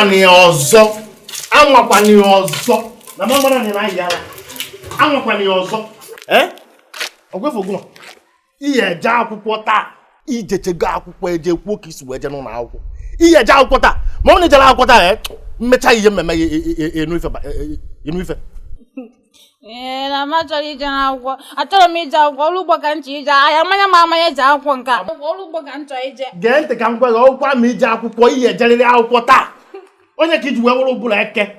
Anwana ya ọzọ, anwakwana ya ọzọ na mama na na ya ala, anwakwana ya ọzọ. Ee, ọgwefogụ ihe eje akwụkwọ taa, ijechego akwụkwọ eje kwuo ka isi wee je n'ụlọ akwụkwọ. Ihe eje akwụkwọ taa, ma ọ na-ejere akwụkwọ taa, ee, mmecha ihe mmemme ya enu ife enu ife. Ee, na m achọrọ ije n'akwụkwọ, achọrọ m ije akwụkwọ, ọrụ ugbo ka m chọrọ ije. Ahịa mmanya ma amanya eji akwụkwọ nke a, ọrụ ugbo ka m chọrọ ije. Gee ntị ka m gwa gị, ọkwa ma ije akwụkwọ, ihe ejerịrị akwụkwọ taa. Onye ka iji wee wụrụ ụbụla eke?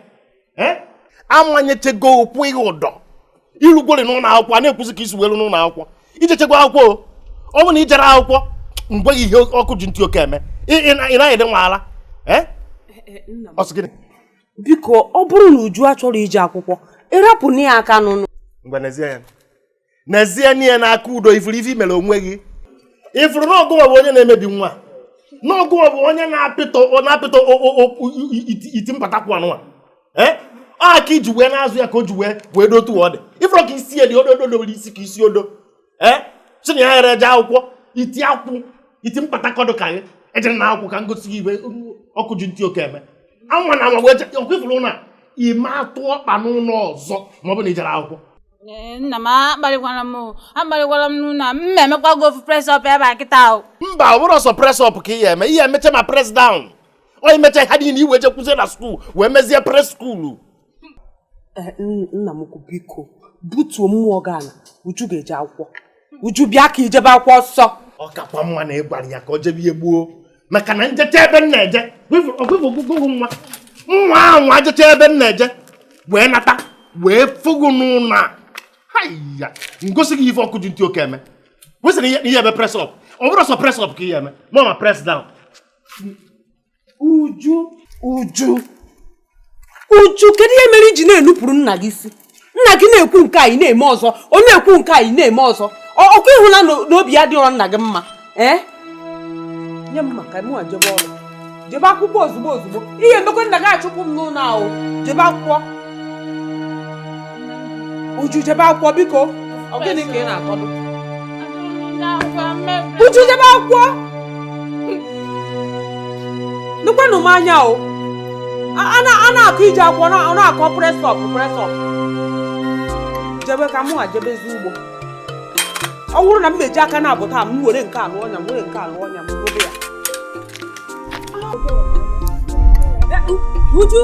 Ee, amanyechego okwu ihe ụdọ irugwori n'ụlọ akwụkwọ a na-ekwuzi ka isi welu n'ụlọ akwụkwọ. Ijechego akwụkwọ o, ọ bụ na ijere akwụkwọ mgbe ihe ọkụ ji ntị oke eme, ị naghị ede nwa ala. Ee, ọ sị gịnị? Biko, ọ bụrụ na Uju achọrọ ije akwụkwọ, ịrapụ na ya aka n'ụnụ. Ngwa, n'ezie ya, n'ezie n'ihe n'aka udo ifuru ife imere onwe gị, ifuru na ọgụnwa bụ onye na-emebi nwa, na ọgụnwa bụ onye na-apịtọ na-apịtọ iti mpatakwu anụnwa. Ee, ọ aka iji wee na-azụ ya ka o ji wee wee dotu ọ dị, ifuru ka isi ya dị odo odo dobere isi ka isi odo. Ee, si na ya ghere eje akwụkwọ, iti akwụ iti mpatakọdụ ka gị ejere na akwụkwọ ka ngosi gị iwe ọkụ ji ntị oke eme. Anwa na anwa wee ọkụ ifuru na ime atụ ọkpa n'ụlọ ọzọ ma ọ bụ na ijere akwụkwọ. Ee, nna m, akparịkwala m o, akparịkwala m n'ụlọ a, m na-emekwa gị ofu press up ebe a kịta o. Mba, ọ bụrụ ọsọ press up ka ị ya eme, ihe emecha ma press down, ọ imecha ha niile iwe jekwuzie na school wee mezie press school. Nna m ukwu, biko, butuo mmụọ gị ala. Uju ga-eje akwụkwọ. Uju, bịa ka ijebe akwụkwọ ọsọ. Ọ kakwa mma na ị gwara ya ka ọ jebe ihe gbuo, maka na njecha ebe m na-eje ọgwụgwụ nwa nwa ahụ ajecha ebe m na-eje wee nata wee fụgụ n'ụlọ a haya, ngosi gị ife ọkụ ji ntị oke eme. Kwesịrị ihe ihe ebe press up, ọ bụrụ ọsọ press up ka ihe eme ma ma press down. Uju, Uju, Uju, kedu ihe mere iji na-enupụrụ nna gị isi? Nna gị na-ekwu nke a, ị na-eme ọzọ. Ọ na-ekwu nke a, ị na-eme ọzọ. Ọkwa ịhụla n'obi ya dịrọ nna gị mma. Ee, nye m maka mụnwa jebe ọrụ, jebe akwụkwọ ozugbo ozugbo. Ihe emekwe nna gị achụpụ m n'ụlọ ahụ. Jebe akwụkwọ, Uju, jebe akwụkwọ, biko. Ọ gịnị ka ị na-akọdụ? Uju, jebe akwụkwọ. Nụkwanụ m anya o. A na-akọ ije akwụkwọ, ọ na-akọ press up, press up. Jebe ka mụ jebezi ugbo. Ọ bụrụ na m meji aka na-abụ taa, m were nke alụ ọnya, m were nke alụ ọnya, m dobe ya. Uju.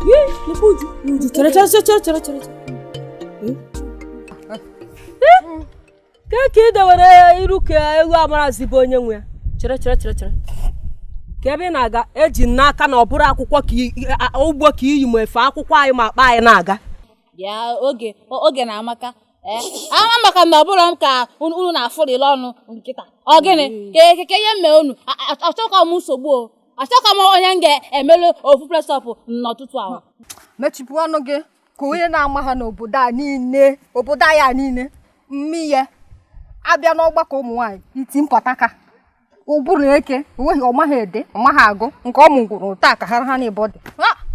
Yi, lekwa Uju. Uju, chere, chere, chere, chere, chere, chere. Ke ka ị dewere iru ka ewu amarazi bụ onye nwe ya? Chere, chere, chere, chere. Ka ebe ị na-aga, eji m n'aka na ọ bụrụ akwụkwọ ka ugbo ka iyi ma efe akwụkwọ anyị ma akpa anyị na-aga. Bịa, oge oge na amaka. Ee, ama maka na ọ bụrụ m ka unu na-afụrịla ọnụ nkịta. Ọ gịnị ka ke ihe mme unu? Achọkwa m nsogbu o, achọkwa m onye m ga-emelu ofu press up n'ọtụtụ ahụ. Mechipụ ọnụ gị ka onye na-ama ha n'obodo a niile, obodo anyị a niile mmiye abịa n'ọgbakọ ụmụ nwaanyị, iti mpọtaka ụbụrụ eke, onweghị ọmaghị ede, ọmaghị agụ nke ọ mụgwụrụ taa ka ha ha na-ebo dị.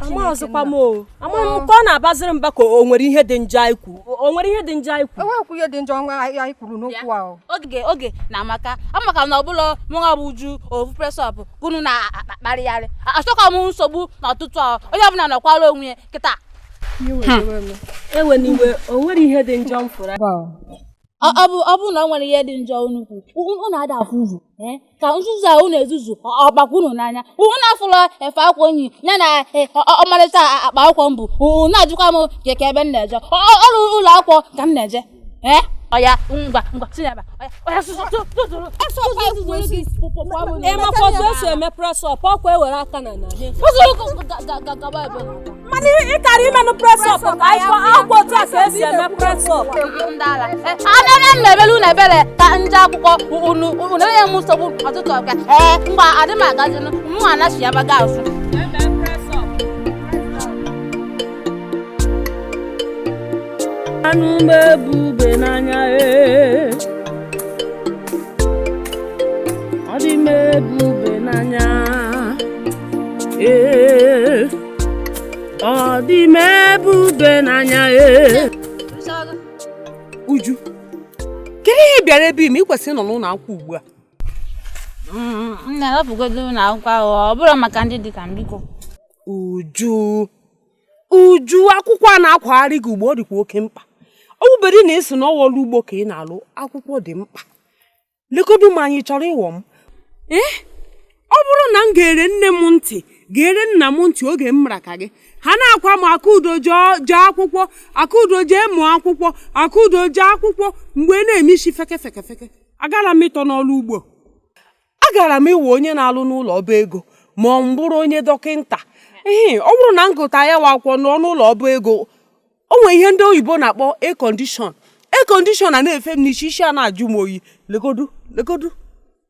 Amaghịzikwa m o, amaghị m ka ọ na-abaziri mba, ka o nwere ihe dị njọ anyị kwuru? O nwere ihe dị njọ anyị kwuru? Enweghịkwa ihe dị njọ nwa anyị kwuru n'okwu ahụ. Oge oge na amaka, amaka na ọbụla mụnwa bụ Uju ofu press up unu na-akparịgharị. Achọkwa m nsogbu n'ọtụtụ ahụ, onye ọbụla nọkwara onwe ya kịta. Ewe n'iwe, o nwere ihe dị njọ m fụrụ? Ọ bụ na ọ nwere ihe dị njọ unu kwu, unu ada afụ ụzụ, ee, ka nzuzu a unu ezuzu ọ gbakwa unu n'anya. Unu afụlọ efe akwa onyi ya na ọmarịcha akpa akwụkwọ m bụ. Unu na-ajụkwa m ka ebe m na-eje. Ọrụ ụlọ akwụkwọ ka m na-eje. Ee, ọya, ngwa ngwa, si n'ebe a. Ọya, tụtụrụ. Ị makwa otu esi eme press up? Ọkwa ewere aka na na Gaba ebe. Mana ị kara imenụ press up ka anyị kpọọ akwụkwọ otu a ka esi eme press up. Ndị ala anya m na-ebelu unu ebere ka nje akwụkwọ unu, unu enye m nsogbu ọtụtụ ọka. Ee, ngwa, adị m agazinụ, mụ anachi ya baga azụ. Anụ m ebube n'anya, ee, ọ dị m ebube n'anya, ee, ọ dị m ebube n'anya, ee. Uju, kedu ihe ị bịara ebe ime? Ị kwesịrị ịnọ n'ụlọ akwụkwọ ugbu a. M na-arapụgodo na akwụkwọ ahụ, ọ bụrụ maka ndị dị ka m, biko. Uju, Uju, akwụkwọ a na-akwagharị gị ugbo ọ dịkwa oke mkpa. Ọ bụbedị na esi na ọwa ọrụ ugbo ka ị na-alụ, akwụkwọ dị mkpa. Legodu m anyị chọrọ ịwọ m. Ee, ọ bụrụ na m ga-ere nne m ntị, ga-ere nna m ntị oge m mara ka gị, ha na-akwa m Akudo jee akwụkwọ, Akudo jee mụọ akwụkwọ, Akudo jee akwụkwọ, mgbe na-eme isi feke feke feke. Agara m ịtọ n'ọrụ ugbo, agara m ịwụ onye na-alụ n'ụlọ ọba ego ma ọ bụrụ onye dọkịnta. Ee, ọ bụrụ na m gụta ya wa akwụkwọ nọ n'ụlọ ọba ego, o nwere ihe ndị oyibo na-akpọ air condition. Air condition a na-efe m n'isi, isi a na-ajụ m oyi. Legodu legodu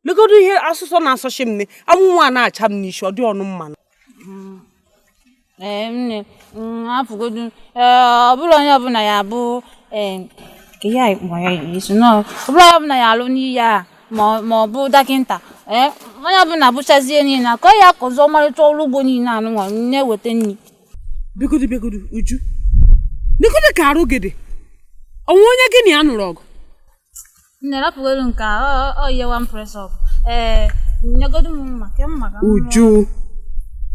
legodu ihe asụsụ na-asọchi m, anwụnwa a na-acha m n'isi, ọ dị ọnụ mmanụ. Ee nne, afụgodu ọ bụrụ onye ọbụla ya bụ ka ihe anyị kpọrọ ya isi nọ, ọ bụrụ onye ọbụla ya alụ n'iyi a ma ọ bụ dọkịnta. Ee, onye ọbụla bụchazie niile ka ọ ya akọzi ọmarịcha ọrụ ugbo niile anụnwa na-eweta nri. Begodu begodu Uju, legodu ka arụ gị dị, onwe onye gị na ya nụrụ ọgụ? Nne, rapụgodu nke a, ọ ihe one press up. Ee, nyegodu m mma ke mma ka m Uju,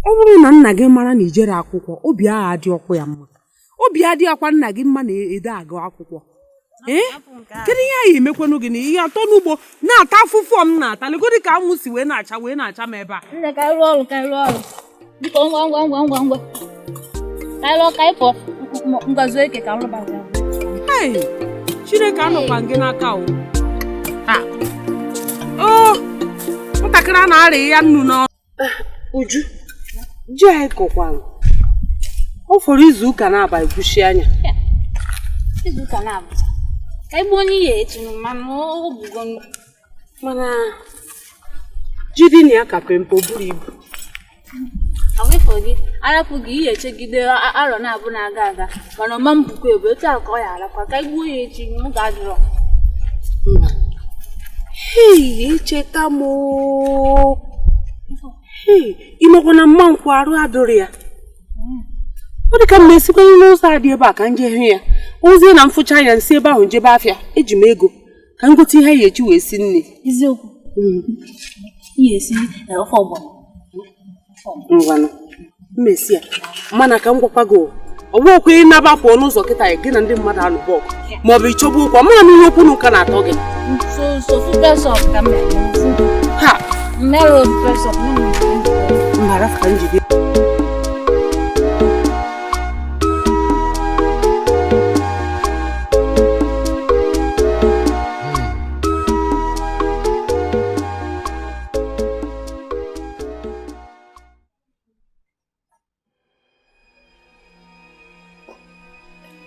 ọ bụrụ na nna gị mara na ijere akwụkwọ, obi agha adị ọkụ ya mma, obi adị akwa nna gị mma na-ede agụ akwụkwọ. Ee, kedu ihe anyị emekwanụ gị na ihe atọ n'ugbo na-ata afụfụ m na-ata? Legodu ka anwụ si wee na-acha wee na-acha m ebe a. Nne, ka anyị rụọ ọrụ, ka anyị rụọ ọrụ biko, ngwa ngwa ngwa ngwa ngwa, ka anyị rụọ, ka anyị pụọ ngazu eke ka m rụbata. Hey, Chineke anọkwa gị n'aka o. Ha. O, nwatakịrị a na-arịa ya nnu n'ọnụ. Uju, ji anyị kọkwara ọ fọrọ izu ụka na-aba egwusi anya. Izu ụka na-abụcha ka igbu onye ihe echi, mana ọ bụgo mana ji dị na ya ka pempe, o buru ibu. Awụfọ gị arapụ gị ihe echegide arọ na-abụ na-aga aga, mana ọma mbukwa ebu etu a ka ọ ya arakwa ka igbuo ya echi m ga-adịrọ. Hei, echeta m. Hei, imekwa na mma nkwụ arụ adụrụ ya. Ọ dị ka m na-esikwanye n'ụzọ a dị ebe a ka m jee hụ ya. Ozie na mfụcha ya nsi ebe ahụ njebe afịa, eji m ego ka m gote ihe ya eji wee si nne. Eziokwu, ihe esi ofe ọgbọnọ. Ngwanụ, mmesi ya, mana ka m gwakwa gị, ọ bụghịkwa ịnaba pụọ n'ụzọ kịta gị na ndị mmadụ alụbọ ọgụ maọbụ ịchọba okwu, amara m ihe okwu na ụka na-atọ gị. Ha mbara ka njide.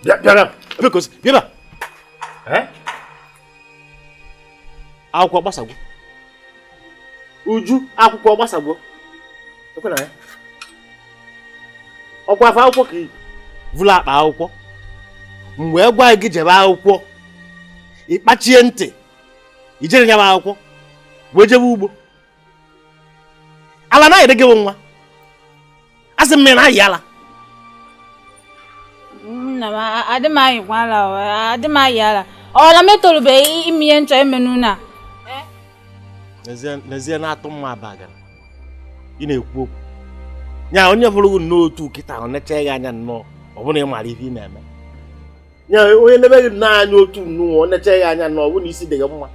Bịa bịa ebe ka o si bịa ebe a. Akwụkwọ gbasagwo Uju, akwụkwọ gbasagwo ọkwa afọ akwụkwọ ka vụlụ akpa akwụkwọ m wee gwa gị jebe akwụkwọ, ịkpachie ntị ijere nya akwụkwọ wee jebe ugbo. Ala na gị bụ nwa asị m na ayị ala. Nna m, adị m ayịkwa ala, adị m ayị ala. Ọ na m etorubeghị ime ihe nchọ ime n'ụlọ a. N'ezie na-atụ mma abagana ị na-ekwu okwu nya onye fụrụ gị n'otu kịta ọ necha gị anya nnọọ, ọ bụrụ na ị mara ihe ị na-eme. Nya onye nebe gị n'anya otu nnụọ ọ necha gị anya nnọọ, ọ bụrụ na isi dị gị mma,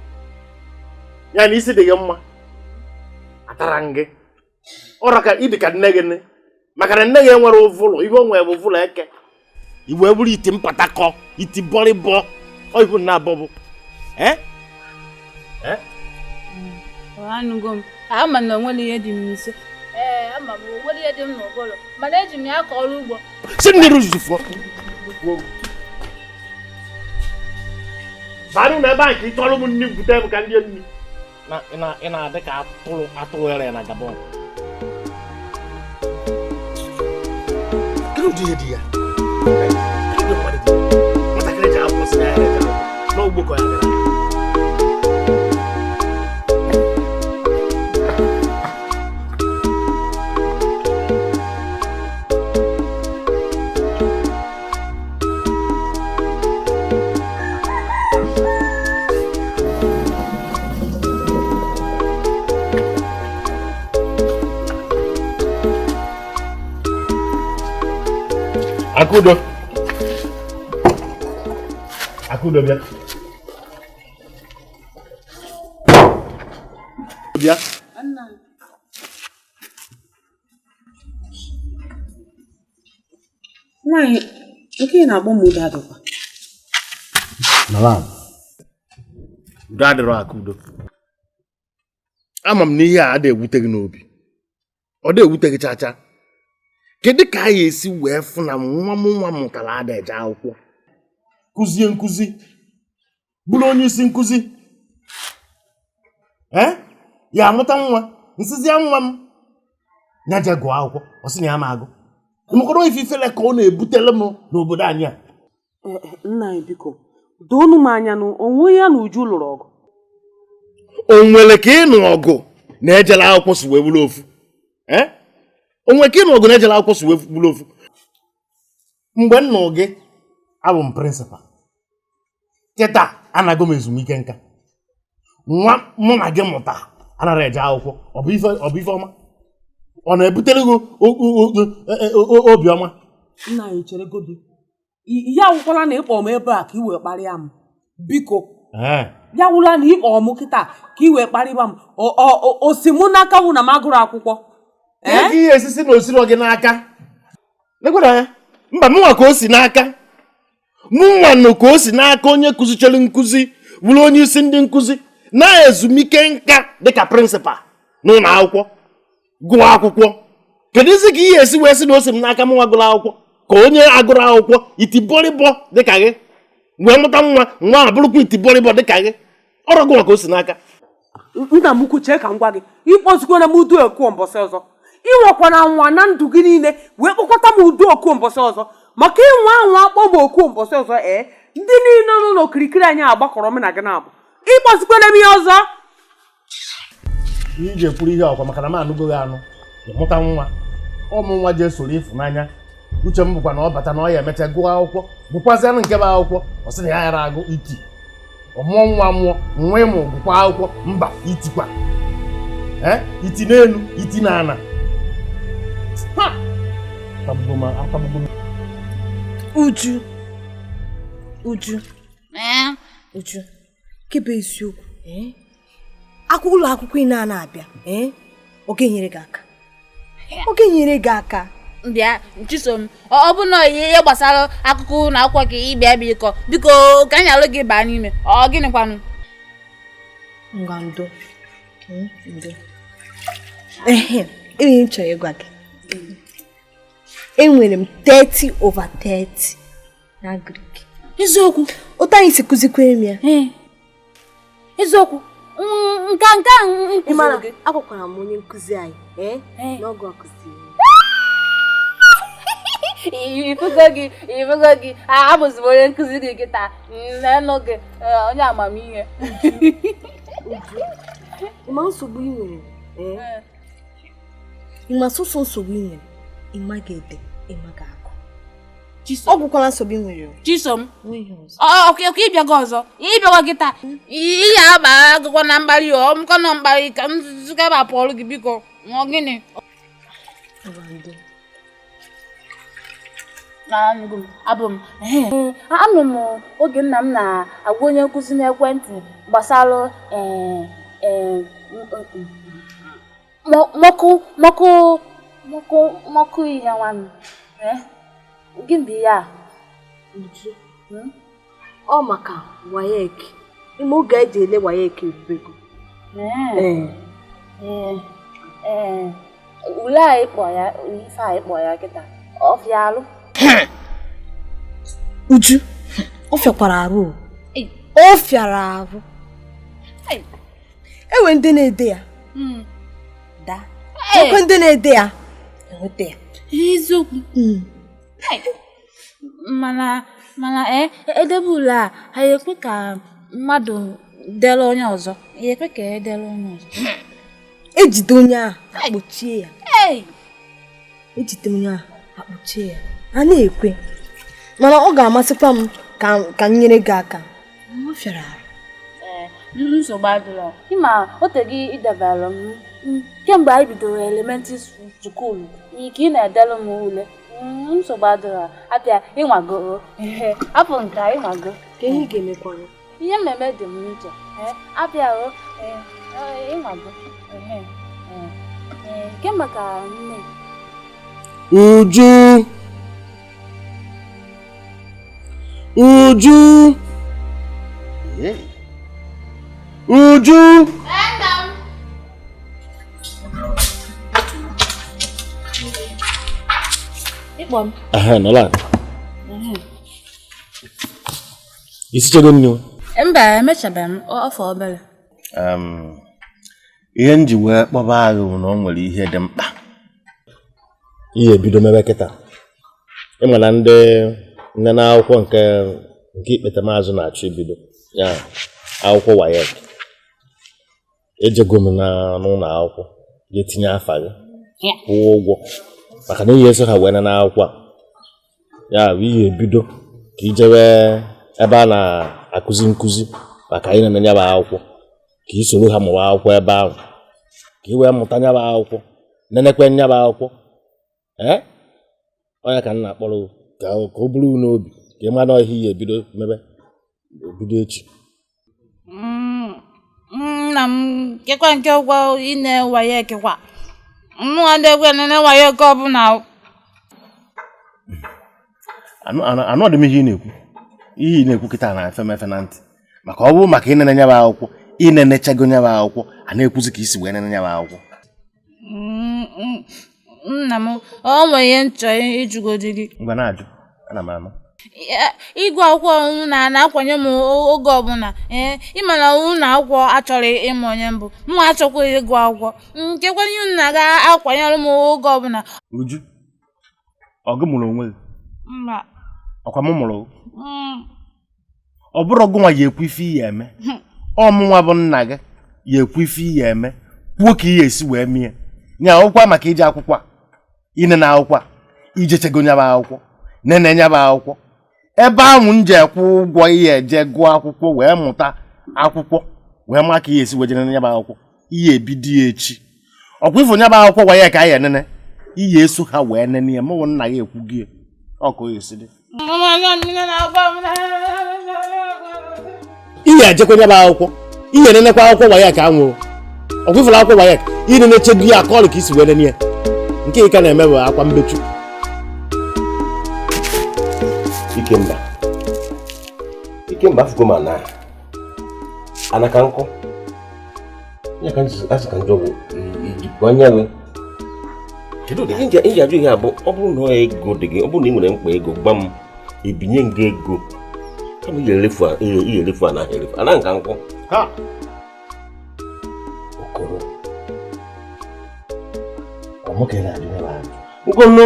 ya na isi dị gị mma atara m gị ọra ka ịdị ka nne gị nne, maka na nne gị enwere ụvụlụ, ihe o nwere bụ ụvụlụ eke. Igwe bụrụ iti mpatakọ iti bọrịbọ ọ ibu na abọ bụ Anụgo m, ama na onwere ihe dị m n'isi. Ee, ama m onwere ihe dị m n'ụbụrụ, mana eji m ya akọ ọrụ ugbo. Si mmiri zuzu fụọ barụ na ebe a nke ịchọrọ m nni bute m ka ndị nni ị na-adị ka atụrụ atụrụ ere na Gabon. Kedu ụdị ihe dị ya? Nwatakịrị ji akwụkwọ si na ya eje akwụkwọ n'ugbo ka ya gara. Akudo. Akudo bịa. Bịa. Nwaanyị nke ị na-akpọ m udo adịkwa. Nala. Udo adịrọ Akudo. Ama m na ihe a adịghị ewute gị n'obi. Ọ dị ewute gị chacha. Kedu ka anyị esi wee fụ na nwa m nwa mụtara ada eje akwụkwọ? Kụzie nkụzi. Bụrụ onye isi nkụzi. Ya amụta nwa, nsịzịa nwa m. Ya je gụọ akwụkwọ, ọ sị na ya ma agụ. Mkọrọ ife ifele ka ọ na-ebutele m n'obodo anyị a. Nna anyị biko, doonu m anya na onwe ya na Uju lụrụ ọgụ. O nwere ka ịnụ ọgụ na ejela akwụkwọ si wee bụrụ ofu? O nwere ka ịnụ ọgụ na ejela akwụkwọ si wee bụrụ ofu? Mgbe m nụ gị, abụ m prịnsịpal. Kịta anago m ezumike nka. Nwa mụ na gị mụta anara eje akwụkwọ, ọ bụ ife ọma? Ọ na-ebutere gị obiọma? Nna anyị chere gobi. Ya awụkwala na ịkpọ m ebe a ka i wee kparịa m. Biko. Ya wụla na ịkpọ m kịta ka i wee kparịba m. O si mụ n'aka wụ na m agụrụ akwụkwọ. Ka ihe esisi na osiro gị n'aka. Mba, mụnwa ka o si n'aka. Mụnwa nụ ka o si n'aka onye kụzichere nkụzi bụrụ onye isi ndị nkụzi na ezumike nka dịka prịnsịpal n'ụlọ akwụkwọ gụọ akwụkwọ. Kedu isi ka ihe esi wee sị na o si m n'aka mụnwa gụrụ akwụkwọ ka onye agụrụ akwụkwọ itibọrịbọ dịka gị wee mụta nwa nwa abụrụkwa itibọrịbọ dịka gị? Ọrụ gụnwa ka o si n'aka. Nna m ukwu, chee ka m gwa gị, ịkpọzikwana m udu oku mbọsị ọzọ. Ịnwekwana nwa na ndụ gị niile wee kpọkọta m udu oku mbọsị ọzọ. Maka ịnwa anwa akpọ m oku mbọsị ọzọ, ndị niile nọ n'okirikiri anyị agbakọrọ m na gị na-abụ. Ịkpọzikwana m ihe ọzọ. Ihe iji ekwuru ihe ọkwa maka na m anụgoghị anụ ịmụta nwa ọmụ nwa ji esoro ịfụnanya. Uche m bụkwa na ọ bata na ọ ya emecha gụọ akwụkwọ gụkwazịanụ nke bụ akwụkwọ, ọ sị na ya ghara agụ iti. Ọmụọ nwa mụọ nwa ịmụ gụkwa akwụkwọ, mba itikwa. Iti n'elu iti n'ala. Uju, Uju, Uju, kebe eziokwu. Akwụkwọ ụlọ akwụkwọ ị na-abịa, ọ ga-enyere gị aka. Ọ ga-enyere gị aka. Bịa, Chisom, ọ bụ na ihe gbasara akụkọ ụlọ akwụkwọ gị ịbịa biko biko ka anyị alụ gị baa n'ime. Ọ gịnịkwanụ? Ngwa ndo. Ndo. Ehe, m chọrọ ịgwa gị. Enwere m 30/30 na Greek. Eziokwu. Otu anyị si kụzikwere m ya. Eziokwu. Nke ị mara, agwakwara m onye nkụzi anyị n'oge ọ kụziri. Ifugo gị, abụzi m onye nkụzi gị kịta, n'ọnụ gị, onye amamihe. Ịma nsogbu ị nwere? Ịma sọsọ nsogbu ị nwere? Ịma ga-ede, ịma ga-agụ. Ọ gwụkwala nsogbu ị nwere. Chisom, ọkụ ịbịago ọzọ, ịbịago kịta, ihe aba agụkwa na mkparị, ọ mkọ na mkparị ka m zụkaba pụọlụ gị biko, ọ gịnị? Abụ m anụ m oge nna m na-agwa onye nkụzi n'ekwentị gbasara mọkụ ihe nwanne. Gịnị bụ ya? Uju, ọ maka WAEC. Ime oge eji ele WAEC erubego. Ule anyị kpọ ya, ife anyị kpọ ya kịta, ọ fịa alụ. Uju, ọ fịakwara arụ. Ọ fịara arụ. Enwe ndị na-ede ya. Daa. Enwe ndị na-ede ya. Enweta ya. Eziokwu. Mana edebe ule a, ha ekwe ka mmadụ dere onye ọzọ. Ya ekwe ka edere onye ọzọ. Ejide onye ahụ, akpọchie ya. Ejide onye ahụ, akpọchie ya. A na-ekwe. Mana ọ ga-amasịkwa m ka m nyere gị aka. Ọ fịara arụ. Nsogbu adịrọ. Ịma ote gị idebere m kemgbe anyị bidoro elementịrị skuulu, ka ị na-edere m ule. Nsogbu adịrọ. Abịa ịnwago. Afọ nke a ịnwago. Ka ihe ị ga-emekwanụ? Ihe mmemme dị m n'uche. Abịa o ịnwago. Ke maka nne. Uju. Uju. Uju. Aha, nọla. Isichego nni? Mba, emechabeghị m, ọ fọ obere. Ihe m ji wee kpọba agha bụ na o nwere ihe dị mkpa. Ihe ebido mebe kịta. Ịma na ndị nne na akwụkwọ nke ikpete maazụ na-achọ ibido. Ya, akwụkwọ WAEC. Ejego m n'ụlọ akwụkwọ, jee tinye afa gị, kwụọ ụgwọ. Maka na ihe eso ha wee na akwụkwọ a. Ya bụ ihe ebido ka ijebe ebe a na-akụzi nkụzi maka anyị na-eme ya bụ akwụkwọ, ka i soro ha mụwa akwụkwọ ebe ahụ, ka i wee mụta ya bụ akwụkwọ, nenekwe ya bụ akwụkwọ. Onye ka m na-akpọrọ ka o buru n'obi ka ị mara ihe ihe ebido mebe ebido echi. Nna m kekwa nke ụgwọ ine WAEC kwa. Mụ adịghị nene WAEC ọbụla. Anọ dị m ihe ị na-ekwu. Ihe ị na-ekwu kịta na-efe m efe na ntị. Maka ọ bụrụ maka inene ya bụ akwụkwọ, inenechego ya bụ akwụkwọ, a na-ekwuzi ka isi wee nene ya bụ akwụkwọ. Nna m, ọ nwere ihe nchọ ịjụgodi gị. Ngwa na-ajụ, ana m ama. Ịgụ akwụkwọ na-akwanye m oge ọbụla. Ịma na ụlọ akwụkwọ achọrọ ịmụ onye mbụ, mụ achọkwa ịgụ akwụkwọ. Nkekwa ihe unu na-aga akwanyere m oge ọbụla. Uju, ọ gị mụrụ onwe gị? Mba. Ọkwa m mụrụ gị? Ọ bụrụ gị nwa ya ekwu ife ihe eme. Ọ mụnwa bụ nna gị ya ekwu ife ihe eme, kwuo ka ihe esi wee mie. Nya akwụkwọ maka ije akwụkwọ a, inene akwụkwọ a, ijechego nya bụ akwụkwọ, nene nya bụ akwụkwọ. Ebe ahụ m ji akwụ ụgwọ ihe eje gụọ akwụkwọ wee mụta akwụkwọ wee maa ka ihe esi wee jee nene nya bụ akwụkwọ, ihe ebido ya echi. Ọkwa ifo nya bụ akwụkwọ gwa ya ka anyị enene, ihe eso ha wee nene ya, mụwụ nna ya ekwu gị ọ ka o esi dị. Ihe ejekwa nya bụ akwụkwọ, ihe enenekwa akwụkwọ gwa ya ka a nwụrụ. Ọkwa ifo akwụkwọ gwa ya inenechego ya aka ọrụ ka isi wee nene ya. Nke ị ka na-eme bụ akwa mbechu. Ikemba. Ikemba afụgo m ana. Ana ka nkụ. Ya ka asị ka njọ bụ ijikwa anya gị. Kedu ụdị ihe ajụ ihe a bụ ọ bụrụ na ego dị gị, ọ bụrụ na ị nwere mkpa ego gwa m ebinye m gị ego. Kama ị ga-elefu ana ahụ elefu. Ana nka nkụ. Ha. Okoro. Ọ mụ ka ị na-ajụ ya bụ ajụ. Ngọnụ.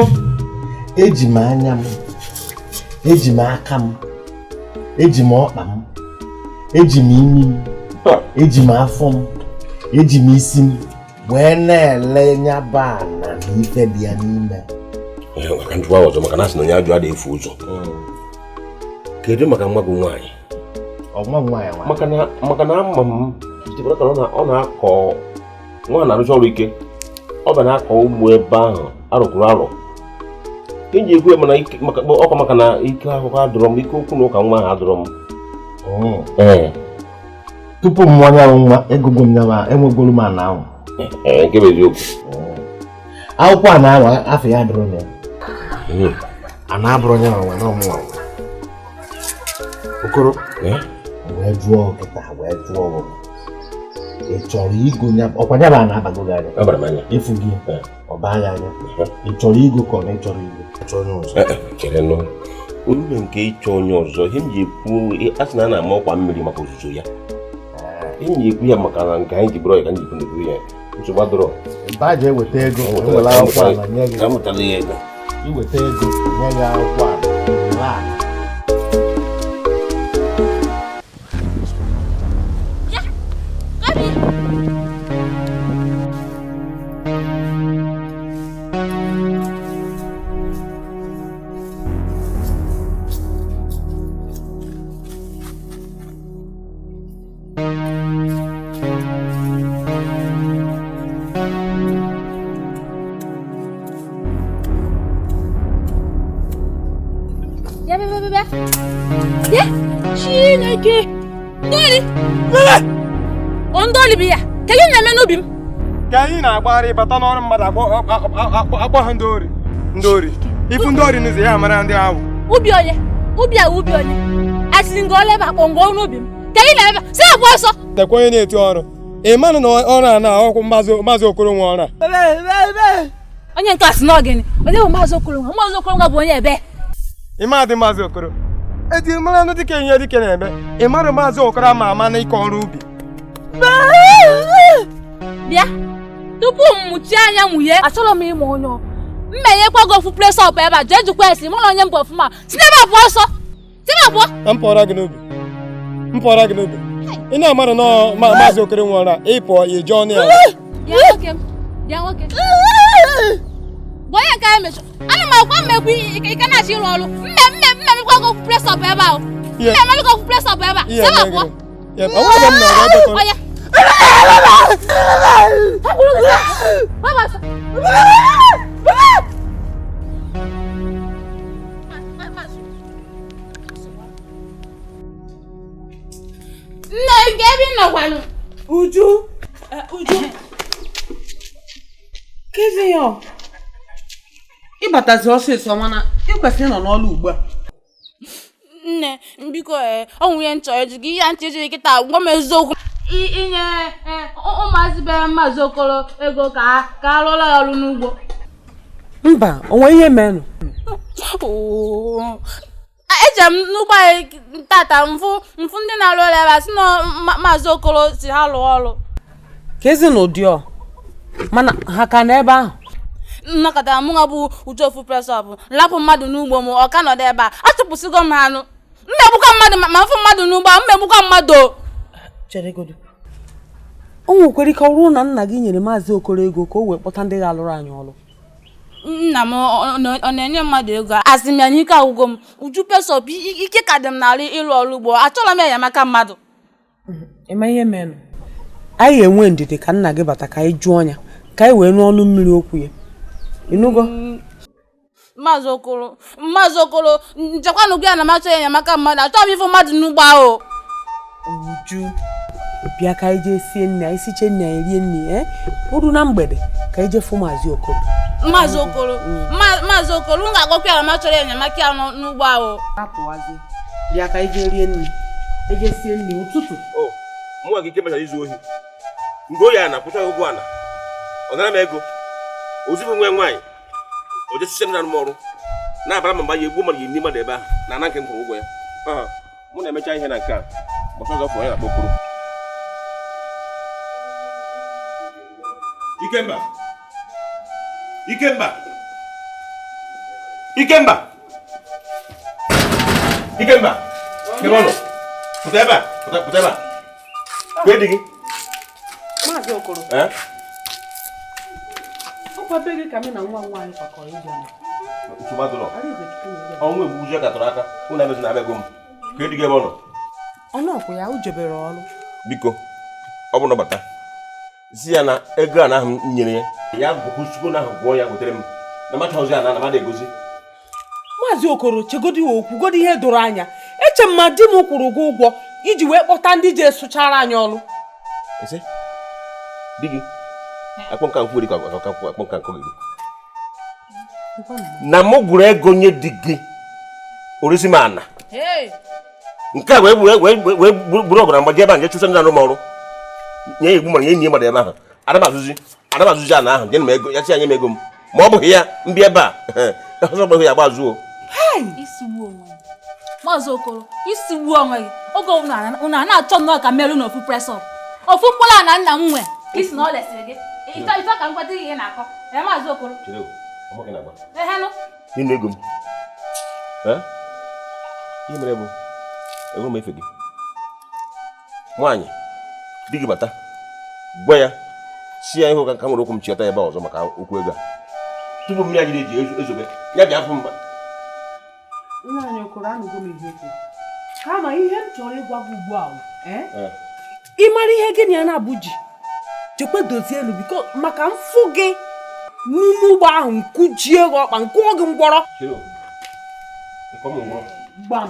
Eji m anya m, eji m aka m, eji m ọkpa m, eji m imi m, eji m afọ m, eji m isi m wee na-ele nya bụ ana na ife dị ya n'ime. Maka njụwa ọzọ maka na asị na onye ajụ adịghị efu ụzọ. Kedu maka nwa gị nwaanyị? Ọ nwa m nwaanyị nwa. Maka na ama m ọ na-akọ nwa na-arụsi ọrụ ike. Ọ bụ na-akọ ugbo ebe ahụ arụkwuru arụ. Eji ekwu ya mana ọkwa maka na ike akwụkwọ adọrọ m, ike okwu na ụka nwa ahụ adọrọ m. Tupu m mụọ ya nwa, egogo m ya enwegoro m ana ahụ. Nke bụ eziokwu. Akwụkwọ ana ahụ afọ ya adọrọ m ya. Ana abụrụ ya nwa na ọmụnwa. Okoro, wee jụọ kịta, wee jụọ ị chọrọ igo ya, ọkwa ya bụ ana abago gị anya? Abara m anya. Ịfụ gị, ọ baa gị anya. Ị chọrọ igo ka ọ na ị chọrọ igo? Chọọ onye ọzọ. Chere nụ. Uru nke ịchọ onye ọzọ, ihe m ji ekwu, a sị na a na-ama ọkwa mmiri maka ozuzo ya. Ihe m ji ekwu ya maka na nke anyị ji bụrụ ya ka m ji ekwu ya. Nsogbu adọrọ. Mba ji eweta ego, ewere akwụkwọ ala nye gị. Amụtala ya ego. Iweta ego, nye gị akwụkwọ ala. Chineke! Ndị ori! Ndị ori bụ ya! Kedu ihe na-eme n'ubi m? Ka anyị na-agbagharị bata n'ọrụ mmadụ akpọ ha ndị ori. Ndị ori. Ifu ndị ori n'ụzọ ya mara ndị ahụ. Ubi onye? Ubi a ubi onye? Asị ngọ ole ebe akpọ ngọ n'ubi m. Kedu ihe na-eme? Si abụọ ọsọ! Tekwa onye na-eti ọrụ. Ị manụ na ọrụ a na-akwụ Maazị Okoro nwe ọrụ a. Onye nke a sị na ọ gịnị? Onye bụ Maazị Okoro nwa? Maazị Okoro nwa bụ onye ebe? Ị maadị Maazị Okoro. Eji mara anụ dịka ihe dike na-eme. Ị marụ Maazị Okoro ama ama na ịkọ ọrụ ubi. Bịa, tupu m mụchie anya nwunye, achọrọ m ịma onye ọ. Mmenyekwa gị ofu pres ọp ebe a, jee jụkwa esi, mụ na onye mbụ ọfụma. Si n'ebe a pụọ ọsọ! Si n'ebe a pụọ! M pụọra gị n'ubi. M pụọra gị n'ubi. Ị na-amarụ na Maazị Okoro nwe ọrụ a, ị pụọ, ị jụọ ọnụ ya. Bịa nwoke m, bịa nwoke. Gwa onye nke anyị mechọ. Ana m akwa mmekwu ike na-achọ ịrụ ọrụ. Mmemekwa gị ofu pres ọp ebe ahụ. Mmemekwa gị ofu pres ọp ebe a. Si ebe a pụọ. Onye. Nne nke ebe ị nọkwanụ. Uju, Uju. Kezi ya. Ịbatazi ọsịsọ mana ị kwesịrị ịnọ n'ọlụ ugbu a. Nne, biko ọ nwunye nchọ eji gị ihe nchọ eji kịta gwa m eziokwu. Inye ụmụazị be Maazị Okoro ego ka a rụọla ya ọrụ n'ugbo. Mba, o nwere ihe menụ. Eje m n'ugbo anyị tata mfụ ndị na-arụ ọrụ ebe a sị na Maazị Okoro si ha rụọ ọrụ. Ka ezi na ụdị ọ mana ha ka na ebe ahụ. Nnọkọtara mụ nwa bụ Uju ofu presọp lapụ mmadụ n'ugbo m ọ ka nọdụ ebe a achụpụsịgo m ha anụ. Mmegbukwa mmadụ ma mfụ mmadụ n'ugbo a mmegbukwa mmadụ. Cheregodo. O nwekwara ike ọ bụrụ na nna gị nyere Maazị Okoro ego ka o wee kpọta ndị ga-alụrụ anyị ọrụ. Nna m ọ na-enye mmadụ ego asị m ya n'ike agwụgo m. Uju pesọp ike ka dị m n'ala ịrụ ọrụ ugbo achọrọ m enyemaka mmadụ. Ịma ihe menụ. Anyị ga-enwe ndidi ka nna gị bata ka anyị jụọ ya ka anyị wee nụ ọnụ mmiri okwu ya. Ịnụgo? Maazị Okoro, Maazị Okoro, nchekwanụ gị na m achọghị enyemaka mmadụ, achọghị m ịfụ mmadụ n'ugbo ahụ. Uju, bịa ka anyị jee sie nne anyị siche nne anyị rie nne o ruo na mgbede ka anyị jee fụ Maazị Okoro. Maazị Okoro, Maazị Okoro, m ga-agwakwa ya na m achọrọ enyemaka ya n'ugbo ahụ. Apụwazi, bịa ka anyị jee rie nne, anyị jee sie nne ụtụtụ. Mụ gị ike mechara izu ohi. Ngo ya na kwụcha ụgwọ ana. Ọ nara m ego. Ozugbo nwe nwaanyị. O jesise na ọrụ. Na-abara m mba ya egbuo mmadụ ya ndị mmadụ ebe ahụ na ana nke m kwụrụ ụgwọ ya. Mụ na-emecha ihe na nke a. Gbasa ọzọ fụrụ ya na Okoro. Ikemba. Ikemba. Ikemba. Ikemba. Kebe ọnụ. Pụta ebe a. Pụta ebe a. Kwe di gị. Maazị Okoro. Ọkwa be gị ka mụ na nwa nwaanyị kwakọrọ ije ala. Nsogbu adịrọ. Ọnwụ egbu uju katọrọ aka. Ụnụ emezi na abịago m. Kwe di gị ebe ọ nọ. Ọnụ ọkwụ ya o jebere ọrụ. Biko, ọ bụ na bata. Si ya na ego a na ahụ m nyere ya. Ya gwụkwụsịgo na ahụ gwụọ ya wetere m. Na macha ọzọ ya na anamada egozi. Maazị Okoro, chegodi okwu, godi ihe doro anya. Eche m ma di m kwụrụ gị ụgwọ iji wee kpọta ndị ji esụchara anyị ọrụ. Ese? Di gị? Akpọ nka nkwụ dị ka akpọ nka nkọ gị. Na mụ gwụrụ ego nye di gị orisi m ana. Nke a wee gburu ọgụ na mgbaji ebe a nje chụsa ndị na-arụ m ọrụ. Nye ya egbu mmadụ nye enyi mmadụ ebe ahụ. Ana m azụzi ana ahụ nye m ego ya si ya nye m ego m. Ma ọ bụghị ya mbịa ebe a ọzọ gbahụ ya agba azụ o. Isigbu onwe gị. Maazị Okoro, isigbu onwe gị. Oge unu a na-achọ nnọọ ka merụ n'ofu presọp. Ofu mkpụrụ a na nna m nwe ka isi na ọ lesịrị gị. Ịchọ ka m kweta ihe na-akọ. Ee, Maazị Okoro. Ehenụ. Ịnụ ego m. Ihe mere bụ ego m efe gị. Nwaanyị, di gị bata. Gwa ya si ya ihe ka nwere okwu m chịkọta ebe ọzọ maka okwu ego a. Tupu mmiri anyị na-eji ezobe, ya bịa afụ mba. Nwaanyị Okoro, anụgo m ihe kwuru. Kama ihe m chọrọ ịgwa gị ugbu a ị mara ihe gị na ya na-abụ ji chekwa dozie elu biko maka mfụ gị n'ime ụgbọ ahụ nkụjie gị ọkpa nkụọ gị ngwọrọ. Gbam.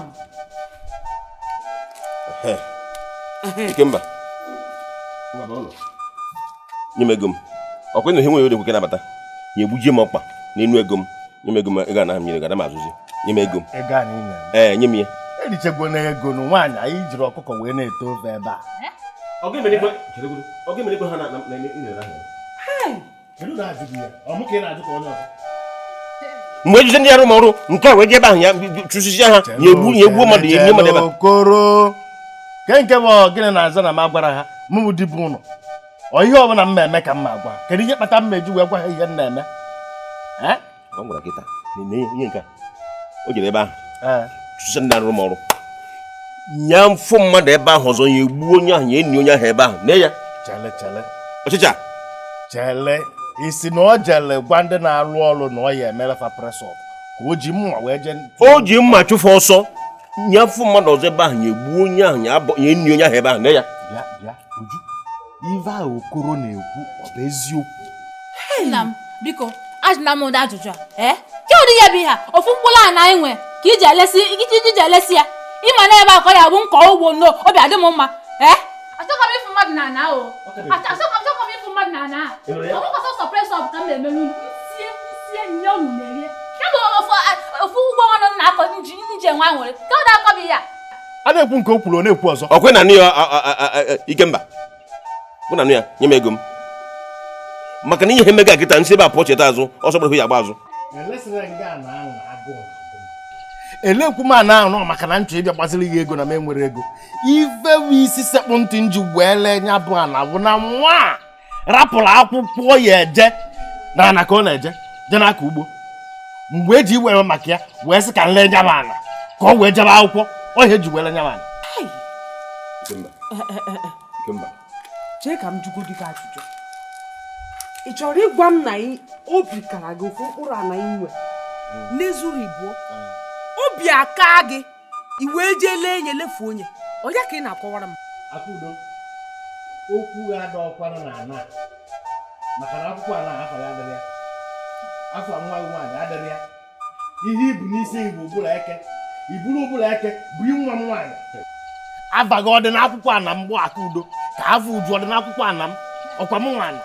Ikemba, nye m ego m. Ọkwa na ihe nwere odekwe nabata. Nye egbujie m ọkpa n'enu ego m. Nye m ego m, ego anaghị m nyere gị, ana m azụzi. Nye m ego m. Ego a na-enye. Ee, nye m ya. Erichegwo na ego na nwaanyị anyị jiri ọkụkọ wee na-eto ofe ebe a. Ọ ga-emerekwe ha na mgbe ejije ndị arụ m ọrụ nke a wee jee ebe ahụ ya chụsịsịa ha ya egbuo mmadụ ya enye mmadụ ebe a. Okoro ke nke bụ gịnị na-aza na m agwara ha mụ bụ dibụ ụlọ ọ ihe ọbụla m na-eme ka m ma agwa kedu ihe kpata m eji wee gwa ha ihe m na-eme? Ọ gwara kịta ihe nke a o jere ebe ahụ chụsịsịa ndị arụ m ọrụ nya mfụ mmadụ ebe ahụ ọzọ ya egbuo onye ahụ ya enyi onye ahụ ebe ahụ nee ya. Chele chele ọchịcha chele isi na ọ jele gwa ndị na-arụ ọrụ na ọ ya emere fa press-up ka o ji mma wee jee o ji mma chụfe ọsọ nyafụ mmadụ ọzọ ebe ahụ ya egbuo onye ahụ ya enyi onye ahụ ebe ahụ nee ya. Bịa bịa Uju, ife ahụ Okoro na-ekwu ọ bụ eziokwu? Nna m biko ajụla m ụdị ajụjụ a ee ke ụdị ya bụ ihe a ofu mkpụrụ a na anyị nwe ka iji alesi ya ịma na ebe akọ ya bụ nkọ ugbo no obi adị m mma ee achọghị m ịfụ mmadụ na ana o achọghị m ịfụ mmadụ na ana ọkụkọ sọsọ press-up ka m na-eme n'ụlọ nsie nye unu na-erie ya bụ ofu ugbo nwanne m na-akọ nji enwe aṅụrị ka ọ na-akọ bụ ya a na-ekwu nke o kwuru ọ na-ekwu ọzọ. Ọkwe na nụ ya Ikemba kwụ na nụ ya nye m ego m maka na ihe mega kịta nsị ebe a pụọ cheta azụ ọsọ gbara ya agba azụ. Elekwu m ana ahụ maka na nchọ ịbịa gbaziri ya ego na m enwere ego ife bụ isi sekpụ ntị nji wee lee nya bụ ana bụ na nwa rapụrụ akwụkwọ ya eje na ana ka ọ na-eje je n'aka ugbo mgbe eji iwe maka ya wee sị ka m lee nya bụ ana ka ọ wee jebe akwụkwọ ọ ihe eji wee lee nya bụ ana. Chee ka m jụgodi gị ajụjụ. Ị chọrọ ịgwa m na obi kara gị ofu mkpụrụ ana inwe n'ezuru ibuo obi aka gị i wee jee lee enye lefu onye ọ ya ka ị na-akọwara m? Akudo, okwu ga-ada ọkwanụ na ana maka na akwụkwọ ana afọ ya adịrị ya afọ nwa gị nwaanyị adịrị ya ihe ibu n'isi bụ ụbụla eke iburu ụbụla eke bụ nwa m nwaanyị abaghị ọ dị n'akwụkwọ ana m bụ Akudo ka afọ uju ọ dị n'akwụkwọ ana m ọkwa m nwaanyị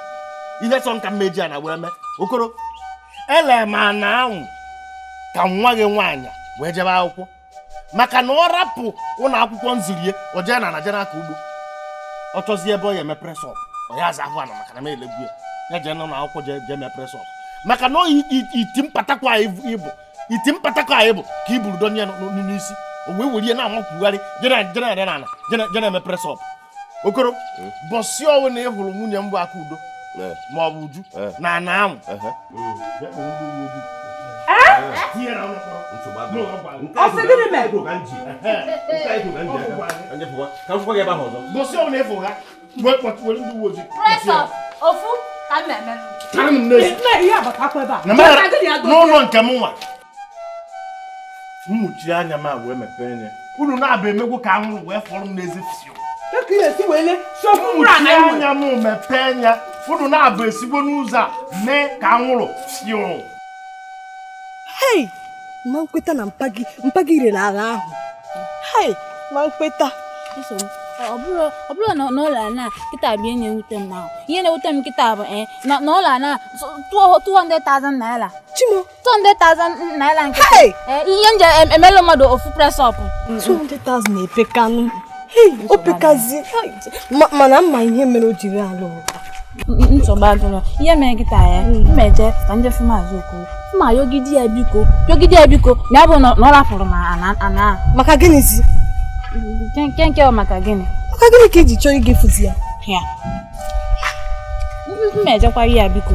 ihe sọ nka mmeji ana wee mee Okoro ele m ana ahụ ka nwa gị nwaanyị wee jebe akwụkwọ maka na ọ rapụ ụlọ akwụkwọ nzirie o jee na ana jee n'aka ugbo ọ chọzie ebe ọ ya eme press-up ọ ya aza ahụ ana maka na m elegbu ya ya jee n'ụlọ akwụkwọ jee mee press-up maka na iti mpatakwa ịbụ iti mpatakwa anyị bụ ka i buru donye n'isi o wee were ihe na-amakwugharị jee na ana jee na-eme press-up. Okoro bọsị ọwụ na ị hụrụ nwunye m bụ Akudo ma ọ bụ Uju na ana ahụ n'ụlọ nke m nwa mmuchi anya m wee mepee anya unu na-aba emegwu ka anwụrụ wee fọrọ m n'ezi mmuchi anya m mepee anya unu na-aba esigbo n'ụzọ a mee ka anwụrụ fiụ. Hey, ma nkweta na mpa gị rere ala ahụ. Hey, ma nkweta. Ọ bụrụ na ụlọ ana kịta bụ ihe na-ewute m ahụ ihe na-ewute m kịta bụ na ụlọ ana 200,000 naira. Chimo 200,000 naira nke ihe nje emelụ mmadụ ofu press-up 200,000 na-epekanụ. Hey, o pekazi mana mma ihe mere o jiri ala ụta. Nsogbu adịrọ ihe mere kịta ya mmeje ka njefu maazị Okoro ma yogide ya biko yogide ya biko na ya bụ na ọ rapụrụ m ana. Maka gịnịzi? Nke ọ maka gịnị? Maka gịnị ka iji chọọ ịgefuzi ya? Ya mmejekwa ya biko.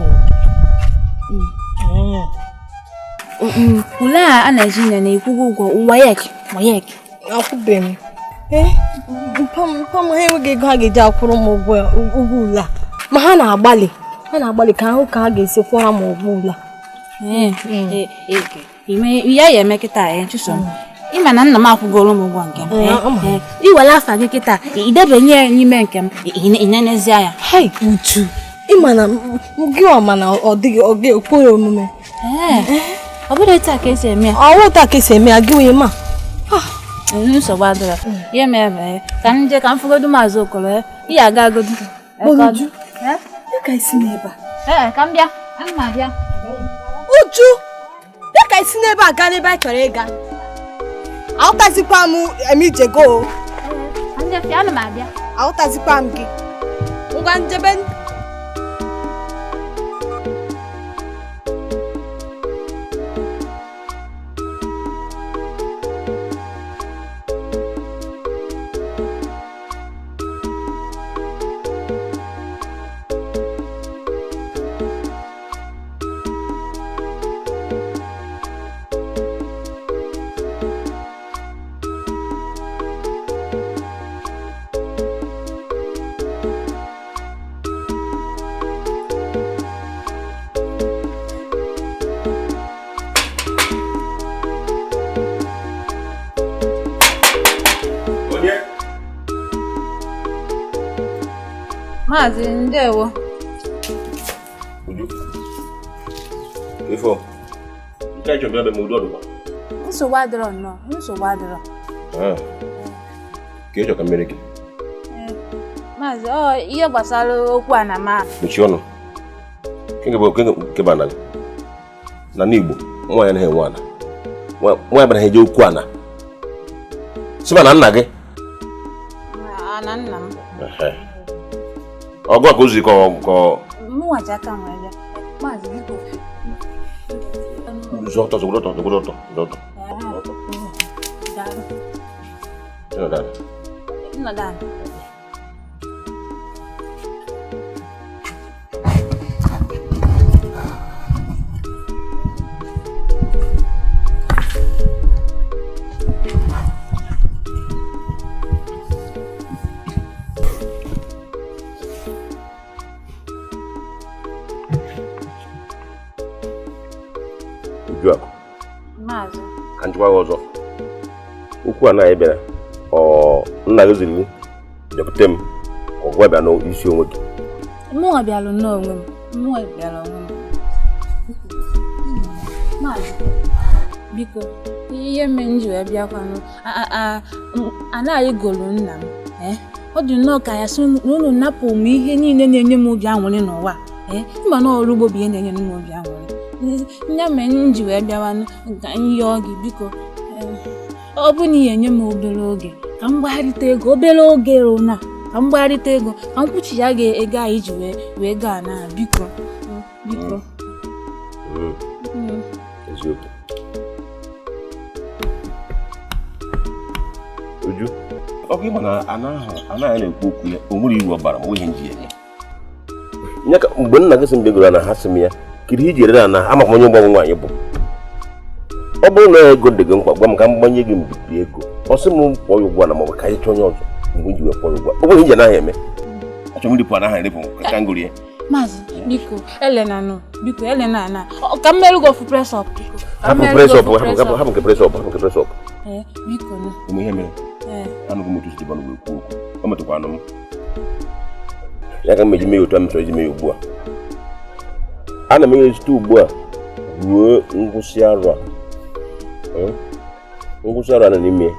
Ule a na-eji nne na-ekwugo ụgwọ WAEC WAEC akwụbeghị m. Ee, mpa m ha enweghị ego ha ga-eji akwụrụ m ụgwọ ule a ma ha na-agbalị ka ahụ ka ha ga-esi kwụọra m ụgwọ ule a. Ya ya eme kịta ya Chisom ịma na nna m akwụgoro m ụgwọ nke m iwere afa gị kịta idebanye ya n'ime nke m inenezi ya. Hei Uju, ịma na gị ọma na ọ dịghị ọ ga-ekwe omume. Ọ bụrụ etu a ka esi eme ya. Ọ wụ otu a ka esi eme ya gị onye ma. Nsogbu adịrọ. Ihe mere bụ ka m jee ka m fụgodu Maazị Okolo ihe aga agodu. Uju, bịa ka isi n'ebe a. Ee, ka m bịa. Ana m abịa. Uju, bịa ka isi n'ebe a gaa n'ebe anyị chọrọ ịga. Aghọtazikwa m emijego. Ana m abịa. Aghọtazikwa m gị. Ngwa njebe. Maazị, ndewo. Uju. Ifo. Nke a chọrọ bịa m udo ọdụkwa. Nsogbu adịrọ nnọọ, nsogbu adịrọ. Ka ị chọ ka mmiri gị. Maazị, ọ ihe gbasara okwu a na ma. Mechie ọnụ. Nke bụ ana gị. Na n'Igbo, nwaanyị anaghị enwe ana. Nwaanyị anaghị eje okwu ana. Sịba na nna gị. Ana nna m. Ọgụ a ka o ziri ka ọ. Mụnwa ji aka m wee bịa. Maazị, biko. Zọ ọtọ, zọgodo ọtọ, zọgodo ọtọ, zọ ọtọ. Ịnọdụ ala. Ịnọdụ ala. Ka njikwa gị ọzọ. Okwu a na bịara, ọ nna gị ziri gị bịakwute m ka ọ gwa bịa n'isi onwe gị. Mụnwa bịara nnọọ onwe m. Mụnwa bịara onwe m. Maazị, biko, ihe mere m ji wee bịakwanụ, anaghị golu nna m. Ọ dị nnọọ ka ya sị na unu napụ m ihe niile na-enye m obi aṅụrị n'ụwa. Ịma na ọrụ ugbo bụ ihe na-enye m obi aṅụrị. Nya mere m ji wee bịawanụ ka m yọọ gị biko. Ọ bụ na ị enye m obere oge ka m gbagharịta ego, obere oge rona ka m gbagharịta ego ka m kwuchi ya ga-ego anyị ji wee gaa na biko biko. Eziokwu. Uju, ọ bụ ịma na anaghị na-ekwu okwu ya, o nwere iwu ọ bara ma ihe nji eme. Mgbe nna gị sị m bịagoro na ha sị m ya kedu ihe iji ere na amakwa onye mgbanwe nwaanyị bụ. Ọ bụrụ na ego dị gị mkpa gwa m ka m gbanye gị mbibi ego. Ọ sị m kwụọ ya ụgwọ na maọbụ ka anyị chọọ onye ọzọ mgbe m ji wee kwụọ ya ụgwọ. Ọ bụrụ ije anaghị eme. Achọrọ m iripụ anaghị eripụ ka m gụrụ ya. Maazị, biko, elena biko, elena na. Ka m merụ gị ofu press up. Hapụ press up, hapụ nke press up, hapụ nke press up. Biko nụ. Ụmụ ihe mere. Anụghị m otu si dịba n'ụwa ekwu okwu. Ọ metụkwa anụ m. Ya ka m meji mee otu a m chọrọ iji mee ya ugbu a. Ana m enye site ugbu a ruo ngwụsị arọ a. Ngwụsị arọ a nọ n'ime ya.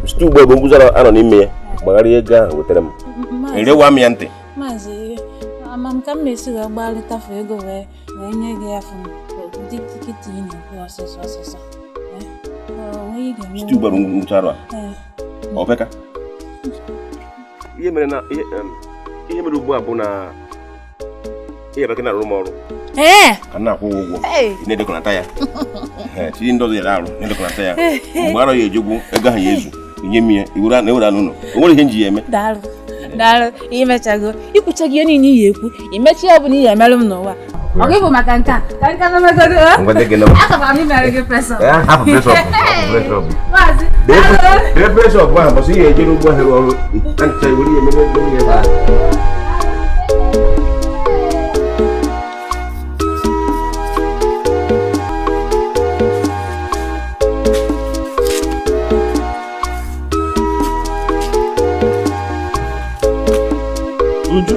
Site ugbu a bụ ngwụsị arọ a nọ n'ime ya. Gbagharịa ego ahụ wetara m. Erewa m ya ntị. Maazị, ama m ka m esi wee gbalịtafe ego wee nye gị afọ dị tikiti ị na-ekwu ọsịsọ ọsịsọ. Site ugbu a bụ ngwụsị arọ a. Ọ peka. Ihe mere ugbu a bụ na ihe bekee na-arụ m ọrụ. Ka m na-akwụ ụgwọ ị na-edekọnata ya. Tinye ndị ọzọ yara arụ na-edekọnata ya. Mgbe arọ ya ejegwu ego ahụ ya ezu inye m ya iwere na ewere anụ ụlọ. O nwere ihe m ji ya eme. Daalụ daalụ, imechago ikwuchago ihe niile iyi ekwu imechi ya bụ na ihe emerụ m n'ụwa. Ọ gị bụ maka nke a ka nka na-emegodo. Akaba m imere gị press up. Hapụ press up. Press up. Maazị, Dee press up ahụ bọsị ihe eje n'ugbo ahụ ọrụ. Ncha iwere ihe ememe ihe ebe ahụ. Uju,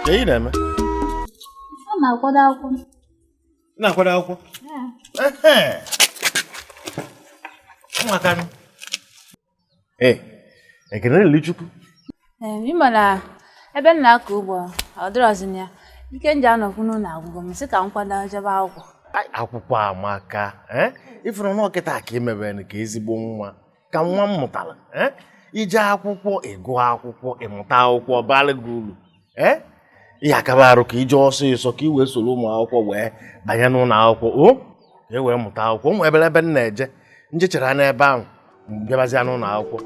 ka ị na-eme? Ọ na-akwado akwụkwọ. Na-akwado akwụkwọ? Ụmụaka ee, ekene dịrị Chukwu. Ị ma na ebe m na-akọ ugbo ọ dịrọzi ya ike nji anọkwu n'ụlọ agwụgwọ m sị ka m kwado jebe akwụkwọ. Akwụkwọ amaka, ifuru na ọkịta ka emebere ka ezigbo nwa ka nwa m mụtara, ije akwụkwọ, ịgụ akwụkwọ, ịmụta akwụkwọ bara gị uru, ihe akaba arụ ka ije ọsịsọ ka ị wee soro ụmụ akwụkwọ wee banye n'ụlọ akwụkwọ o ka e wee mụta akwụkwọ. Ụmụ ebere ebe m na-eje njechere n'ebe ahụ bịabazia n'ụlọ akwụkwọ.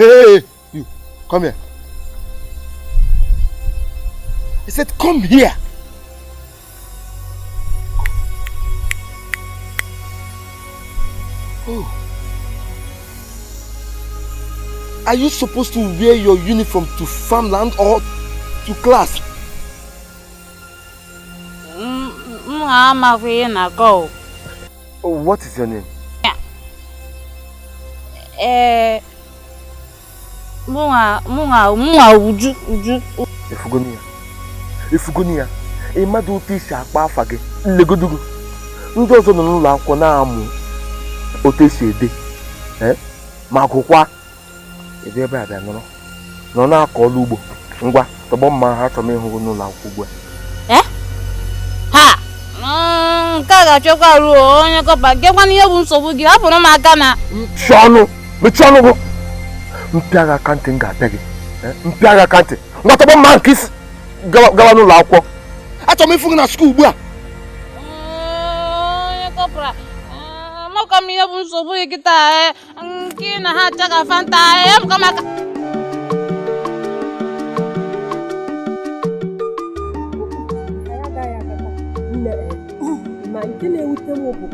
Hey, you, come here. I said, come here. Oh. Are you supposed to wear your uniform to farmland or to class? Oh, what is your name? Mụnwa Uju Uju. Efugonia. Efugonia. Ị mmadụ otu isi akpa afa gị nlegodugo. Ndị ọzọ nọ n'ụlọ akwụkwọ na-amụ otu esi ede ma gụkwa ebe ebe a bịa nọrọ nọ na-akọ ọrụ ugbo. Ngwa tọgbọ mma ha chọrọ m ịhụ gị n'ụlọ akwụkwọ ugbu a. Ha nke a ga-achọkwa ruo onye kọpa gekwana ihe bụ nsogbu gị hapụrụ m aka na mechie ọnụ mechie ọnụ gị. Mpịa gị aka ntị m ga-apịa gị. Mpịa gị aka ntị. Ngwa tọgbọ mma nke isi gawa n'ụlọ akwụkwọ. Achọrọ m ịfụ gị na skuul ugbu a. Onye kọpra maka m ihe bụ nsogbu gị kịta nke na ha achaga fanta ya maka ma nke na-ewute m bụ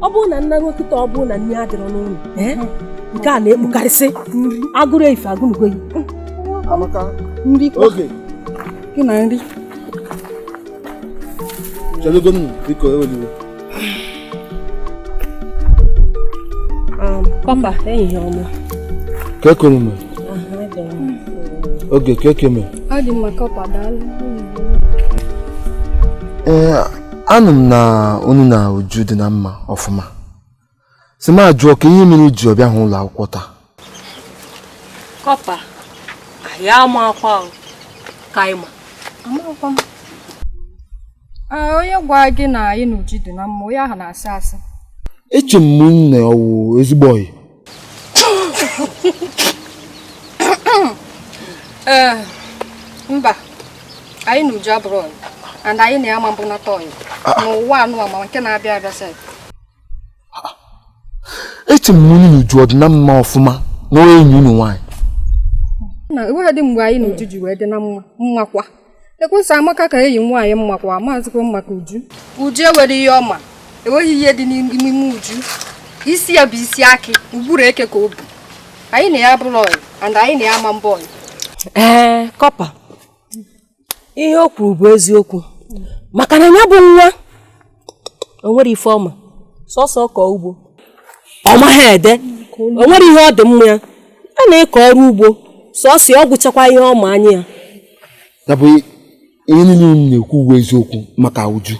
ọ bụrụ na nna nkịta ọ bụrụ na nne adịrọ n'ụlọ nke a na-ekpukarịsị agụrụ efe agụnugo yi. Amaka, nri oge gị na nri chelugonu biko eweliwe. Kọpa ehihie ọma. Kekeme. Oge kekeme. Ọ dị mma kọpa, daalụ. Ee, anụ m na unu na Uju dị na mma ọfụma. Si m ajụọ ka ihe mere iji ọbịa hụ ụlọ akwụkwọ taa. Kọpa, anyị ama akwa ka anyị ma. Amakwa m. Onye gwa gị na anyị na Uju dị na mma, onye ahụ na-asị asị. Eche m na ọ wụ ezigbo ọyị. Ee, mba, anyị na Uju abụrụ ọyị. And anyị na ya ma mbụ nata ọyị. N'ụwa anụ ama nke na-abịa abịa sef. Eche m na Uju ọ dị na mma ọfụma na onye enyi unu nwaanyị. Na enweghị dị mgbe anyị na Uju ji wee dị na mma mmakwa. Ekwesị Amaka ka enyi m nwaanyị mmakwa maazịkwa maka Uju. Uju enwere ihe ọma, enweghị ihe dị n'ime Uju. Isi ya bụ isi akị, ụbụrụ eke ka o bu. Anyị na ya bụrụ ọyị and anyị na ya ama mbọ ọyị. Ee, kọpa, ihe o kwuru bụ eziokwu maka na ya bụ nwa o nwere ife ọma sọsọ kọọ ugbo ọ maghị ede o nwere ihe ọ dị mma ya a na-ekọ ọrụ ugbo sọsọ ọ gwụchakwa ihe ọma anya ya. Ya bụ ihe niile m na-ekwu bụ eziokwu maka Uju.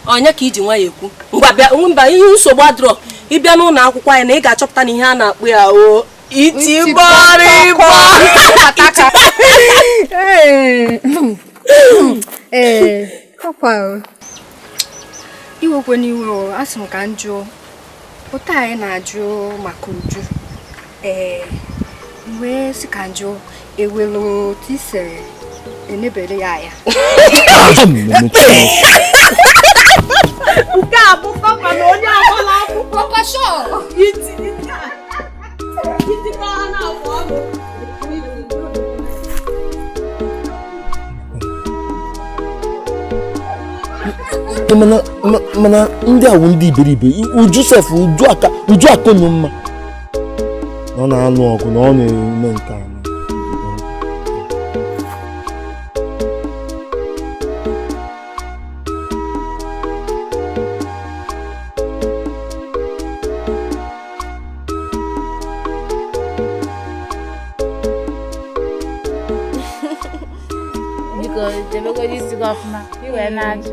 Onye ka iji nwa ya ekwu? Ngwa bịa mba ihe nsogbu adịrọ ịbịa n'ụlọ akwụkwọ anyị na ị ga-achọpụta na ihe a na-akpụ ya o itibọrịbọ. Ee, kọpa, iwekwe n'iwe asị m ka m jụọ ụta anyị na-ajụ maka Uju. Ee, wee sị ka m jụọ ewelu otu isi enebere ya anya. Nke a bụ kọpa na onye agbala akwụkwọ. Kọpa shọ. Itikọ ha na-afọ ọnụ. Mana ndị awụ ndị iberibe Uju sef Uju aka Uju akọnụ mma na ọ na-alụ ọgụ na ọ na-eme nke a. Biko debegodi isi gị ọfụma i wee na-ajụ.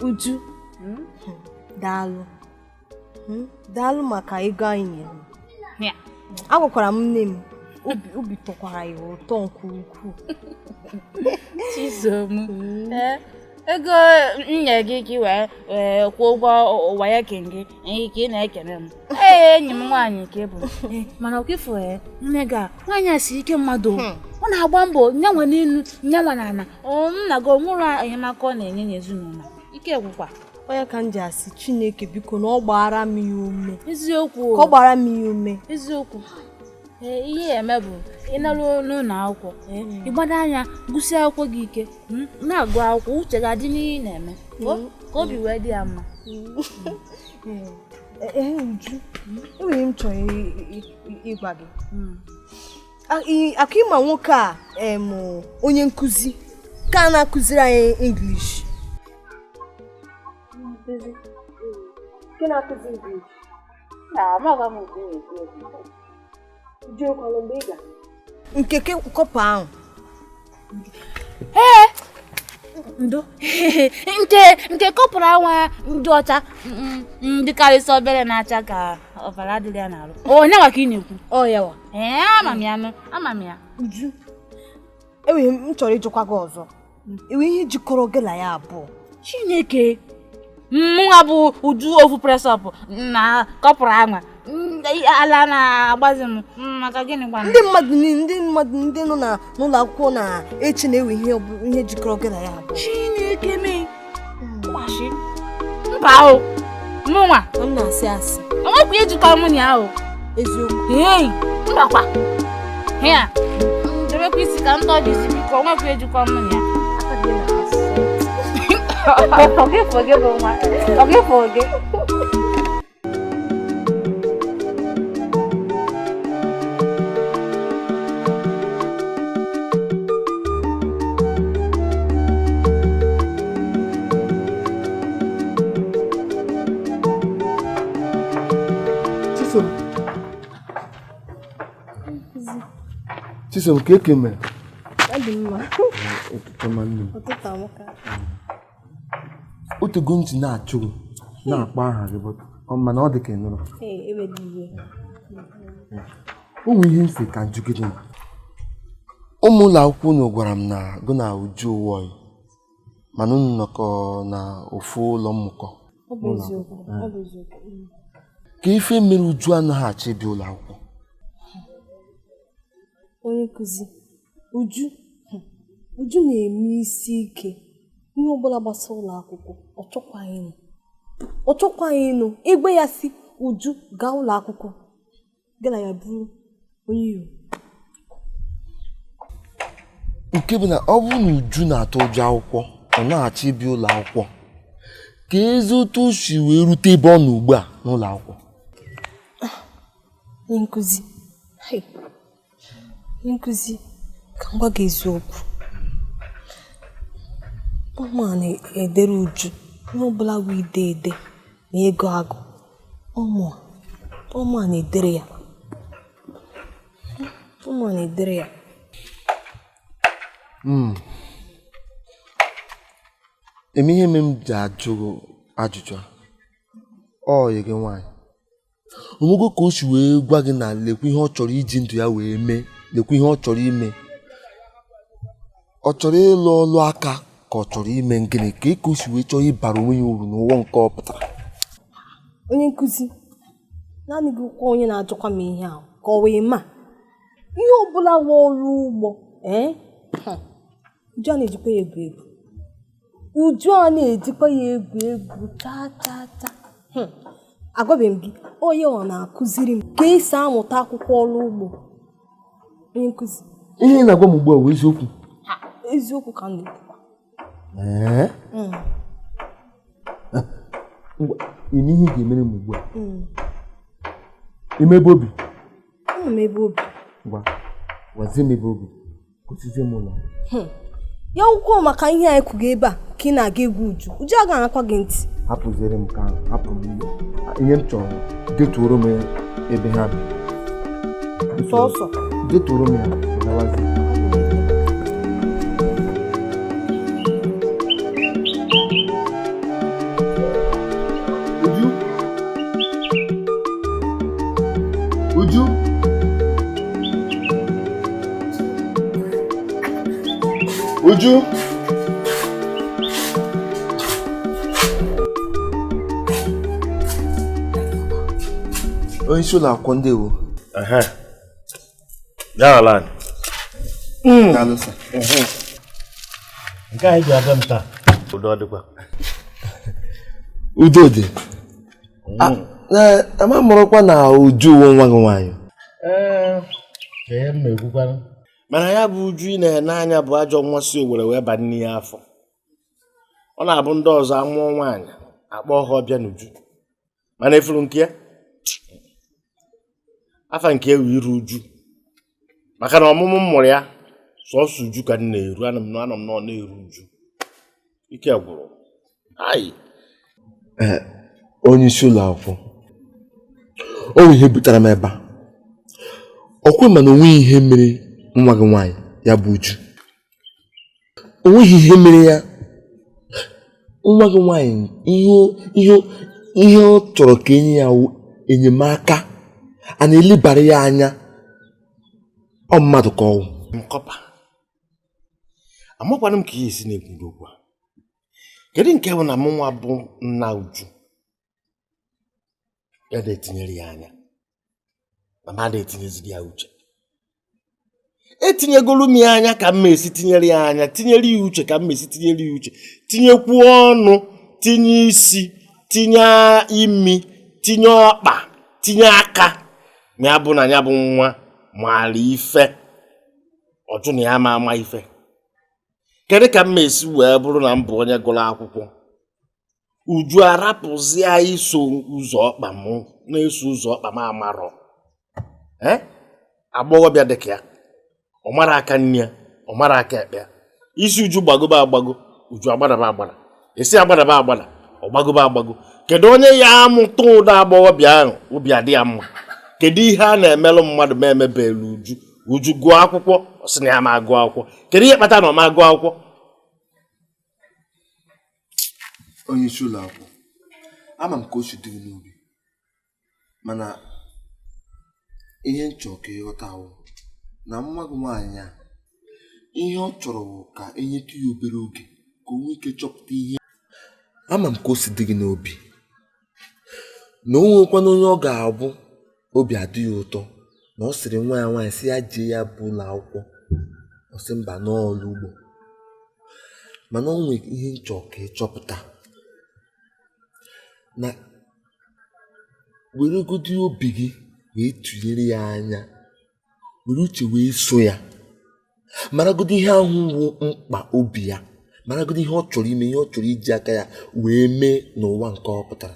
Uju, daalụ. Daalụ maka ego anyị nyere. Agwakwara m nne m, obi tọkwara ya ụtọ nke ukwuu. Chisom, ego nye gị ka i wee kwụọ ụgwọ ụwa ya ke gị ka ị na-ekene m. Ee, enyi m nwaanyị ka ị bụ. Mana ọkwa nne gị a, nwaanyị a si ike mmadụ. Ọ na-agba mbọ nyanwa n'elu nyanwa n'ala. Nna gị ọ nwụrụ enyemaka ọ na-enye n'ezinụlọ. Ike gwụkwa. Onye ka m ji asị Chineke biko na ọ gbara m ya ume. Eziokwu. Ka ọ gbara m ya ume. Eziokwu. Ihe eme bụ ịnarụ n'ụlọ akwụkwọ ịgbado anya gụsị akwụkwọ gị ike na-agụ akwụkwọ uche ga-adị n'ihe ị na-eme ka obi wee dị ya mma. Uju, enwere m chọrọ ịgwa gị. Akụ ịma nwoke a onye nkụzi ka a na-akụziri anyị English. Nke kọpa ahụ. Ee, ndo nke kọpụrụ anwa ndị ọcha ndị karịsị obere na-acha ka ọbara adịrị ya n'arụ. Onye nwa ka ị na-ekwu? Ọ ya wa. Ee, ama m ya nụ, ama m ya. Uju, enweghị m chọrọ ịjụkwa gị ọzọ. Enwe ihe jikọrọ gị na ya abụọ? Chineke, mụnwa bụ Uju ofu presọp na kọpụrụ anwa ala na-agbazi m maka gịnị gwa? Ndị mmadụ ndị nọ n'ụlọ akwụkwọ na-eche na-ewe ihe jikọrọ gị na ya abụọ. Chineke mee gbashi mba o mụnwa m na-asị asị. Onwekwa ihe jikọrọ mụ na ya o. Eziokwu. Ee, mbakwa ya debekwa isi ka ntọ dị isi biko onwekwa ihe jikọrọ mụ na ya. Chisom, ka eke mere? Ọ dị mma. Ụtụtụ ọma nne m. Ụtụtụ amaka. Otego ntị na-achụ gị na-akpọ aha gị mana ọ dị ka ị nụrụ. O nwere ihe mfe ka njugide m. Ụmụ ụlọ akwụkwọ unu gwara m na gụ na Uju Ụwọyị mana unu nọkọ na ofu ụlọ mmụkọ. Ka ife mere Uju anaghị achọ ịbịa ụlọ akwụkwọ. Onye nkụzi, Uju na-eme isi ike ihe ọbụla gbasara ụlọ akwụkwọ ọ chọkwaghị ịnụ igwe ya si Uju gaa ụlọ akwụkwọ gị na ya bụrụ onye iro. Nke bụ na ọ bụrụ na Uju na-atụ ụjọ akwụkwọ ọ na-achọ ịbịa ụlọ akwụkwọ ka ezi otu o si wee rute ebe ọ nọ ugbu a n'ụlọ akwụkwọ. Onye nkụzi, ka m gwa gị eziokwu. Ụmụ a na-edere Uju ihe ọbụla bụ ide ede na ego agụ. Ụmụ a na-edere ya. Ụmụ a na-edere ya. Eme ihe mere m ji ajụ ajụjụ a. Ọ yi gị nwaanyị. Onwego ka o si wee gwa gị na lekwa ihe ọ chọrọ iji ndụ ya wee mee, lekwa ihe ọ chọrọ ime. Ọ chọrọ ịlụ ọlụ aka ka ọ chọrọ ime gịnị ka ka o si wee chọọ ịbara onwe ya uru n'ụwa nke ọ pụtara. Onye nkụzi, naanị gị kwa onye na-ajụkwa m ihe ahụ ka ọ wee ma ihe ọbụla wụ ọrụ ugbo. Uju a na-ejikwa ya egwu egwu. Uju a na-ejikwa ya egwu egwu chaa chaa chaa. Agwabeghị m gị, onye ọ na-akụziri m ka esi amụta akwụkwọ ọrụ ugbo. Onye nkụzi. Ihe ị na-agwa m ugbu a bụ eziokwu? Eziokwu ka m na-ekwukwa. Ee? Ngwa, ime ihe ị ga-emere m ugbu a. Ime ebe obi? Ama m ebe obi. Ngwa, gwazie m ebe obi. Gosizie m ụlọ. Ya akwụkwọ maka ihe anyị kwugo ebe a ka ị na-aga egwu Uju. Uju agaghị anakwa gị ntị. Hapụziere m ka ahụ, hapụ m ihe m chọrọ, detuoro m ebe ha bi. Sọsọ. Detuoro m ya, gawazie. Uju. Uju. Uju. Onye isi ụlọ akwụkwọ, ndewo. Daalụ sir. Nke anyị ji abịa m taa. Udo dịkwa. Udo dị. Ama mụrụkwa na Uju wụ nwa gị nwaanyị. Ee, m na-ekwukwanụ. Mana ya bụ Uju ị na-ene anya bụ ajọ nwa si Owere wee ba nne ya afọ. Ọ na-abụ ndị ọzọ amụọ nwaanyị akpọ ha ọbịa n'uju. Mana efuru nke ya afa nke ewu iru uju. Maka na ọmụmụ m mụrụ ya sọsọ uju ka m na-eru, anọ m nọ na-eru uju. Ike gwụrụ. Ai. Onye isi ụlọ akwụkwọ, o nwere ihe butere m ebe a. Ọkwe mana o nweghị ihe mere nwa gị nwaanyị ya bụ Uju. O nweghị ihe mere ya. Nwa gị nwaanyị ihe ọ chọrọ ka enye ya enyemaka, a na-elebara ya anya. Ọ mmadụ ka ọ wụ. Nkọpa, amakwanụ m ka ihe esi na-ekwuru okwu a. Kedu nke bụ na mụ nwa bụ nna Uju ya na-etinyere ya anya, mama na-etinyeziri ya uche? Etinyegolu m ya anya ka m esi tinyere ya anya, tinyere ya uche ka m esi tinyere ya uche, tinyekwuo ọnụ, tinye isi, tinye imi, tinye ọkpa, tinye aka. Ya bụ na ya bụ nwa maara ife, ọjụ na ya ma ama ife. Kedu ka m esi wee bụrụ na m bụ onye gụrụ akwụkwọ, Uju arapụzie iso ụzọ ọkpa m na-eso ụzọ ọkpa m amarọ? Agbọghọbịa dịka ya, ọ mara aka nne ya, ọ mara aka ekpe ya. Isi Uju gbagobe agbago, Uju agbadaba agbada, esi agbadaba agbada, ọ gbagobe agbago. Kedu onye ya amụta ụda agbọghọbịa ahụ obi adị ya mma? Kedu ihe a na-emelụ mmadụ ma emebelu Uju? Uju gụọ akwụkwọ, ọ sị na ya ma agụ akwụkwọ. Kedu ihe kpatara na ọ ma agụ akwụkwọ? Onye isi ụlọ akwụkwọ, ama m ka o si dị n'obi, mana ihe m chọrọ ka ịghọta ahụ na nwa gị nwaanyị a, ihe ọ chọrọ bụ ka enyetụ ya obere oge ka o nwee ike chọpụta ihe. Ama m ka o si dị gị n'obi na o nwekwana onye ọ ga-abụ obi adị ya ụtọ na ọ sịrị nwa ya nwaanyị si ya jee ya bụ ụlọ akwụkwọ, ọ sị mba n'ọrụ ugbo. Mana o nwere ihe m chọrọ ka ịchọpụta, na weregodi obi gị wee tụnyere ya anya, were uche wee so ya, maragodi ihe ahụ wụ mkpa obi ya, maragodi ihe ọ chọrọ ime, ihe ọ chọrọ iji aka ya wee mee n'ụwa nke ọ pụtara.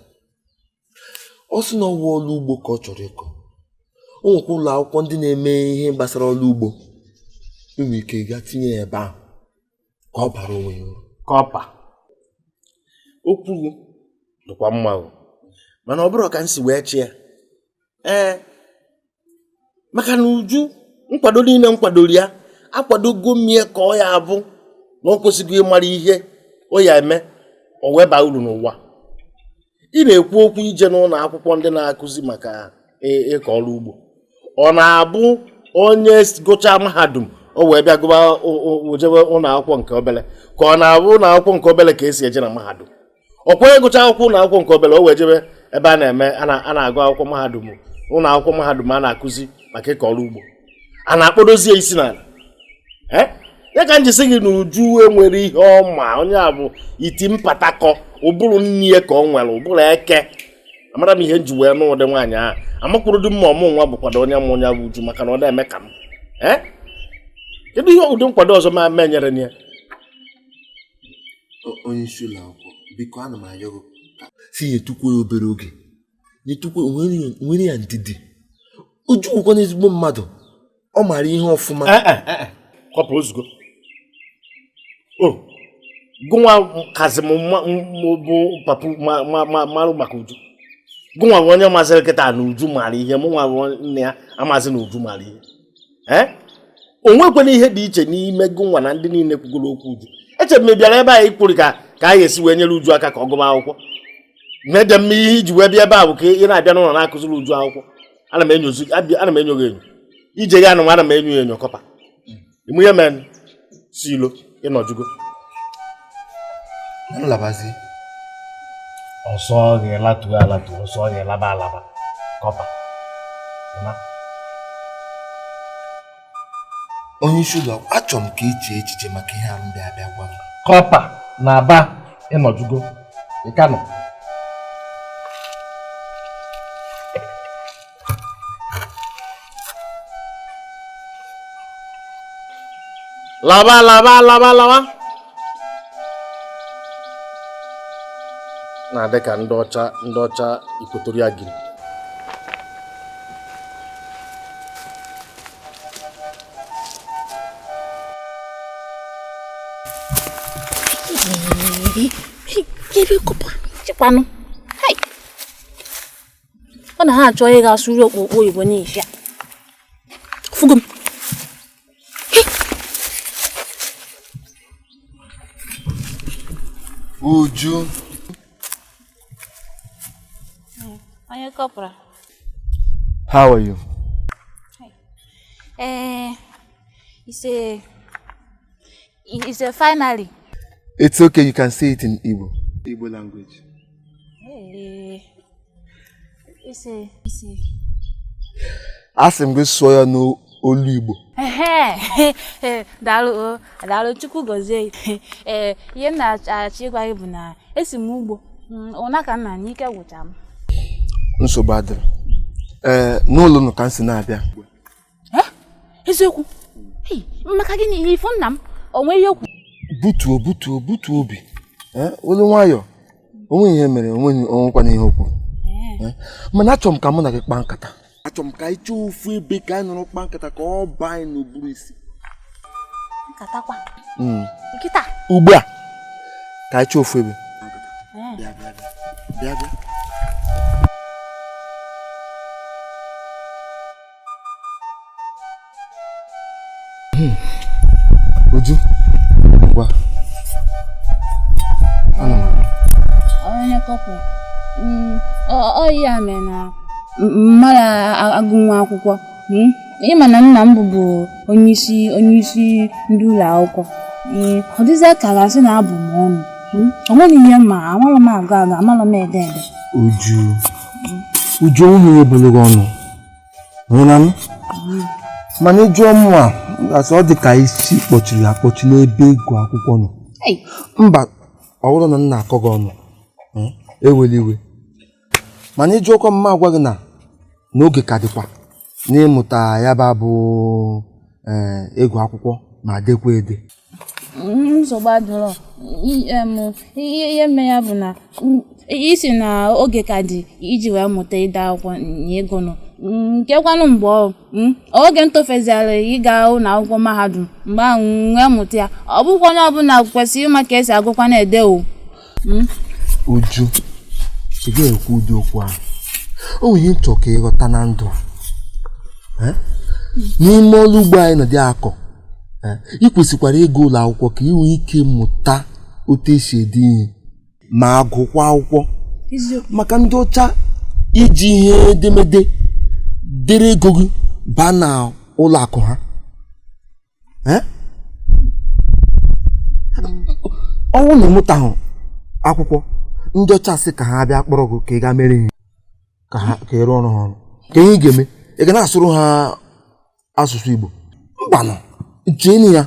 Ọ sị na ọ wụ ọrụ ugbo ka ọ chọrọ ịkọ. O nwekwa ụlọ akwụkwọ ndị na-eme ihe gbasara ọrụ ugbo, enwere ike gaa tinye ya ebe ahụ ka ọ bara onwe ya uru. Kọpa, okwu dịkwa mma o, mana ọ bụrụ ka m si wee chịa. Ee, maka na Uju nkwado niile m kwadoro ya, akwadogo m ya ka ọ ya abụ na ọ kwesịghị ịmara ihe o ya eme, o wee baa uru n'ụwa. Ị na-ekwu okwu ije n'ụlọ akwụkwọ ndị na-akụzi maka ịkọ ọrụ ugbo. Ọ na-abụ onye gụchaa mahadum o wee bịa gụba jebe ụlọ akwụkwọ nke obele, ka ọ na-abụ ụlọ akwụkwọ nke obele ka esi eje na mahadum? Ọ kwenye gụchaa akwụkwọ ụlọ akwụkwọ nke obele o wee jebe ebe a na-eme a na-agụ akwụkwọ mahadum, ụlọ akwụkwọ mahadum a na-akụzi maka ịkọ ọrụ ugbo, a na-akpọdozie isi n'ala. Ya ka m ji sị gị na Uju enwere ihe ọma. Onye a bụ iti mpatakọ, ụbụrụ nne ya ka ọ nwere, ụbụrụ eke. Amara m ihe m ji wee nụ ụdị nwaanyị ahụ. Amakwuru dị mma ọmụ nwa bụkwado onye mụ ya bụ Uju maka na ọ na-eme ka m. Ee? Kedu ihe ụdị nkwado ọzọ ma ma enyere ya? Onye isi ụlọ akwụkwọ, biko ana m ayọ gị si nyetukwu ya obere oge, nyetukwu nwere ya ndidi. Uju bụkwa ezigbo mmadụ, ọ maara ihe ọfụma. Kọpụ ozugbo. O gụnwa kazi m bụ papa marụ maka Uju. Gụnwa bụ onye masịrị kịta na Uju maara ihe, mụ nwa bụ nne ya amazi na Uju maara ihe. Ee, o nwekwana ihe dị iche n'ime gụnwa na ndị niile kwugoro okwu Uju. Echere m ị bịara ebe a ikwuru ka anyị esi wee nyere Uju aka ka ọ gụba akwụkwọ. Mede m ihe iji wee bịa ebe a bụ ka ị na-abịa n'ụlọ na-akụziri Uju akwụkwọ. Ana m enyo gị enyo. Ije gị anụ ana m enyo ya enyo kọpa. Ịmụ ihe men si ilo ịnọjugo. Nlabazi. Ọsọ ga-elatu alatu, ọsọ ga-elaba alaba. Kọpa. Onye isi ụlọ, achọrọ m ka i chee echiche maka ihe a m bịa bịa gwa gị. Kọpa na aba ịnọjugo. Ị ka nọ. Laba laba laba laba. Na-adị ka ndị ọcha Equatorial Guinea. Chekwanụ. Ọ na ha achọ ịga asụrụ okpokpo oyibo n'isi a. Fugo m. Uju. Onye kọpra. How are you? It's a finally. It's okay, you can say it in Igbo. Igbo language. It's a. Asị m gị sụọ ya n'olu Igbo. Daalụ, daalụ, Chukwu gọzie. Ee, ihe m na-achọ ịgwa gị bụ na esi m ugbo ụna ka nna n'ike gwụcha m. Nsogbu adịrị. Ee, n'ụlọ unu ka m si na-abịa. Eziokwu? Maka gịnị ifo nna m o nweghị okwu? Butuo obi. Olu nwayọ. Onwe ihe mere onwekwana ihe okwu. Mana achọrọ m ka mụ na gị kpaa nkata. Achọrọ m ka anyị chọọ ofu ebe ka anyị nọrọ kpaa nkata ka ọ baa anyị n'ụbụrụ isi. Nkata kwa? Nkịta? Ugbu a ka anyị chọọ ofu ebe. Bịa bịa bịa. Uju, ngwa. Ana m abịa. Onye kọpụ. Ọ ya mere na mmadụ agụ nwa akwụkwọ. Ịma na nna m bụbu onye isi ndị ụlọ akwụkwọ. Ọ dịzịa ka gasị na abụ m ọnụ. O nweghị ihe ma amara m agụ agụ, amara m ede ede. Uju onwe ya ebolo gị ọnụ. Hụrụ m? Mana ịjụọ m a, asị ọ dị ka isi kpọchiri akpọchi n'ebe ịgụ akwụkwọ nọ. Mba, ọ bụrụ na m na-akọ gị ọnụ, ewela iwe. Mana ịjụọkwa m agwa gị na n'oge ka dịkwa n'ịmụta ya bụ ịgụ akwụkwọ ma dekwa ede. Nsogbu adịrọ. Ihe mere ya bụ na isi na oge ka dị iji wee mụta ide akwụkwọ na ịgụnụ. Nke kwanụ mgbe oge m tofeziara ịga ụlọ akwụkwọ mahadum mgbe ahụ nwee mụta ya. Ọ bụkwa onye ọbụla kwesịrị ịma ka esi agụkwa na ede o. Uju, ị gaghị ekwu ụdị okwu ahụ. O nwere ihe nchọ ka ịghọta na ndụ a. N'ime ọrụ ugbo anyị nọ dị akọ, ị kwesịkwara ịga ụlọ akwụkwọ ka ị nwee ike mụta otu esi ede ihe ma gụkwa akwụkwọ. Maka ndị ọcha iji ihe edemede dere ego gị baa na ụlọ akụ ha. Ọnwụ na ịmụtahụ akwụkwọ, ndị ọcha sị ka ha bịa kpọrọ gị ka ị gaa mere ihe, ka ị rụọ ọrụ ha ọrụ. Ka ihe ị ga-eme, ị ga na-asụrụ ha asụsụ Igbo. Mbanụ, chee ya.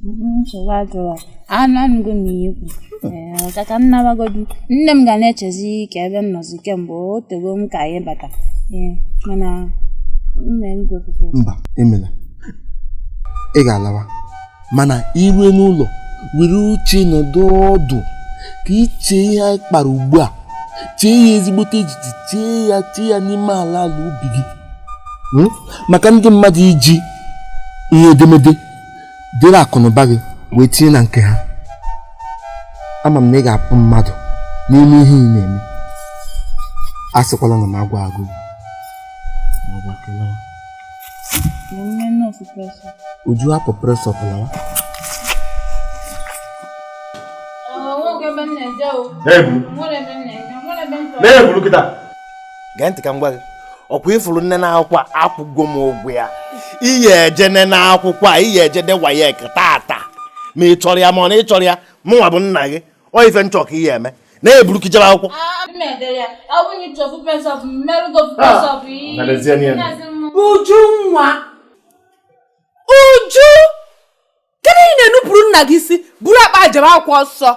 Nsogbu adịrọ. Anụgo m ihe ikwu. Ee, ka m nabagodu nne m ga na-echezi ka ebe m nọzi kemgbe o tego m ka anyị bata. Ee, mana nne m gofufe. Mba, emela. Ị ga-alawa mana irue n'ụlọ were uche nọdụ ọdụ ka iche ihe anyị kpara ugbu a, chee ya ezigbote echiche, chee ya n'ime ala ala obi gị. Maka ndị mmadụ iji ihe edemede dere akụnụba gị wee tinye na nke ha. Ama m na ị ga-apụ mmadụ n'ime ihe ị na-eme. A sịkwala na m agwa agụ. Uju hapụ presọp lawa. Gee ntị ka m gwa gị, ọkwa ịfụrụ nne na akwụkwọ akwụgo m ụgwọ ya. Iyi eje nne na akwụkwọ a, iyi eje de WAEC tata ma ị chọrọ ya ma ọ na ị chọrọ ya, mụnwa bụ nna gị. Ọ ife nchọ ka ihe eme na-eburu ka ijebe akwụkwọ. Uju nwa, Uju, kedu ihe na-enupụrụ nna gị isi buru akpa jebe akwụkwọ ọsọ?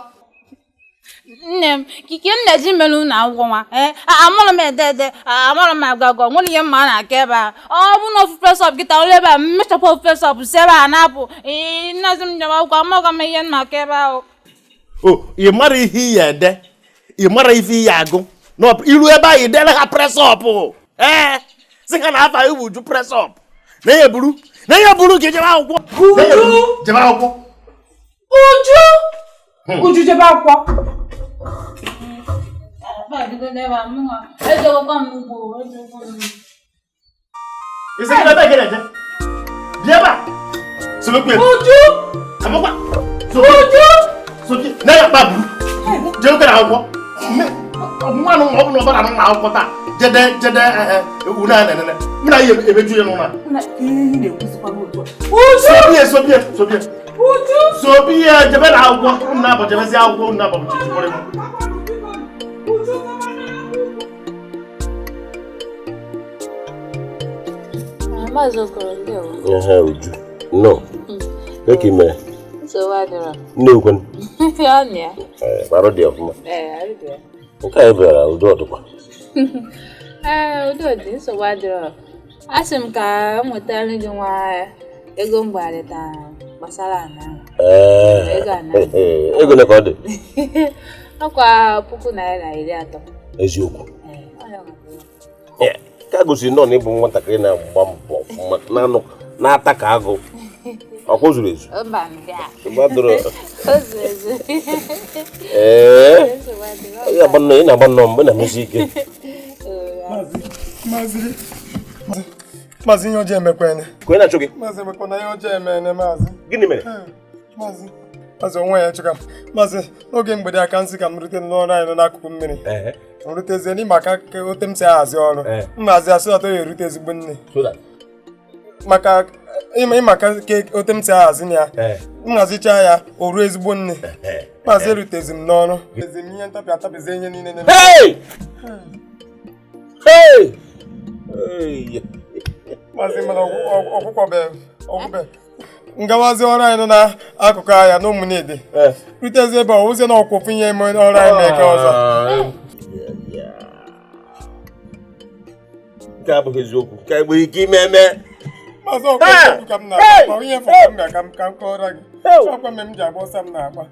Nne m, kike m na-eji mere ụlọ akwụkwọ nwa, amụrụ m ede ede, amụrụ m agụ agụ, nwere ihe mma na-aka ebe a. Ọ bụ na ofu presọp kịta ụlọ ebe a, mmechapụ ofu presọp si ebe a na-apụ. Nnazi m jebe akwụkwọ, amaghị m ihe m na-aka ebe ahụ. O, ị mara ihe iyi ede, ị mara ife iyi agụ, iru ebe ahụ idere ha presọpụ. Ee, sị ha na afa iwu Uju presọp. Na ihe buru ka ijebe akwụkwọ. Uju! Jebe akwụkwọ. Uju! Uju jebe akwụkwọ. Uju! Uju! Jee akwụkwọ. Mmanụ ọ bụla ọbara na akwụkwọ taa. Jede jede unu a na-enene. Mụ na ya emeju ya n'ụlọ. Sobie sobie sobie. Sobie jebe na akwụkwọ. Unu na-abọ jebezi akwụkwọ, unu na-abọ chichikwere m. Maazị Okoro, ndewo. Ehe, Uju. No. Ka ị mere? Nsogbu adịrọ. Nne ukwen. Ọ nị ya. Ee, arụ dị ọfụma. Ee, arụ dị ya. Nke a bịara udo ọdụkwa. Ee, udo dị, nsogbu adịrọ. Asị m ka m nwetara gị nwa ego mgbarịta gbasara ana ahụ. Ee. Ego ana. Ego ole ka ọ dị? Ọkwa ₦30,000. Eziokwu. Ka gosiri nọ na ịbụ nwatakịrị na-agba mbọ ọfụma na-ata ka agụ. Ọkwa zuru ezu? Mba, ndị a. O zuru ezu. Ee. Ị na-agba nnọọ mgbe na-emesi ike. Maazị, ihe ọjọọ emekwene. Ka onye na-achụ gị? Maazị, emekwana ihe ọjọọ emene, maazị. Gịnị mere? Maazị, maazị onwe ya chụka m. Maazị, n'oge mgbede aka nsị ka m rute n'ọrụ anyị nọ n'akụkụ mmiri. M rutezie n'ime aka ote m si ahazi ọrụ. Maazị asị ọtọ ya erute ezigbo nne. Maka ịma ka ote m si ahazi ya. M hazichaa ya, o ruo ezigbo nne. Maazị erutezi m n'ọrụ. Ezi m ihe ntapị atapịzi ihe niile na-eme. Hey! Maazị, mana ọgwụbe ngawazi ọrụ anyị nọ n'akụkụ ahịa na Ụmụnede. Rutezi ebe ọ wụzie na ọkwụkwụ ihe eme ọrụ anyị mee ka ọzọ. Nke abụghị eziokwu. Nke enweghị ike ime eme. Maazị, ọkwụkwụ ka m na-agba, ihe fọrọ m ga ka m kọọrọ gị. Ọkwa mme m ji agba ọsọ m na-agba.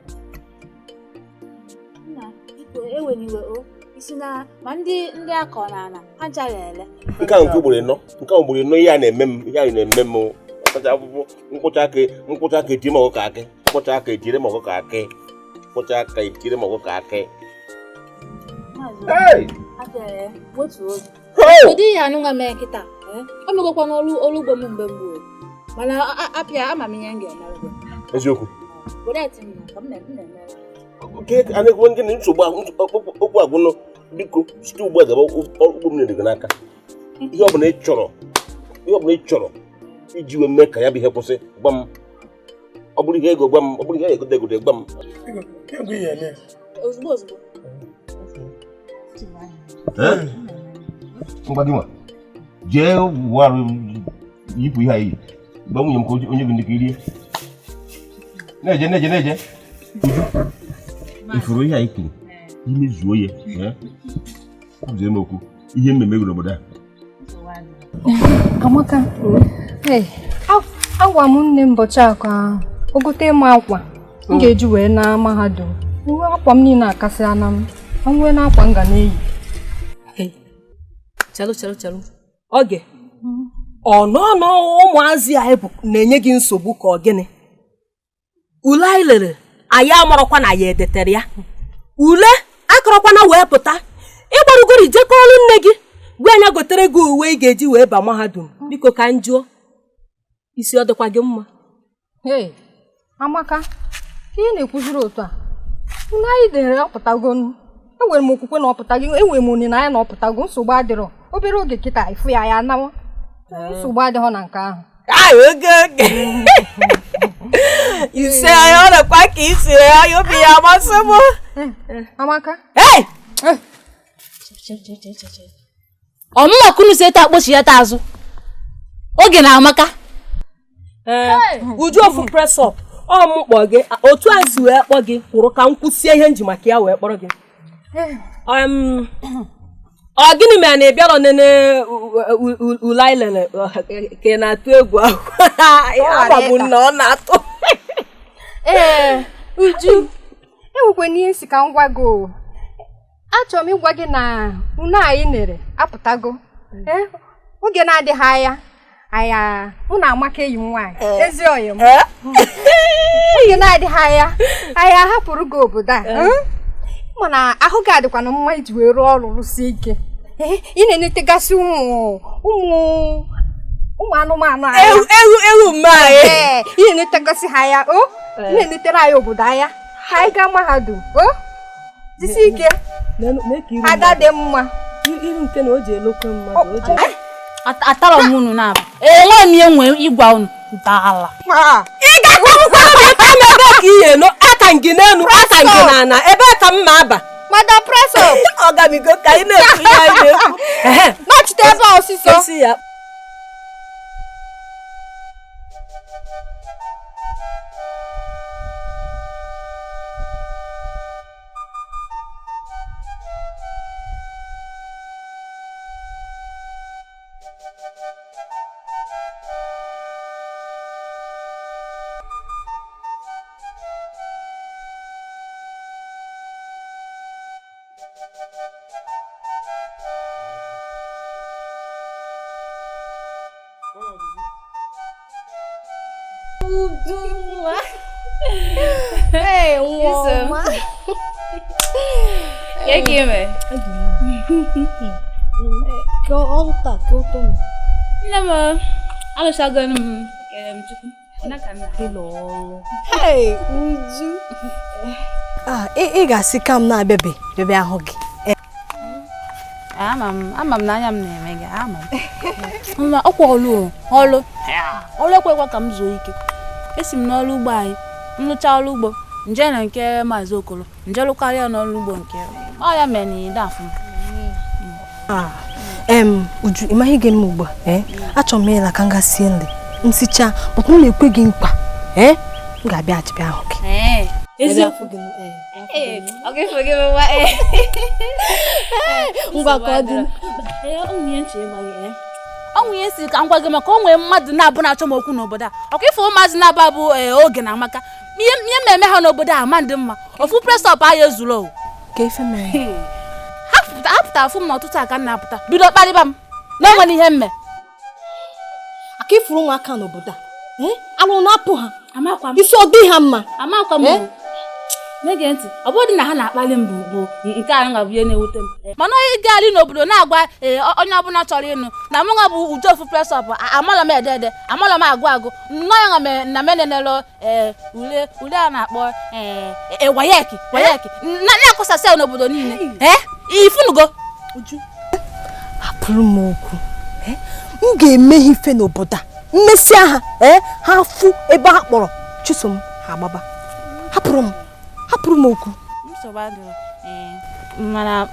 Nna, biko ewela iwe o. Isi na ma ndị akọ n'ala ha nchaghị ele. Nke ahụ nke ugboro ịnọ, nke ahụ ugboro ịnọ ihe a na-eme m, ihe a na-eme m. Nkwụcha aka etiri m ọkụkọ akị, nkwụcha aka etiri m ọkụkọ akị, nkwụcha aka etiri m ọkụkọ akị. Ụdị ihe anụnwa mee kịta, ọ megokwa n'ọrụ ugbo m mgbe mbụ, mana apịa ama m ihe m ga-emere gị. Eziokwu. Were eti m ka m na-emere. Nke a na-ekwu ndị nsogbu okwu agwụnụ, biko site ugbu a gaba ugbo m nyere gị n'aka. Ihe ọbụla ị chọrọ, ihe ọbụla ị chọrọ iji wee mee ka ya bụ ihe kwụsị, gwa m. Ọ bụrụ ihe ego gwa m, ọ bụrụ ihe egote egote gwa m. Ozugbo ozugbo. Ngwa gị nwa, jee wụọ arụ yipụ ihe a iyi. Gwa nwunye m ka onye gị ndị ka i rie. Na-eje na-eje na-eje. Uju. Ifuru ihe anyị kwuru imezuo ya kwuzie m okwu ihe mmemme gị n'obodo a. Amaka, agwa m nne m bọchị akwa o gote m akwa m ga-eji wee na mahadum. Uwe akwa m niile akasịala m, nwee na akwa m ga na-eyi. Chelụ chelụ chelụ. Oge ọ nọ ụmụazị anyị bụ na-enye gị nsogbu ka ọ gịnị? Ule anyị lere anyị amarọkwa na ya edetere ya. Ule akọrọkwana wee pụta ịgbarugoro ijekọọlụ nne gị gwa anya gotere gị uwe ị ga-eji wee ba mahadum. Biko ka m jụọ, isi ọ dịkwa gị mma? Ee, Amaka, ihe na-ekwuziri otu a unu anyị dere ọpụtago, enwere m okwukwe na ọpụtago, enwere m olileanya na ọpụtago, nsogbu adịrọ. Obere oge kịta ifu ya ya anawa, nsogbu adịghọ na nke ahụ. Oge oge ise anyị ọ nakwa ka isi ya obi ya amasị m. Amaka, ọmụma kunu si eta akpọchi ya ta azụ oge na Amaka. Uju ofu press up ọ mụ kpọ gị otu a si wee kpọ gị kwụrụ ka m kwụsie ihe nji maka ya wee kpọrọ gị. Ọ gịnị mere na ị bịarọ nene ule anyị lere ka ị na-atụ egwu ahụ? Agbagbu na ọ na-atụ. Ee, Uju, enwekwana ihe si ka m gwa gị. Achọrọ m ịgwa gị na unu anyị nere apụtago. Oge na-adịghị anya anya mụ na Amaka enyi m nwaanyị ezi oyi m. Oge na-adịghị anya anyị ahapụrụ gị obodo a, mana ahụ gị adịkwana mma iji wee rụọ ọrụ rụsie ike. Ị na-enetegasị ụmụ anụmanụ anya, ewu mme anyị. Ị na-enetegasị ha anya, o ị na-enetere anyị obodo anya. Anyị gaa mahadum, o jisi ike, ada dị mma. Iru nke na o ji elokwe mmadụ o ji atara m unu na-abụ enweghị m ihe nwe ịgwa unu ntọala. Ị ga-akwụkwọ m ebe ka ihe nọ aka gị n'elu aka gị n'ala ebe ka m ma aba. Madam press up. Ọgamigo ka anyị na-ekwu ihe anyị na-ekwu. Nọchite ebe a ọsịsọ. Esi ya. Hey, nwa. Ka ọrụ taa ka ụtọ m. Nne m alụchago m kere m Chukwu. Ụlọ ọrụ. Hey, Uju. Ị ga-asị ka m na-abịabe bịabe ahụ gị. Ama m na anya m na-eme gị, ama m. Nwa ọkwa ọlụ ọlụ ọlụ ekwekwa ka m zuo ike. Esi m n'ọrụ ugbo anyị nlụcha ọrụ ugbo nje na nke Maazị Okolo nje lụkarịa n'ọrụ ugbo nke ọ ya mere na ịda afụ m. Uju, ị maghị gị m ugbu a? Achọrọ m ịla ka m gaa sie nri nsichaa maka m na-ekwe gị nkwa. M ga-abịa achịbịa ahụ gị. Eziokwu. Ngwa ka ọ dị. Ọnwụ ihe si ka m gwa gị maka o nwee mmadụ na-abụ na-achọ m okwu n'obodo a. Ọkwa ife ụmụazị na-abụ abụ oge na Amaka ihe mmemme ha n'obodo a ma ndị mma. Ofu press up ahụ ezuru o. Ha pụta afụ m n'ọtụtụ aka m na-apụta bido kparịba m na enwere ihe mme. Aka ifuru ụmụaka n'obodo a alụ na-apụ ha isi ọ dị ha mma. Amakwa m na-ege ntị, ọ bụrụ na ha na-akpali m bụ nke a nwa bụ ihe na-ewute m. Mana onye gaali n'obodo na-agwa onye ọbụla chọrọ ịnụ na mụ nwa bụ Uju ofu press up amala m ede ede amala m agụ agụ nnọọ ya nwa na menenelo ule ule a na-akpọ wayeki wayeki na-akụsasị ya n'obodo niile. Ifunugo Uju, hapụrụ m okwu. M ga-eme ife n'obodo a mmesịa ha ha fụ ebe ha kpọrọ Chisom ha agbaba. Hapụrụ m okwu. Nsogbu adịrọ. Mana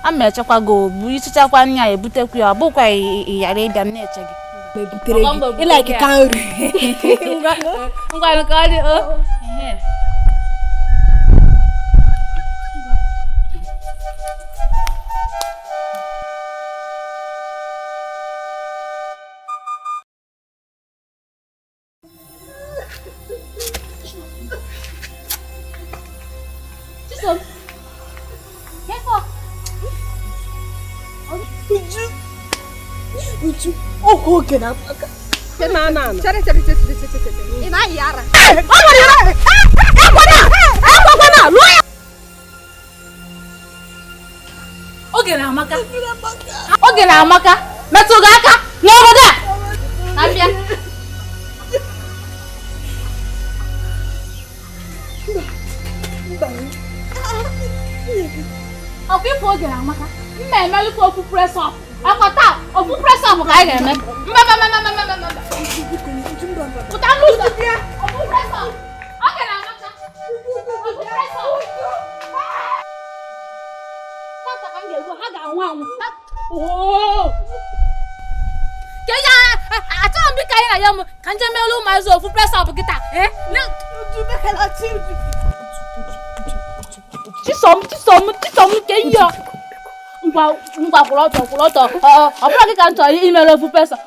a ma echekwa gị bụ ichichakwa nya ebutekwa ya ọ bụkwa ị ghara ịbịa m na-eche gị. Ebutere gị ịlaiki ka nri. Ngwanụ ka ọ dị o. Chisom. Kefọ. Uju. Uju, ọkwa oge na amaka. Chere chere chere chere chere. Ị na-ayị ara. Oge na amaka. Oge na amaka. Metụ gị aka n'obodo a. Abịa. Ọkwa ịfụ oge na amaka. Mma emelụkwa ofu press up. Akwa taa, ofu press up ka anyị ga-eme. Mba mba mba mba mba mba. Pụta n'ụzọ. Ofu press up. Oge na amaka. Ofu press up. Tata ka m ga-egbu ha ga-anwụ anwụ. Oo. Kenya, achọrọ m bika anyị na ya m ka nje meelu ụmụazị ofu press up kịta. Chisom, Chisom, Chisom nke ihe. Ngwa ngwa kwụrụ ọtọ kwụrụ ọtọ. Ọ bụrụ gị ka m chọrọ imere ofu press up.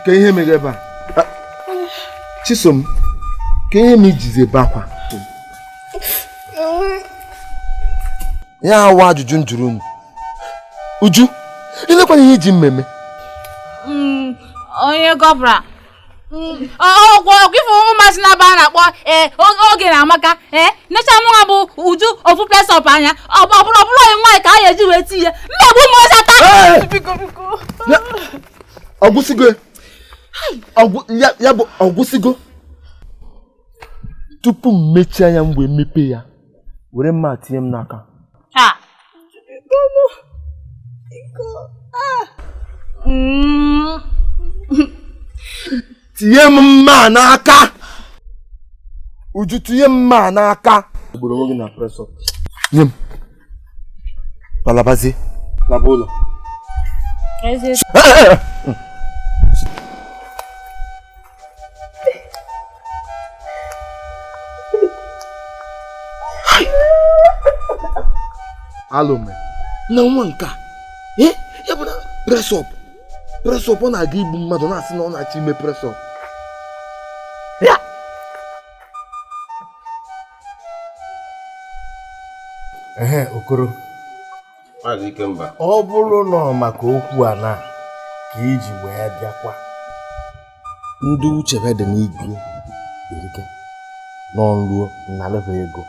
Ke ihe mere ebe a? Chisom, ke ihe ma ijizi ebe akwa? Ya awa ajụjụ m jụrụ unu. Uju, ilekwana ihe iji mmemme. Onye gọbra. Ọgwụ ifụ ụmụazị na-aba a na-akpọ oge na amaka. Necha mụnwa bụ Uju ofu press up anya. Ọ bụrụ onye nwaanyị ka a ga-eji wee tinye. Mmegbu ụmụazị ata. Ọgwụsigo. Ya bụ ọgwụsigo. Tupu m mechie anya m wee mepee ya, were mma tinye m n'aka. Tinye m mma n'aka. Uju, tinye m mma n'aka. Ugboro onwe gị na press up. Nye m. Balabazie. Laba ụlọ. Alụ mere na nwa nke a, ya bụ na press up. Press up ọ na-aga igbu mmadụ na-asị na ọ na-achọ ime press up. Ya. Ehe, Okoro. Maazị Ikemba. Ọ bụrụ na ọ maka okwu a na ka iji wee bịakwa. Ndị uchebe dị n'igwe erike n'ọnruo nnalụfe ego.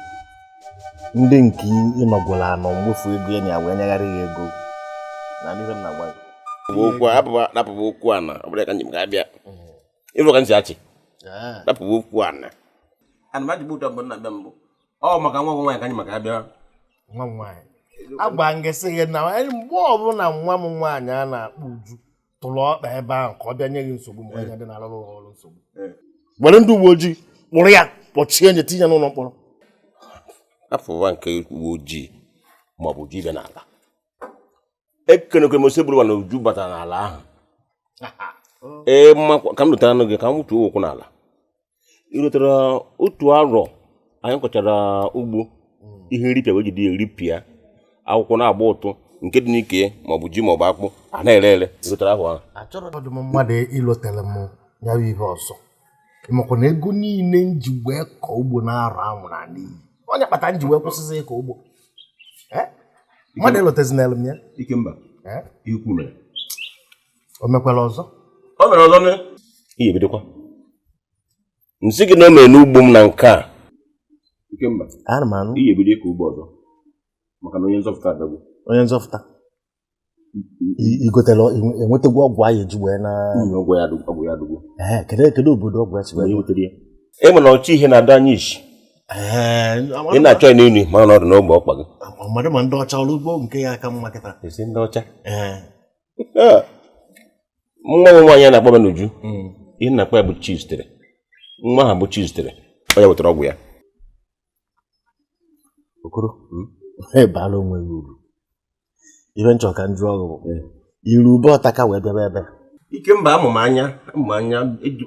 Ndị nke ịnọgwụla anọ mmefu ego ya na wee nyegharị ya ego. Na ndị m na-agwa gị. Okwu a napụba okwu a na ọ bụrụ ka njem ga-abịa. Ịfụ ka m si achị. Napụba okwu a na. Ana m ajụgbu ụtọ mbụ nna bịa mbụ. Ọ maka nwa nwaanyị ka anyị maka abịa. Nwa m nwaanyị. Agba ngịsị gị na mgbe ọbụla nwa m nwaanyị a na-akpọ Uju tụrụ ọkpa ebe ahụ ka ọ bịa nye gị nsogbu ma onye dị na-arụrụ ọrụ nsogbu. Were ndị uwe ojii kpụrụ ya kpọchie nye tinye n'ụlọ mkpọrọ. Afụwa nke uwe ojii ma ọ bụ Uju ịbịa n'ala. Ekenekwe m ose bụrụ na Uju batara n'ala ahụ. Ee, ka m lụtara gị ka m wutuo ụkwụ n'ala. Ị lụtara otu arọ anyị kọchara ugbo ihe nripịa wee jide ya eripịa akwụkwọ na-agba ụtụ nke dị n'ike ma ọ bụ ji ma ọ bụ akpụ a na-ere ere. Ị lụtara ahụ ahụ. Achọrọ m mmadụ ịlụtere m ya bụ ihe ọzọ. Makwa na ego niile m ji wee kọọ ugbo na-arọ anwụrụ n'iyi. Onye kpata m ji wee kwụsịsị ịkọ ugbo. Mmadụ ịlụtezinelu m ya. Ikemba, ikwu mere. O mekwara ọzọ? O mere ọzọ ne. Ihe ebidokwa. Nsị gị na o mere n'ugbo m na nke a. Ikemba, ana m anụ. Ihe ebido ịkọ ugbo ọzọ. Maka na onye nzọpụta abịagwo. Onye nzọpụta? Igotela enwetegwu ọgwụ anyị eji wee na. Ọgwụ ya adụgwo. Kedu obodo ọgwụ ya si wee wetere ya? Ị ma na ọchị ihe na-ada anyị isi. Ị na-achọ ya n'elu ma ọ nọdụ n'ogbe ọkpa gị. Mmadụ ma ndị ọcha ọrụ ugbo nke ya aka mma kịta. Esi ndị ọcha. Nwa m nwaanyị na-akpọ m n'Uju. Ihe na-akpọ ya bụ Chizitere. Nwa ahụ bụ Chizitere. Ọ ya wetara ọgwụ ya. Okoro, baala onwe gị uru. Ihe nchọ ka m jụọ gị bụ iru ube ọtaka wee bịaba ebe. Ikemba, amụ m anya, amụ m anya.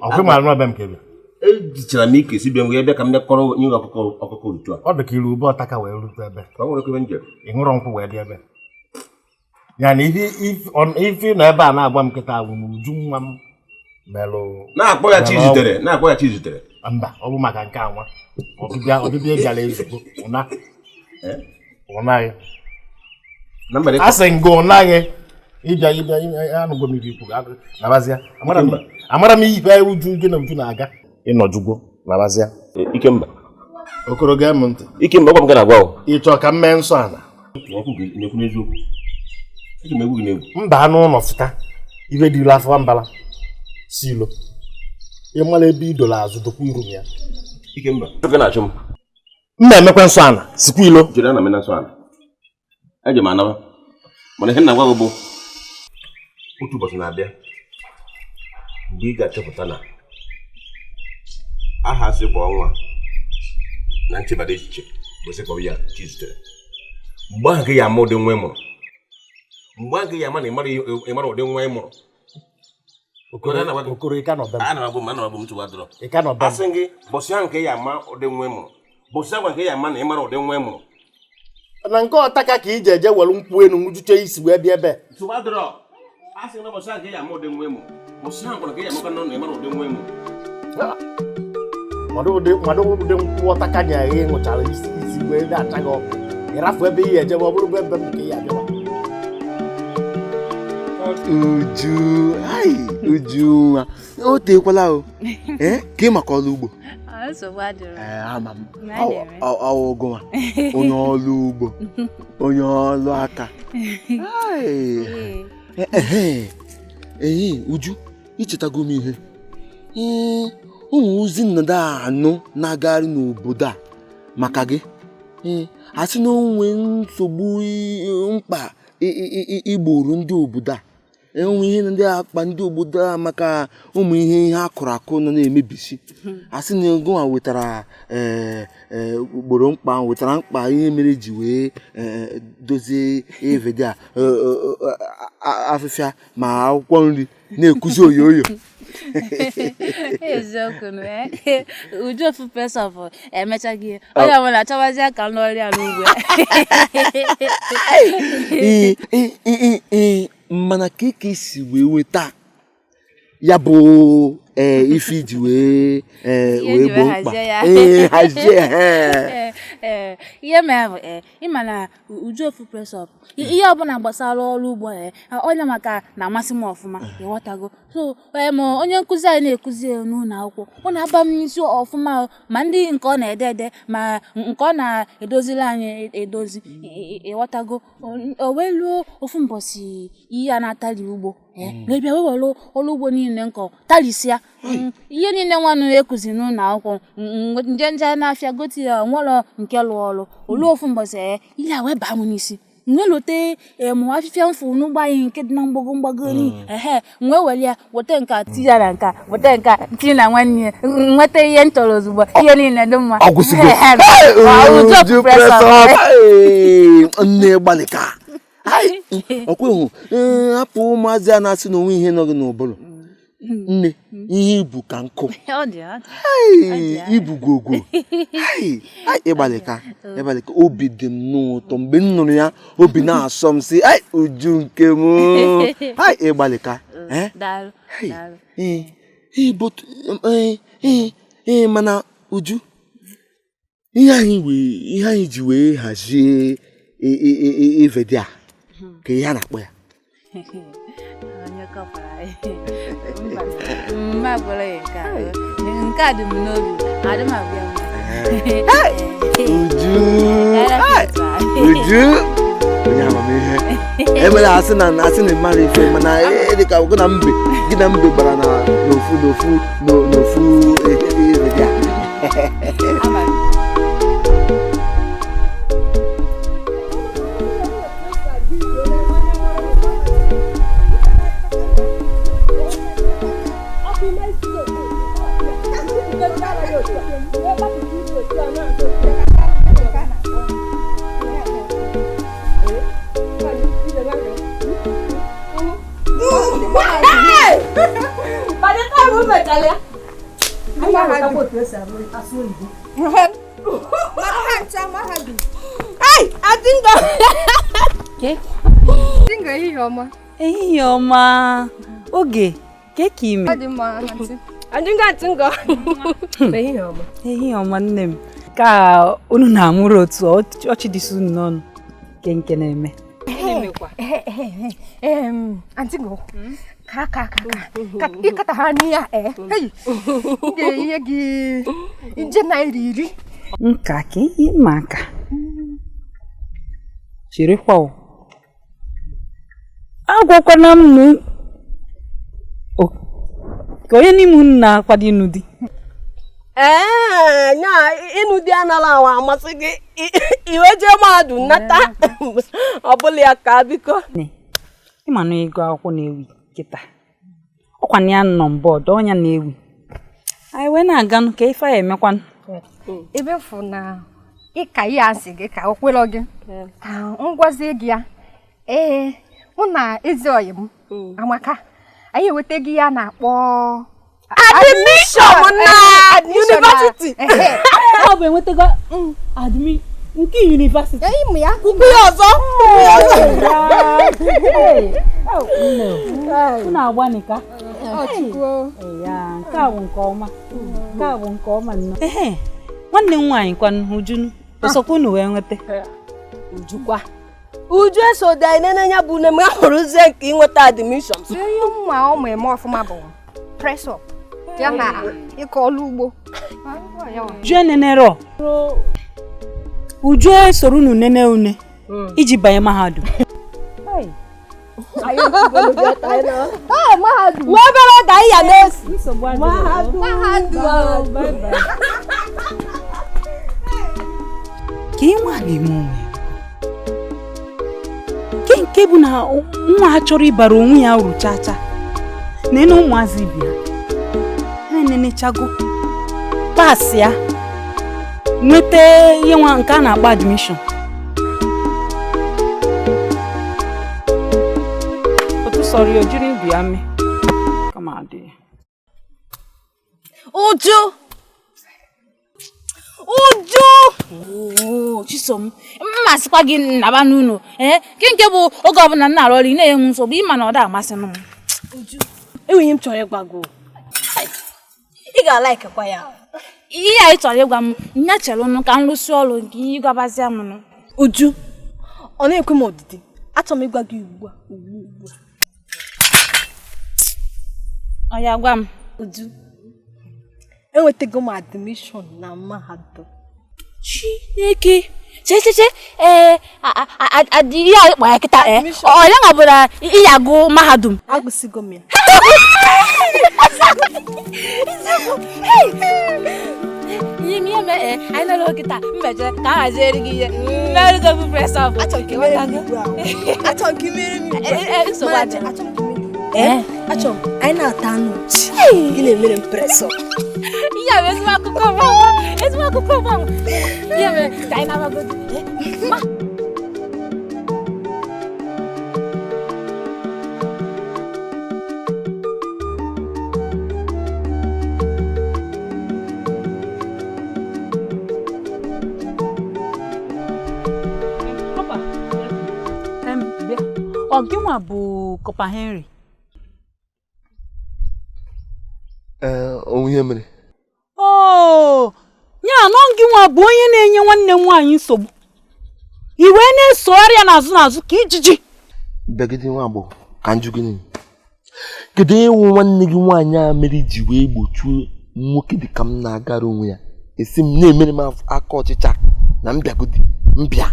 Ọkwa ịmara n'ọbịa m ka ị bịa. Ejichara m ike si bịa m bịa ka m bịa kọrọ nye ọkụkọ otu a. Ọ dị ka iru ube ọtaka wee rute ebe. Ka ọ nwere ebe njem. Ị ṅụrụ nkwụ wee bịa ebe. Ya na ife nọ ebe a na-agwa m nkịta bụ na Uju nwa m Melụ na-akpọ ya Chizitere, na-akpọ ya Chizitere. Mba, ọ bụ maka nke anwa ọbịbịa ọbịbịa ị bịara ezugbo ụna ụnaghị a sị ngụ ụnaghị ịbịa ịbịa anụgo m ibe ikwu nabazịa. Amara m ibe uju gị na uju na-aga ịnọjugwo nabazịa. Ikemba Okoro, gee m ntị. Ikemba, gwa m gị na-agwa o. Ị chọọ ka m mee nsọ ala? Mba, anụ ụlọ fụta ibe dị ilu afọ mbala si ilo ịmara ebe idolo azụ dokwa iru m ya. M na-emekwa nsọ ala sikwa ilo. Eji m anaba mana ihe na-agwa gị bụ otu ụbọchị na-abịa mgbe ị ga-achọpụta na aha sị bụ ọnwa na nchebara echiche bụ ya Chizitere. Mgbe ahụ gị ya ama ụdị nwa ị mụrụ, mgbe ahụ gị ya ama na ị mara ụdị nwa ị mụrụ. Okoro, ị ka nọ be m. Ị ka nọ be m. Asị gị bọsị ahụ nke ya ama ụdị nwa ị mụrụ, bọsị ahụ nke ya ama na ị mara ụdị nwa ị mụrụ. Na nke ọtaka ka iji eje were nkwụ elu nwụjuche isi wee bịa ebe. Asị na bọsị ahụ nke ya ama ụdị nwa ị mụrụ, bọsị ahụ nke ya amakwa na ị mara ụdị nwa ị mụrụ. Mmadụ ụdị nkwụ ọtaka nya gị ṅụchara isi isi wee na-acha gị ọkụ ịrafu ebe ihe ejebe ọ bụrụ ebe m nke ya abịawa. Uju, ai, Uju nwa, o teekwala o. Ee, ka ị maka ọrụ ugbo? Nsogbu adịrọ. Ee, ama m. Ọwụgụnwa, onye ọrụ ugbo, onye ọrụ aka. Ai. Ehe, ee, Uju, ichetago m ihe. Ee, ụmụ ozi nnada anụ na-agagharị n'obodo a maka gị. Ee, asị na o nwee nsogbu mkpa igboro ndị obodo a. Enwe ihe ndị akpa ndị obodo a maka ụmụ ihe ihe akụrụ akụ nọ na-emebisi. Asị na ego a wetara ugboro mkpa wetara mkpa ihe mere ji wee dozie evede a afịfịa ma akwụkwọ nri na-ekuzi oyoyo. Eziokwu na Uju ofu pesọfụ emechaghị onye ọbụla chọwazi aka n'ọrịa n'ugbo. Ee, mana ka ka esi wee nweta ya bụ ife iji wee wee gboo mkpa ee hazie? Ihe mere bụ ịma na Uju ofu presọp ihe ọbụla gbasara ọrụ ugbo onye maka na-amasị m ọfụma, ịghọtago? So ma onye nkụzi anyị na-ekuzi n'ụlọ akwụkwọ ọ na-aba m n'isi ọfụma, ma ndị nke ọ na-ede ede ma nke ọ na-edozili anyị edozi, ịghọtago? O wee luo ofu mbọsị ihe a na-atali ugbo wee bịa wee were ọrụ ugbo niile nkọ talisịa ihe niile nwanụ ekuzi n'ụlọ akwụkwọ. Nje nje n'afịa gote ya nwere nke lụọ ọrụ olu. Ofu mbọsị ihe a wee baa m n'isi, m wee lote mụ afịfịa mfụ n'ugbo anyị nke dị na mgbago mgbago ni ehe, m wee were ya weta nke a tinye na nka, weta nke a tinye na nwanne ya, nweta ihe m chọrọ ozugbo, ihe niile dị mma. Ọ gwụsịgo. Uju press up. Nne, gbalịka ọkwa hapụ ụmụazị a na-asị na onwe ihe nọ gị n'ụbụrụ. Nne, ihe ibu ka nkụ ibu gwogwo. Ịgbalịka, ịgbalịka. Obi dị m n'ụtọ mgbe m nụrụ ya, obi na-asọ m sị ai, Uju nke m, ai, ịgbalịka. Ee, ee, mana Uju, ihe anyị wee ihe anyị ji wee hazie evede a ka ihe a na-akpọ ya? Onye kọpara mma gwara ya nke a, nke a dị m n'obi, adị m abịa mma. Uju, Uju, onye amamihe. Emere asị na asị na mmadụ ife mana dịka gị na mbe, gị na mbe gbara na n'ofu n'ofu n'ofu evede a. By the time we mechara ya, anyị ga-amụtakwa otu esi asụ oyibo. Mahadum. Ai, Adingo. Adingo, ehihie ọma. Ehihie ọma. Oge Ke ka ime? Ọ dị mma, aunty. Aunty Ngo. Ehihie ọma. Ehihie ọma nne m. Ka unu na-amụrụ otu ọchị dịsị unu n'ọnụ nke nke na-eme. Aunty Ngo, ka ka ka ka ịkata ha n'iya ee. Hey, m ga-enye gị nje ₦10. Nka ka ihe mma aka. Cherekwa o. Agwakwana m na ka onye n'ime unu na-akwado ịnụ di. Ee, nya ịnụ di anala awa amasị gị iwe jee mahadum nata ọ bụla ya ka biko. Ịma na ego akwụkwọ na-ewi kịta. Ọkwa na ya nọ mbọọdụ ọnya na-ewi. Anyị wee na-aganụ ka ife anyị emekwanụ. Ebe fụ na ịka ihe asị gị ka o kwere gị ka m gwazie gị ya. Ee, mụ na ezi ọyị m Amaka anyị enweta gị ya na-akpọ admission na university. Ọ bụ enwetago admi nke university. Ịmụ ya kwukwu ya ọzọ. Unu agbanika. Nke a bụ nke ọma. Nke a bụ nke ọma nnọọ. Ehe, nwanne m nwaanyị kwanụ Ujunu ọsọkwa unu wee nweta. Ujukwa. Uju eso dị anyị nene ya bụ nne m hụrụzie nke ịnweta admission. Ihe mma ọ ma eme ọfụma bụ press up ya na ịkọ ọrụ ugbo. Uju enenero. Uju esoro unu nene une iji banye mahadum. Mahadum. Nwa obere oge anyị ya na-esi. Mahadum. Ka ị nwa na-eme onwe ya. Nke bụ na nwa ha chọrọ ịbara onwe ya uru chacha na ene ụmụazị bịa ha enenechago paasị ya nweta ihe nwa nke a na-akpọ admission. Otu sọrọ ya o jiri ndụ ya mee kama adị ya. Uju! Uju! Chisom, mma sịkwa gị naba n'ụlọ ee nke nke bụ oge ọbụla m na-arụ ọrụ ị na-enwe nsogbu ịma na ọ da amasị m. Uju, enweghị m chọrọ ịgwa gị. Ị ga-alaikekwa ya. Ihe anyị chọrọ ịgwa m nya chere ụnụ ka m rụsị ọrụ nke ihe ịgwabazịa m nụ. Uju, ọ na-ekwe m odidi. Achọrọ m ịgwa gị ugbu a ugbu a. Ọ ya gwa m. Uju, enwetago m admission na mahadum. Chineke, che ee ihe anyị kpọ ya kịta ee ọ ya nwa bụ na ị ya agụ mahadum. Agụsigo m ya. Ihe m ihe mee anyị nọrọ kịta mmeje ka a haziere gị ihe mmerụ gị bụ press up. Achọrọ ka imere m ugbu a. Achọrọ ka imere m ugbu a. Nsogbu adị. Achọrọ m anyị na-ata anụ gị na-emere m press up. Ihe a bụ ezigbo akụkọ ọma. Ezigbo akụkọ ọma. Ihe mere ka anyị na-agbagodi. Ma Ọ gịnwa bụ Kọpa Henry? Ee, onwe ihe mere. Oo, ya nọ gịnwa bụ onye na-enye nwanne m nwaanyị nsogbu. I wee na-esogharị ya n'azụ n'azụ ka ijiji. Bịagide nwa agbọghọ ka njụ gịnị? Kedu ịwụ nwanne gị nwaanyị a mere ji wee gbochie nwoke dị ka m na-agara onwe ya? Esi m na-emere m aka ọchịcha na mbịagodi mbịa.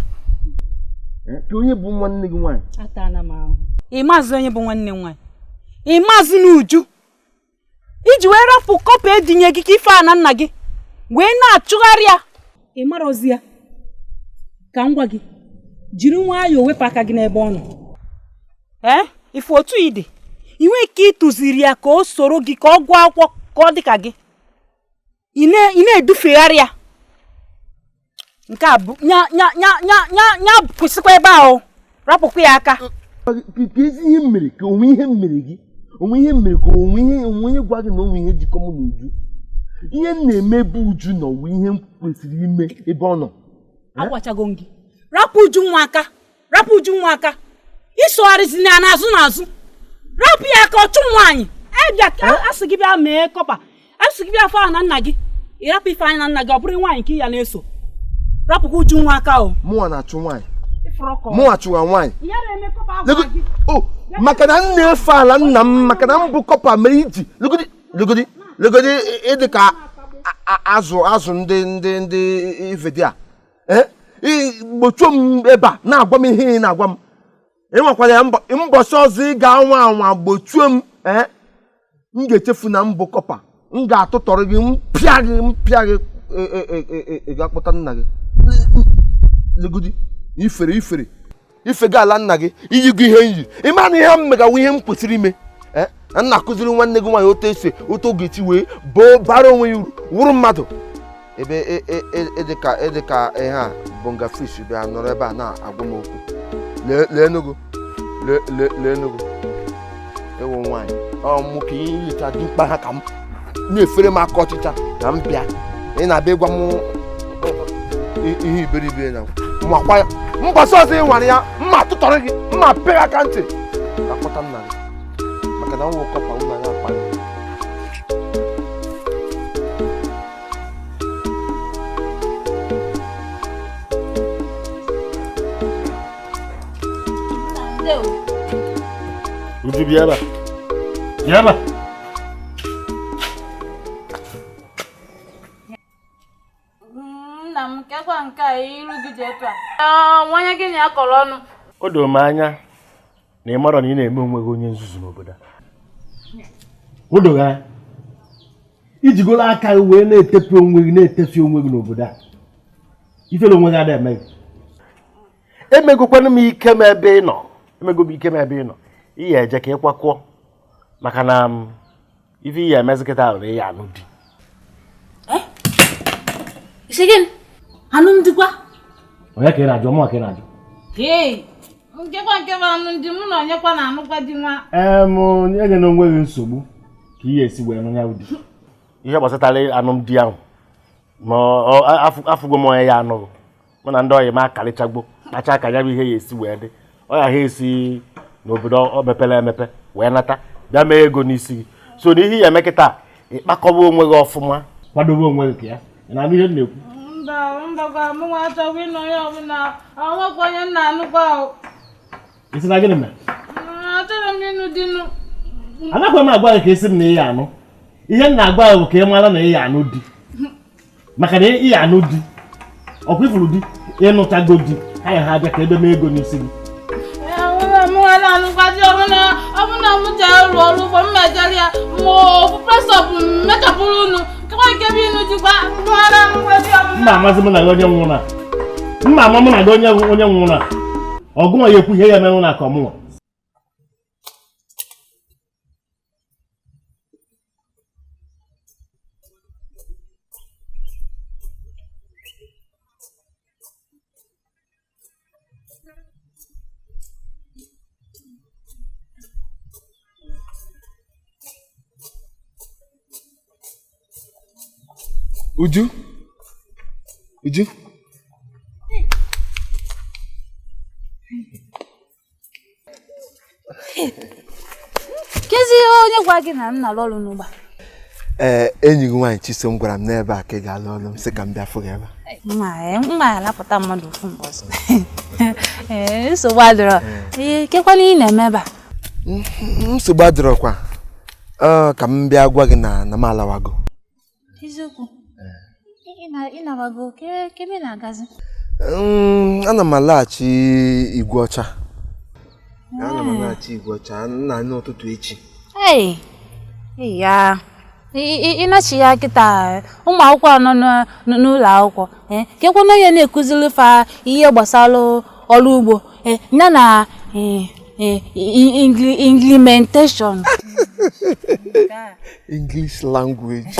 Ka onye bụ nwanne gị nwaanyị? Atana m ahụ. Ị maazị onye bụ nwanne m nwaanyị? Ị maazị na Uju? Iji wee rapụ kọpa edinye gị ka ife a na nna gị wee na-achụgharị ya. Ị marọzi ya? Ka m gwa gị, jiri nwayọọ wepụ aka gị n'ebe ọ nọ. Ee, ife otu ị dị, ị nwee ike ịtụziri ya ka o soro gị ka ọ gụọ akwụkwọ ka ọ dị ka gị. Ị na-edufegharị ya. Nke a bụ nya nya nya nya nya nya kwụsịkwa ebe ahụ, rapụkwa ya aka. Ka ezi ihe mere ka onwe ihe mere gị, onwe ihe mere ka onwe ihe onwe ihe gwa gị na onwe ihe jikọ mụ na Uju. Ihe m na-eme bụ Uju nọ wụ ihe m kwesịrị ime ebe ọ nọ. Agwachago m gị, rapụ Uju nwa aka, rapụ Uju nwa aka. Isogharịzina ya n'azụ n'azụ. Rapụ ya aka ọchụ nwaanyị. Bịa asị gị bịa mee kọpa, asị gị bịa afọ na nna gị, ịrapụ ife anya na nna gị, ọ bụrụ nwaanyị ka ị ya na-eso. Rapụkwa Uju nwa aka o. Mụnwa na-achụ nwaanyị. Mụnwa chụwa nwaanyị. Maka na m na-efe ala nna m, maka na m bụ kọpa mere iji legodi legodi legodi ịdị ka azụ ndị ifedi a. Gbochuo m ebe a na-agwa m ihe ị na-agwa m. Ị nwekwara ya mbọsị ọzọ ị ga-anwa anwa gbochuo m, m ga-echefu na m bụ kọpa, m ga-atụtọrọ gị, mpịa gị ị ga-akpọta nna gị. Legodi ifere ifega ala nna gị, iyi gị ihe nyi. Ị mara na ihe m megawa ihe m kwesịrị ime. Na nna akụziri nwanne gị nwaanyị otu esi otu oge eti wee bara onwe ya uru, wụrụ mmadụ. Ebe ịdịka ihe a bonga fish bịa nọrọ ebe a na-agwa m okwu. Lee Enugu, lee Enugu. Ewu nwaanyị ọ mụ ka ihe yicha dị mkpa ha ka m na-efere m aka ọchịcha na m bịa. Ị na-abịa ịgwa m ihe iberibe na makwa ya. Mbọsị ọzọ ị nwara ya, mma tụtọrọ gị, mma pịa aka ntị. Akpọta nna gị maka na nwa kọpa ụlọ ya akpa gị. Uju bịa ebe a. Bịa ebe a. Nna m kekwa nke a iru gị ji etu a. Nwanye gị na ya kọrọ ọnụ. O doro m anya na ị marọ na ị na-eme onwe gị onye nzuzu n'obodo a. O doro anya. Ijigolo aka gị wee na-etepi onwe gị na-etefi onwe gị n'obodo a. Ifere onwe gị ada eme gị. Emegokwanụ m ike m ebe ị nọ. Emego m ike m ebe ị nọ. Ihe eje ka ị kwakọọ maka na ife ihe emezi kịta ahụ na ihe anụ di. Isi gịnị? Anụ m dịkwa? Onye ka ị na-ajụ? Mụnwa ka ị na-ajụ? Nkekwa nke bụ anụ ndị mụ na onyekwa na-anụkwa di nwa. Enye na onwe gị nsogbu ka ihe esi wee nụ ya di. Ihe gbasatara anụmdi ahụ ma afụgo m onye ya anụghị. Mụ na ndị ọyị m akarịchagbo kpacha aka ya bụ ihe ya esi wee dị. Ọ ya ha esi n'obodo ọ mepere emepe wee nata bịa mee ego n'isi gị. So na ihe ya eme kịta, ịkpakọba onwe gị ọfụma, kwadobe onwe gị ka ya. Ị na-anụ ihe m na-ekwu? Mba, mbakwa mụnwa achọghị ịnụ onye ọbụla, onwekwa onye m na-anụkwa o. Ị sị na gịnị mere? Achọrọ m ịnụ di nụ. Anakwa m agwa gị ka esi m na ị ya anụ. Ihe m na-agwa gị bụ ka ị mara na ị ya anụ di. Maka na ị ya anụ di, ọkwa ifuru di, ịnụchago di, ha ya ha abịa ka ebe mee ego n'isi gị. Mụnwa na-anụkwa di ọbụna m jere rụọ ọrụ ugbo m mejere ya ma ofu presọp mechapụrụ unu nkekwa nke bụ ịnụ dikwa mụnwa na-anụkwa di ọbụna. Mma amazi mụ na gị onye nwụrụ na. Mma ama mụ na gị onye nwụrụ na. Ọgụnwa ya ekwu ihe ya emenwụ na ka ọmụnwa. Uju? Uju? Kezi onye gwa gị na m na-alụ ọrụ n'ugbo a? Ee, enyi gị nwaanyị Chisom gwara m n'ebe a ka ị ga-alụ ọrụ m sị ka m bịa fụ gị ebe a. Mma alapụta mmadụ ofu mbọsị. Ee, nsogbu adịrọ. Ee, kekwana ị na-eme ebe a? Nsogbu adịrọkwa. Ka m bịa gwa gị na m alawago. Eziokwu? Ị nawago kebe na-agazi? Ana m alaghachi Igwe Ọcha. Ana m alaghachi Igwe Ọcha nna n'ụtụtụ echi. Ee, ya ịnachi ya kịta ụmụ akwụkwọ nọ n'ụlọ akwụkwọ kekwana onye na-ekuziri fa ihe gbasara ọrụ ugbo ya na implementation. English language.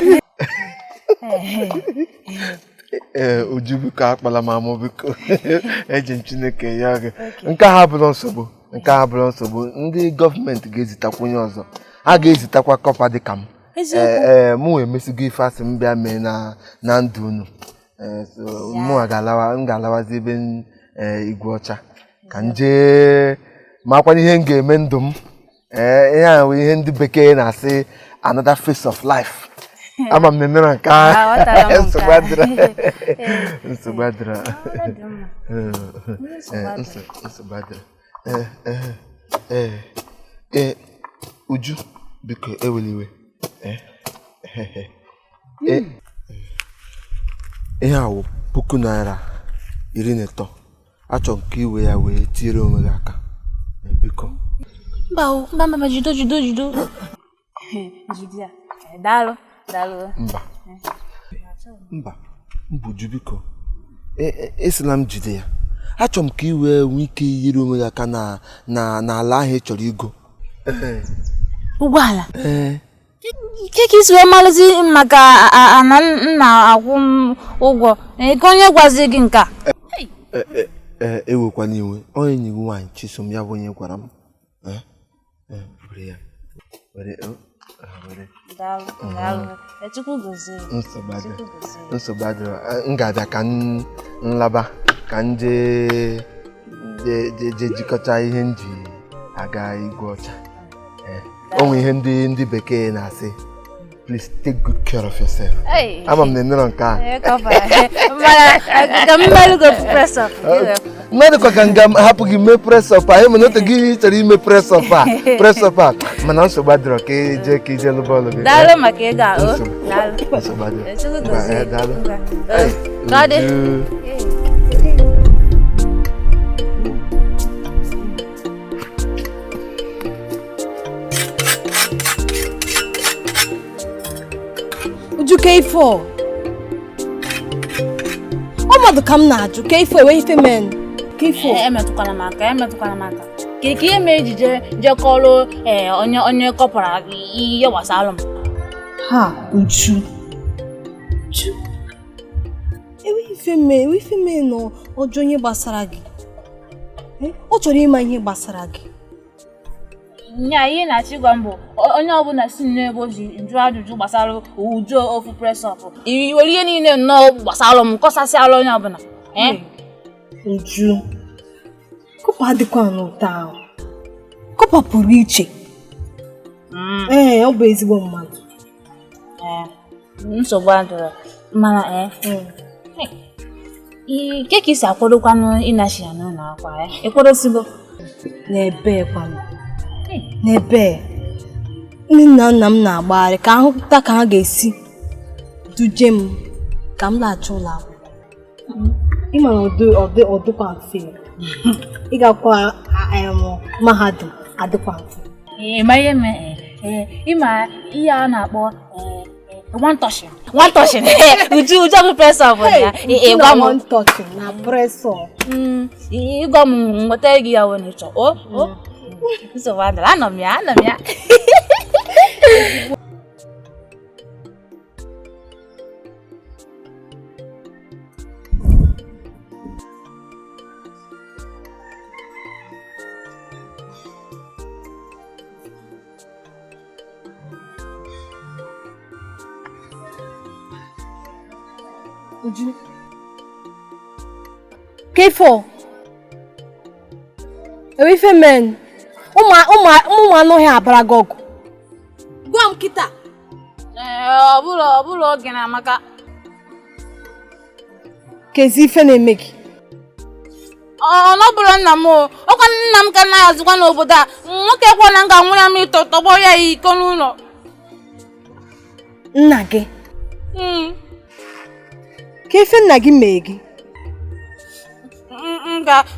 Ee, Uju biko akpala m amụ biko. Eji m Chineke ya gị. Nke a abụrụ nsogbu, nke a abụrụ nsogbu. Ndị gọọmenti ga-ezitakwa onye ọzọ. Ha ga-ezitakwa kọpa dị ka m. Ee, mụ emesigo ife asị m bịa mee na ndụ unu. Mụ m ga-alawazi ebe Igwe Ọcha ka m jee makwana ihe m ga-eme ndụ m. Ee, ihe a bụ ihe ndị bekee na-asị another face of life. Ama m na nụrụ nke a. Aghọtara m nke a. Nsogbu adịrọ. Nsogbu adịrọ. Ọ dị mma. Ee, nsogbu adịrọ. Ee, ee, ee, ee, Uju, biko ewela iwe. Ee, ee, ihe a wụ ₦13,000. Achọ m ka iwe ya wee tinyere onwe gị aka. Biko. Mba o, mba mba mba, jido jido jido. Jide ya. Daalụ, daalụ. Mba. Mba, mba Uju biko. Esila m jide ya. Achọrọ m ka i wee nwee ike inyere onwe gị aka na na n'ala ahụ ị chọrọ igo. Ụgbọala. Ee. Ke ka isi wee malụzi maka ana nna akwụ m ụgwọ. Ka onye gwazi gị nke a? Ee, ewekwana iwe. Onye enyi gị nwaanyị Chisom ya bụ onye gwara m. Were ya. Were, were. Daalụ, daalụ. Chukwu gozie. Nsogbu adịrọ. Nsogbu adịrọ. M ga-abịa ka m nlaba ka m jee jee jikọta ihe m ji aga igwe ọcha. O nwere ihe ndị bekee na-asị, please take good care of yourself. Ama m na ịnụrụ nke a. Mmadụ kwa ka nga hapụ gị mee press up a, mana otu gị chọrọ ime press up a, press up a, mana nsogbu adịrọ ka ije ka ije lụba ọlụ gị. Daalụ maka ego a, o. Daalụ. Nsogbu adịrọ. Chukwu gozie. Daalụ. Ka ọ dị. Uju ka ife ọ mmadụ ka m na-ajụ ka ife enwe ife men ka ife emetụkwala m aka, emetụkwala m aka. Ka ihe mere iji jee kọrọ onye onye kọpara ihe gbasara m. Ha, Uju. Uju. Enwe ife mee, enwe ife mee na ọjọọ onye gbasara gị. Ọ chọrọ ịma ihe gbasara gị. Nya ihe na-achọ ịgwa m bụ onye ọbụla si n'ebe o ji njụ ajụjụ gbasara Uju ofu press up. I were ihe niile nnọọ gbasara m kọsasịala onye ọbụla. Uju, kọpa adịkwa n'ụtọ ahụ. Kọpa pụrụ iche. Ee, ọ bụ ezigbo mmadụ. Nsogbu adịrọ. Mana ke ka isi akwadokwanụ ịnachi ya n'ụlọ akwa ya? Ị kwadosigo? N'ebe kwanụ. N'ebe ndị nna nna m na-agbagharị ka ahụta ka ha ga-esi duje m ka m laghachi ụlọ akwụkwọ. Ịma na ọ dịkwa mfe. Ịgakwa mahadum adịkwa mfe. Ịma ihe mee, ịma ihe a na-akpọ one touching. One touching. Uju Uju bụ press up ya. Ịgwa m one touching na press up. Ịgwa m nweta gị ya wee n'ịchọ. O o. Nsogbu adịrọ, anọ m ya, anọ m ya. Uju. K4. Ewe ife men. Ụmụ anụ ọhịa abara gị ọgụ. Gwa m kịta. Ee, ọ bụrụ oge na amaka. Kezi ife na-eme gị. Ọ bụrụ nna m o, ọkwa nna m ka na-azụkwa n'obodo a. Nwoke kwa na nga nwere m ịtọ tọgbọ ya iko n'ụlọ. Nna gị? Ka ife nna gị mee gị?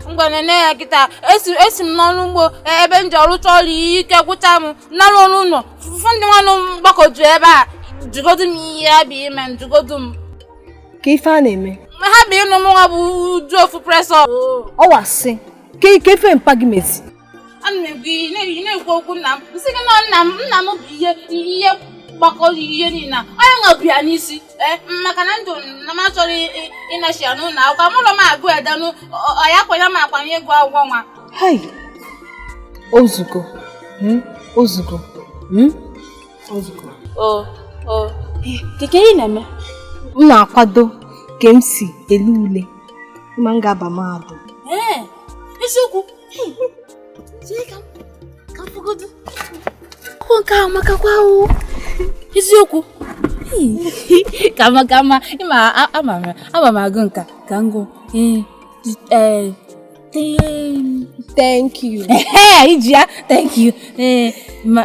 Ngwa nene ya kịta. Esi m n'ọrụ ugbo ebe m ji ọrụcha ọrụ ike gwụcha m narụ ọrụ ụlọ. Fụfụ ndị nwanne m gbakọju ebe a jugodu m ihe ha bụ ime njugodu m. Ka ife a na-eme? Ha bụ ịnụ m nwa bụ Uju ofu press up. Ọ wasị. Ka ife mpa gị mezi? Ana m ekwu ị na-ekwu okwu nna m. Nsị gị nọ nna m, nna m bụ ihe gbakọ ihe niile a. Onye nwe bụ ya n'isi. Maka na ndụ na m achọrọ ịnachi ya n'ụlọ akwụkwọ. Mụlọ m agụ edenụ, ọ ya kwanye m akwanye ịgụ akwụkwọ nwa. Hai! Ozugo. Ozugo. Ozugo. O, o. Keke ị na-eme? M na-akwado ka m si ele ule ma m ga-aba mahadum. Ee, eziokwu. Ka Akwụkwọ nke ahụ makakwa o. Eziokwu. Kama kama ịma ama m agụ nka ka m gụọ. Thank you. Iji ya, thank you. Ma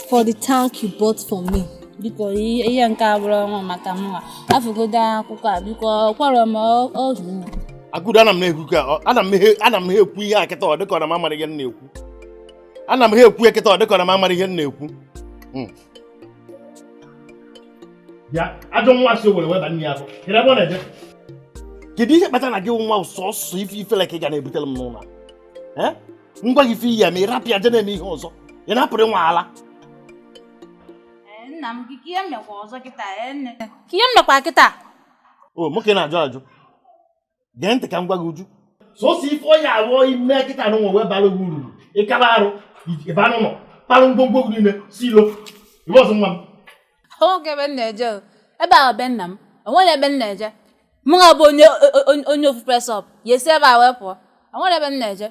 for the tank you bought for me. Biko ihe nke a bụrụ ọnwa maka mụnwa. Afụgodo akwụkwọ a biko kwọrọ m ozu. Akudo ana m na-ekwu ka ana m ekwu ihe a kịta ọ dịka ọ na m amara ihe m na-ekwu. Ana m ekwu kịta ọ dịka ọ na m amara ihe m na-ekwu. Ya ajọ nwa si were weba nne ya afọ. Kedu ebe ọ na-eje? Kedu ihe kpatara na gị nwa sọsọ ife ifele ka ị ga na-ebutere m n'ụlọ? Ngwa gị ife iyi ya ma ị rapịa je na-eme ihe ọzọ. Ị na-apụrụ nwa ala. Nna m gị ka ihe mmekwa ọzọ kịta nne. Ka ihe mmekwa kịta. O nwoke na-ajụ ajụ. Gee ntị ka m gwa gị Uju. Sọsọ ife ọ ya abụọ ime kịta na nwa wee bara gị uru. Ịkaba arụ ịba n'ụlọ kparụ ngwongwo gị niile si ilo. Ibe ọzọ nwa m. Oge ebe m na-eje ebe a be nna m onwere ebe m na-eje. Mụ ga bụ onye ofu press up ya esi ebe a wee pụọ. Onwere ebe m na-eje.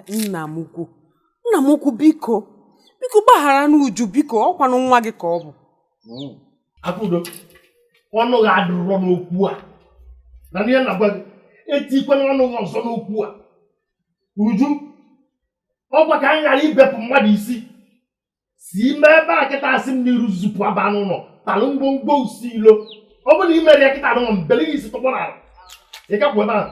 Nna m ukwu biko biko gbaghara n'Uju biko ọkwanụ nwa gị ka ọ bụ. Akudo ọnụ gị adịrọ n'okwu a. Na ihe na-agwa gị etikwana ọnụ gị ọzọ n'okwu a. Uju ọgwa ka anyị ghara ibepụ mmadụ isi. Si ime ebe a kịta asị m n'iru zupụ aba n'ụlọ talụ ngwongwo usi ilo. Ọ bụrụ na i mere ya kịta n'ụlọ mbele gị isi tọgbọ n'ala. Ị kapụ ebe ahụ.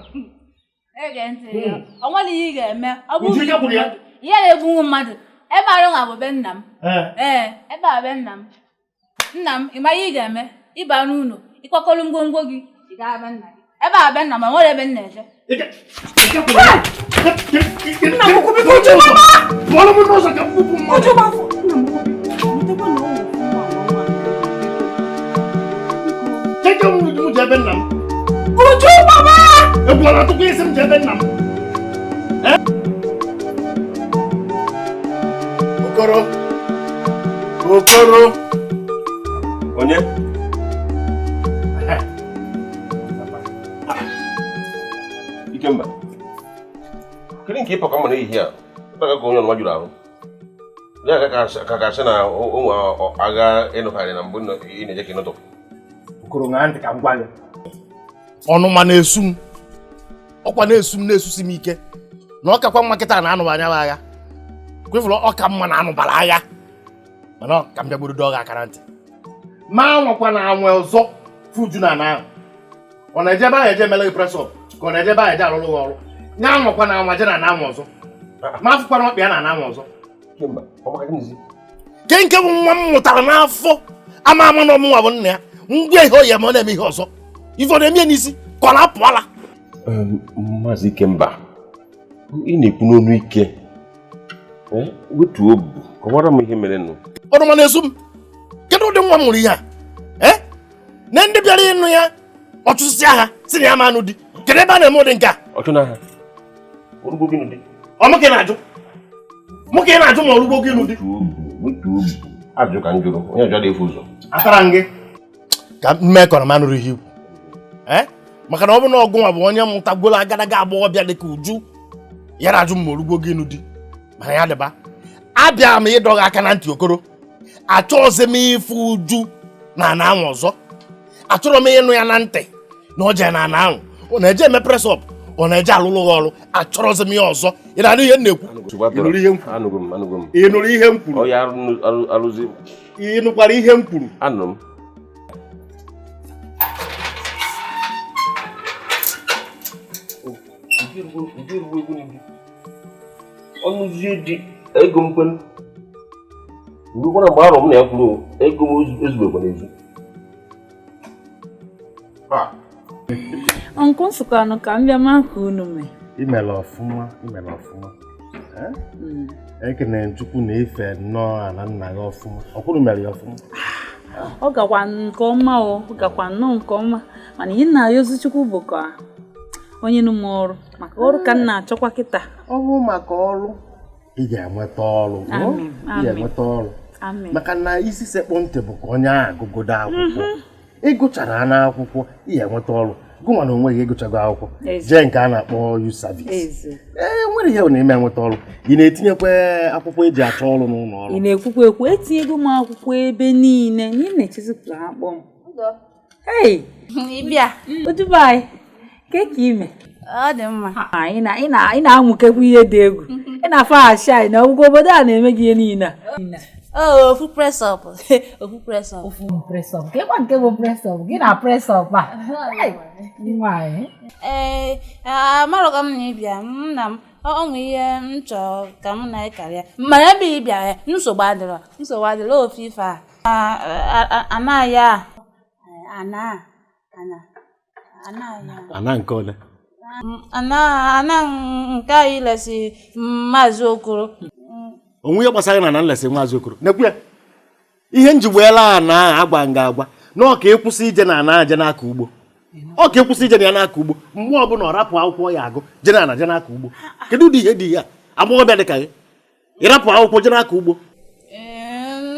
Ege ntị ya. Ọ nwere ihe ị ga-eme. Ọ bụ Uju ị kapụrụ ya. Ihe na-egbunwu mmadụ. Ebe arụ nwa bụ be nna m. Ee, ebe a be nna m. Nna m, ị ma ihe ị ga-eme? Ịba n'ụlọ, ịkwakọrọ ngwongwo gị, ị gaa be nna gị. Ebe a be nna m, nwere ebe m na-eje. Nna m ukwu biko Uju mama! Pụọrọ m n'ụzọ ka m gbupụ mmadụ. Uju gbafọ. Nna m ukwu biko, chetakwa na ọ nwere nwa. Cheke m Uju jee be nna m. Uju mama! Egwu ọ na-atụkwa isi m jee be nna m. Okoro. Okoro. Onye? Ikemba. Kedu nke ịpakọ mma n'ehihie a? Ịpaka ka onye ọnụma juru ahụ. Ya ka ga-asị na ụmụ agha ịnụkarị na mbụ ị na-eje ka ịnụtụ. Okoro ṅaa ntị ka m gwa gị. Ọnụma na-esu m. Ọkwa na-esu m na-esusi m ike. Na ọ kakwa mma kịta na-anụba anya bụ agha. Kwefụrụ ọka mma na anụbara agha. Mana ka m bịagburu dọọ gị aka na ntị. Ma anwakwa na anwe ọzọ fuju na ana ahụ. Ọ na-eje ebe ahụ eje emele gị press up ka ọ na-eje ebe ahụ eje alụrụ gị ọrụ. Nye anwakwa na anwa je na ana anwa ọzọ. Ma afụkwana ọkpa ya na ana anwa ọzọ. Ke nke bụ nwa m mụtara n'afọ ama ama na ọmụnwa bụ nna ya. Ngwa ihe oyi ma ọ na-eme ihe ọzọ. Ife ọ na-eme ya n'isi ka ọ na-apụ ala. Maazị Ikemba, ị na-ekwu n'onu ike. Wetuo obi, kọwara m ihe mere nụ. Ọnụma na-esu m. Kedu ụdị nwa m mụrụ ihe a? Na ndị bịara ịnụ ya ọchụsịsị agha si na ya ma anụ di. Kedu ebe a na-eme ụdị nke a? Ọchụ n'agha. Orugbo gị nụ di. Ọ mụ ka ị na-ajụ? Mụ ka ị na-ajụ ma orugbo gị nụ di? Wetuo obi. Ajụ ka m jụrụ, onye ajụ adịghị efu ụzọ. Atara m gị. Ka m mee kọrọ m anụrụ ihe ikwu. Maka na ọ bụ na ọgụ nwa bụ onye mụtagolo agadaga agbọghọbịa dị ka Uju ya na-ajụ m ma orugbo gị nụ di. Mana ya dịba. Abịa m ịdọ gị aka na ntị Okoro. Achọghịzị m ịfụ Uju na ana anwụ ọzọ. Achọrọ m ịnụ ya na ntị na ọ jee na ana anwụ. Ọ na-eje eme press up, ọ na-eje alụlụ gị ọrụ. Achọrọzi m ya ọzọ. Ị na-anụ ihe m na-ekwu? Ị nụrụ ihe m kwuru? Ị nụkwara ihe m kwuru? Anụrụ m. Ọnụzie dị ego m kwen. Rukwana mgbe arọ m na ya kwuru ego m ezubekwa n'ezu. Ọnkụ nsụkwanụ ka m bịa maa ka unu mee. Imere ọfụma, imere ọfụma. Ekene Chukwu na-efe nnọọ ala nna gị ọfụma. Ọkwụrụ mere ya ọfụma. Ọ gakwa nke ọma o, ọ gakwa nnọọ nke ọma. Mana ihe na-ayọzi Chukwu bụ ka onye nụ m ọrụ maka ọrụ ka m na-achọkwa kịta. Ọ bụ maka ọrụ. Ị ga-enweta ọrụ. Ị ga-enweta ọrụ. Maka na isi sekpụ ntị bụ ka onye ahụ agụgodo akwụkwọ. Ị gụchara n'akwụkwọ, ị ga-enweta ọrụ. Gụnwa na onwe gị ịgụchago akwụkwọ jee nke a na-akpọ youth service. Ee, nwere ihe na-eme enweta ọrụ. Ị na-etinyekwa akwụkwọ eji achọ ọrụ n'ụlọ ọrụ. Ị na-ekwukwa ekwu etinyego m akwụkwọ ebe niile na ị na-echezi ka ha kpọọ m. Hey, ịbịa. Odubai, ke ka ime? Ọ dị mma. Ị na-amụkekwa ihe dị egwu. Ị na-afaghachi anyị na ọgwụgwọ obodo a na-eme gị ihe niile a. Oh, ofu press up. Ofu press up. Ofu press up. Kekwa nke bụ press up? Gị na press up a. Nwaanyị. Ee, amarọkwa m na ịbịa nna m ọ nwe ihe m chọrọ ka m na-ekarịa. Mana ebe ị bịara, nsogbu adịrọ. Nsogbu adịrọ ofu ife a. Anaghị a. Ana. Ana. Ana nke ole? Ana nke anyị lesi Maazị Okoro. Onwe ihe gbasara na nlesi Maazị Okoro. Nekwu ya. Ihe njigbuela ana agwa nga agwa na ọ ka ịkwụsị ije na ana aje n'aka ugbo. Ọ ka ịkwụsị ije na ya n'aka ugbo. Mgbe ọbụla ọ rapụ akwụkwọ ya agụ je na ana je n'aka ugbo. Kedu ụdị ihe dị ya? Agbọghọbịa dị ka gị. Ị rapụ akwụkwọ je n'aka ugbo.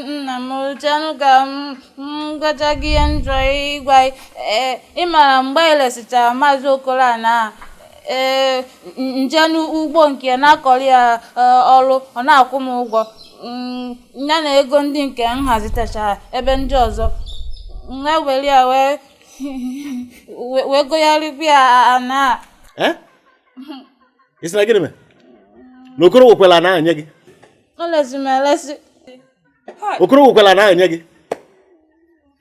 Nna m chanụ ka m gwacha gị ihe njọ ịgwa ị mara mgbe elesichara Maazị Okoro a na nje n'ugbo nke na-akọrọ ya ọrụ ọ na-akwụ m ụgwọ ya na ego ndị nke m hazitachara ebe ndị ọzọ m were ya wee gụgharịkwa ya ana. Ị sị na gịnị mere? Na Okoro wekwala ana nye gị? O lesi m elesi. Okoro wekwala ana nye gị?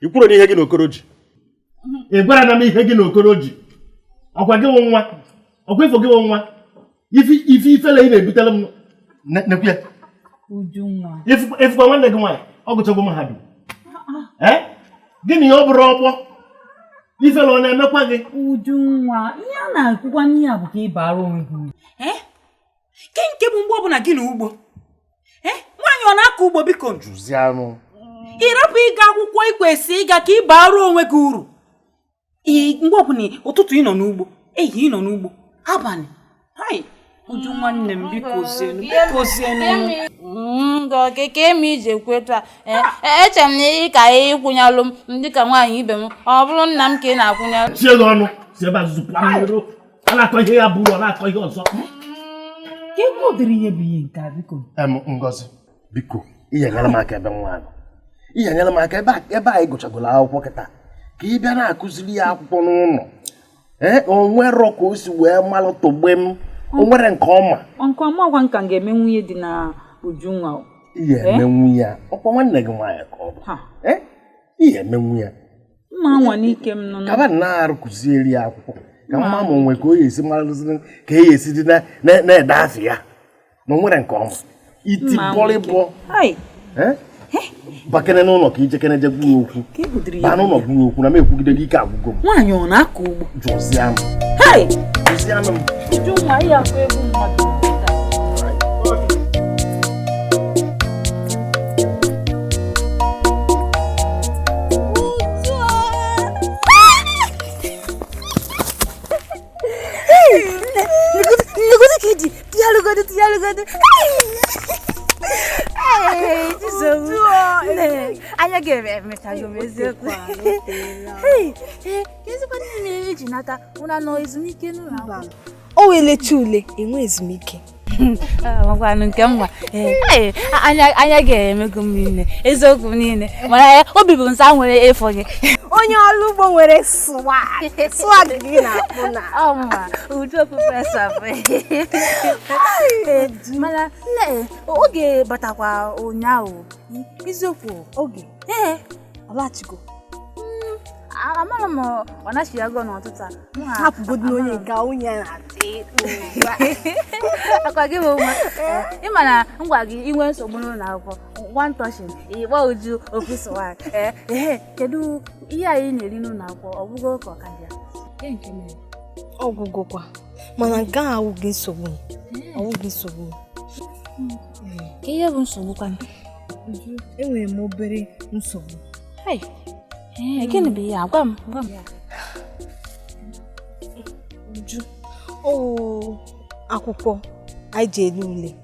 Ị kwuru n'ihe gị na Okoro ji? Ị gwara na m ihe gị na Okoro ji? Ọkwa gị nwa? Ọkwa ifo gị nwa? Ife ifele ị na-ebutere m nekwu ya. Ujunwa. Ifukwa nwanne gị nwaanyị ọ gụchagwo mahadum. Ee? Gịnị ọ bụrụ ọkpọ? Ifele ọ na-emekwa gị? Ujunwa, ihe a na-ekwukwa n'ihe a bụ ka ị bara onwe gị uru. Ke nke bụ mgbe ọbụla gị na ugbo. Nwaanyị ọ na-akọ ugbo biko? Jụzie anụ. Ị rapụ ịga akwụkwọ ikwesị ịga ka ị bara onwe gị uru. Mgbe ọbụla ụtụtụ ị nọ n'ugbo, ehihie ị nọ n'ugbo, abalị. Hai, Uju nwanne m biko zienu, biko zienu. Ngọ keke emi ije kweta. Eche m na ị ka ịkwụnyalụ m dịka nwaanyị ibe m. Ọ bụrụ nna m ka ị na-akwụnyalụ. Sie gị ọnụ, si ebe azụzụ pụọ n'iru. A na-akọ ihe ya bụrụ, ọ na-akọ ihe ọzọ. Ka ego dịrị ihe bụ ihe nke a biko. Ngozi, biko, ihe nyere m aka ebe nwa ahụ. Ihe nyere m aka ebe anyị gụchagoro akwụkwọ kịta. Ka ị bịa na-akụziri ya akwụkwọ n'ụlọ. O nwere ka o si wee malụ togbe m. O nwere nke ọma. Nke ọma ọkwa nka ga-eme nwunye dị na Ujunwa. Ihe emenwu ya. Ọkwa nwanne gị nwaanyị ka ọ bụ. Ihe emenwu ya. Mma anwa n'ike m nọ. Kaba na-arụ kụzieri ya akwụkwọ. Ka mma ma onwe ka o esi malụzi ka e esi dị na-ede afọ ya. Na o nwere nke ọma. Iti bọlịbọ. Bakene n'ụlọ ka ijekene je gwuo okwu. Baa n'ụlọ gwuo okwu na m ekwugide gị ike agwụgo m. Nwaanyị ọ na-akọ ugbo? Jụzie m. Jụzie m. Ujunwa, ihe akwa egwu mmadụ. Anya ga-emechago m eziokwu. Ezigbo nne iji nata ụra nọ ezumike n'ụlọ akwụkwọ. O welecha ule enwe ezumike. Makwanụ nke mma. Anya ga-emego m niile, eziokwu m niile. Mana obi bụ nsa nwere ịfụ gị. Onye ọrụ ugbo nwere swag. Swag gị na-akpụ na. Ọma, uju ofufe sọpụ. Mana nne, oge batakwa ụnyaahụ. Eziokwu oge. Ee, ọ laghachigo. Amara m ọ nachiago n'ụtụtụ a. Hapụgodu n'onye nke nwunye na-adị. Akwa gị bụ nwa. Ị ma na ngwa gị inwe nsogbu n'ụlọ akwụkwọ, one touching, ịkpọ Uju ofu swag. Ee, kedu ihe anyị na-eri n'ụlọ akwụkwọ? Ọ bụgo ka ọ ka bịa? Ọgwụgwọ kwa. Mana nke ahụ awụghị nsogbu. Ọwụghị nsogbu. Ka ihe bụ nsogbu kwanụ? Enwere m obere nsogbu. Gịnị bụ ihe a? Gwa m, gwa m. Uju, ọ akwụkwọ anyị ji ele ule.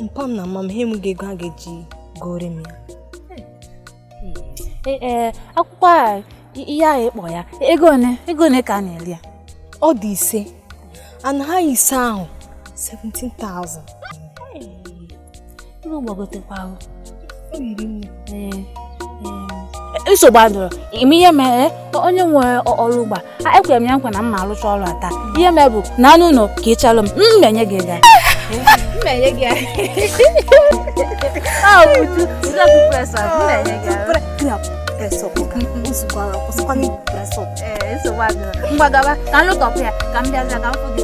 Mpa m na mama m ha enweghị ego ha ga-eji gụọrọ m ya. Ee, akwụkwọ a Ihe ahụ ịkpọ ya ego one ka a na-eri ya? Ọ dị 5 and ha 5 ahụ 17,000. Ego gbagotekwa ahụ. Nsogbu adịrọ. Ime ihe mere onye nwe ọrụ ugbo a ekwere m ya nkwa na m ma arụcha ọrụ a taa. Ihe mere bụ na anụ ụlọ ka ị chalụ m mmenye gị ego. Mmenye gị. Ngwa gaba ka m lụtọpụ ya ka m bịazie ka m fụ gị.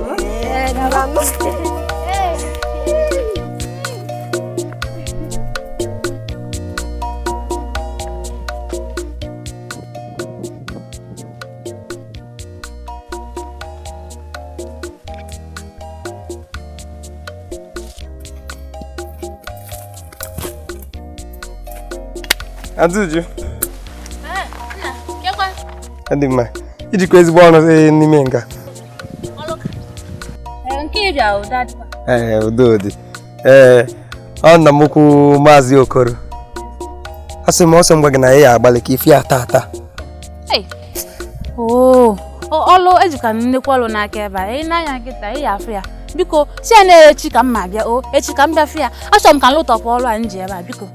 Aunty Uju. Adị mma. Ijikwa ezigbo ọrụ n'ime nga. Ee, udo dị. Ee, ọ nna m ukwu Maazị Okoro. Asị m ọsọ m gwa gị na ya agbalị ka ife ya taa taa. Ọlụ ejikwa nnekwu ọlụ n'aka ebe a. Ị na-anya nkịta ị ya afụ ya. Biko, si ya na echi ka m ma bịa o, echi ka m bịa fụ ya. Achọrọ m ka m lụtọpụ ọrụ a m ji ebe a, biko.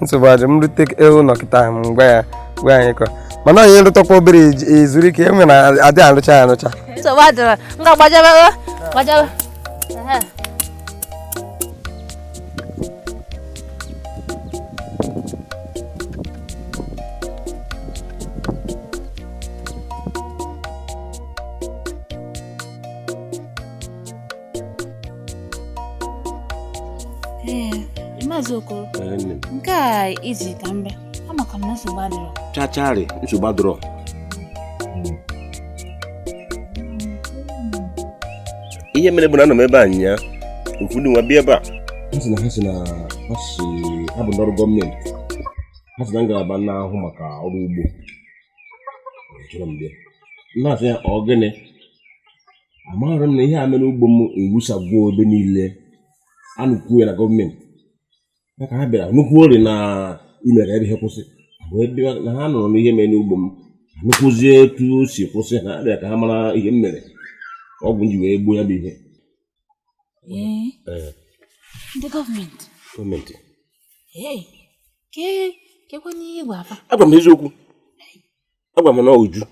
Nsogbu adị m rute ụlọ kịta m gwa ya gwa anyị kọ mana onye rụtakwa obere ezuru ike enwe na adị arụcha ya arụcha. Nsogbu adịrọ. Ngwa gbajebe gbajebe. Maazị Okoro, nke a iji ka m bịa, amaka m na nsogbu adịrọ. Chacharị, nsogbu adịrọ. Ihe mere bụ na anọ m ebe a nyaa, ofu ndị nwa bịa ebe a. Ha sị na ha si ha bụ ndị ọrụ gọọmenti. Ha si na ngalaba na-ahụ maka ọrụ ugbo. Chọrọ m bịa. M na-asị ya ọ gịnị? Amaghị m na ihe a mere ugbo m ewusagwo ebe niile. A nụkwuo ya na gọọmenti. Ka ha bịara nnukwu ori na ime ka ebe ihe kwụsị na ha nụrụ n'ihe mere n'ugbo m nụkwuzie etu o si kwụsị na abịa ka ha mara ihe m mere ọgwụ m ji wee gbuo ya bụ ihe. Ndị gọọmenti gọọmenti agwa m eziokwu, agwa m na Uju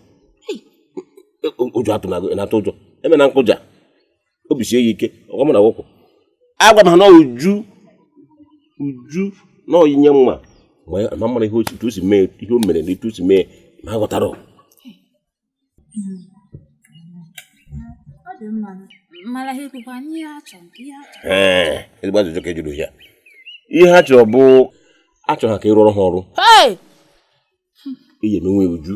ụjọ atụ na-atụ ụjọ eme na nkụja obi sie ya ike ọgwa m na wụkwụ agwa m ha na Uju Uju na oyinye nwa ma mara ihe otu si mee ihe o mere na etu si mee ma ghọtara. Ee, ezigbo ajụjụ ka e jụrụ ya. Ihe ha chọrọ bụ achọrọ ha ka ị rụọrọ ha ọrụ. Iyi emenwe Uju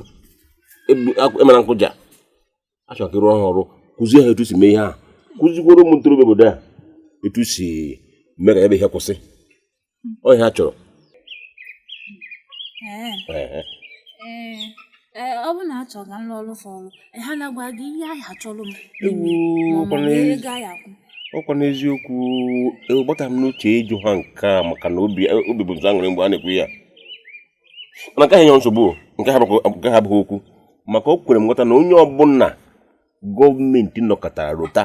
emere nkụja achọrọ ka ị rụọrọ ha ọrụ, kụzie ha etu si mee ihe ahụ, kụzikworo ụmụ ntorobịa obodo a etu si mee ka ebe ihe kwụsị. Ọ ihe ha chọrọ. Ọ bụ na achọ ka m lụọ ọrụ fọrọ, ha na-agwa gị ihe ahụ achọrọ m. Ọkwa n'eziokwu gbata m n'uche ịjụ ha nke a maka na obi bụ nzọ aṅụrị mgbe a na-ekwu ya. Mana nke ha enye nsogbu, nke ha abụghị okwu, maka o kwere m nghọta na onye ọbụla gọọmenti nọkọtara rota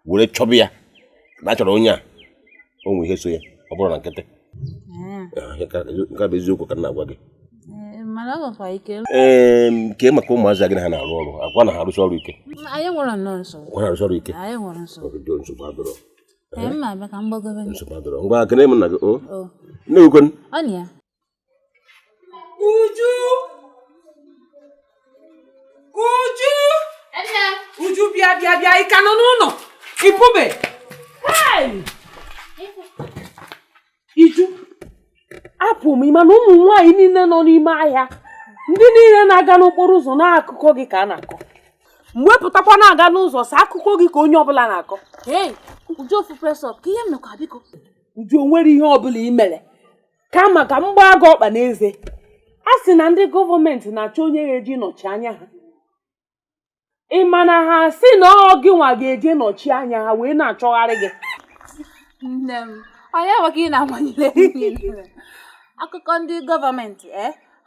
were chọba ya na achọrọ onye a o nwere ihe so ya ọ bụrụ na nkịtị. Nke a bụ eziokwu ka m na-agwa gị. Ee, nke maka ụmụazị gị na ha na-arụ ọrụ agwa na ha arụsị ọrụ ike. Arụsị ọrụ ike. Nsogbu adọrọ. Ngwa kene m nna gị o nne gị Uju! Uju! Uju bịa bịa bịa ị ka nọ n'ụlọ ị pụbe. Iju, apụ m mana ụmụ nwaanyị niile nọ n'ime ahịa ndị niile na-aga n'okporo ụzọ n'akụkọ gị ka a na-akọ. M wepụtakwa na-aga n'ụzọ sa akụkọ gị ka onye ọbụla na-akọ. Uju o nwere ihe ọbụla ị mere kama ka m gbaa gị ọkpa n'eze. A sị na ndị gọọmenti na-achọ onye ga-eji nọchi anya ha. Ị ma na ha sị na ọ gị nwa ga-eje nọchi anya ha wee na-achọgharị gị. Nne m, onye nwe ka ị na-amanyere akụkọ ndị gọọmenti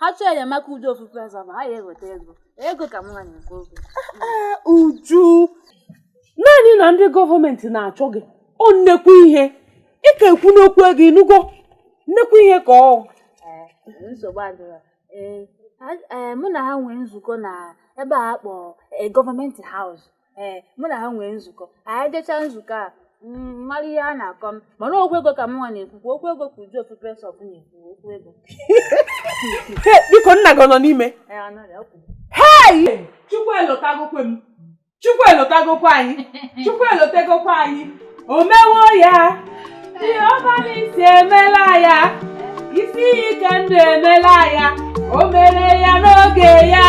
Ha chọọ enyemaka Uju ofufe nsọ ma ha ya eweta ego. Ego ka m nwa na-ekwu okwu. Uju, naanị na ndị gọọmenti na-achọ gị ọ nnekwu ihe ị ka ekwu n'okwu ego ịnụgo nnekwu ihe ka ọ nsogbu adịrọ. Ee, mụ na ha nwee nzukọ na ebe a kpọ gọọmenti haus. Ee, mụ na ha nwee nzukọ, anyị jechaa nzukọ a mara ihe a na-akọ m, mana okwu ego ka m nwa na-ekwukwa okwu ego ka Uju ofufe nsọ na-ekwu okwu ego. Biko nna gị ọ nọ n'ime? Hei! Chukwu elotagokwe m, Chukwu elotagokwe anyị, Chukwu elotagokwe anyị, o mewo ya, Jehova n'isi emela ya, isi ike ndụ emela ya, o mere ya n'oge ya.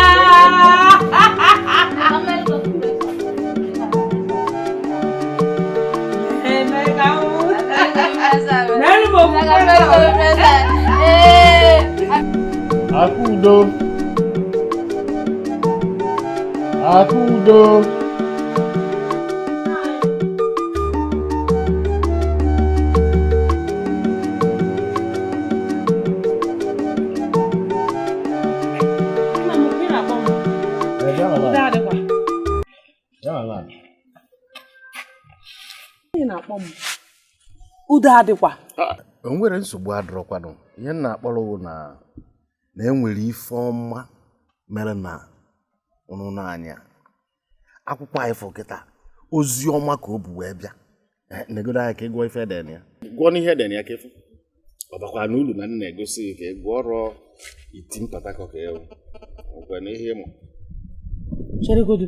Akudo, Akudo. Udo adịkwa. O nwere nsogbu adịrọkwanụ. Ihe m na-akpọrọ wụ na enwere ife ọma mere na ụnụnụ anya akwụkwọ anyị fụ kịta ozi ọma ka o bu wee bịa. Negodo anya ka ị gụọ ife eden ya, gụọ n'ihe eden ya ka ịfụ ọ bakwa n'ulu na nna egosi ka ị gụọ ọrụ iti mpatakọ ka ewu okwe na ihe ịmụ. Cheregodu,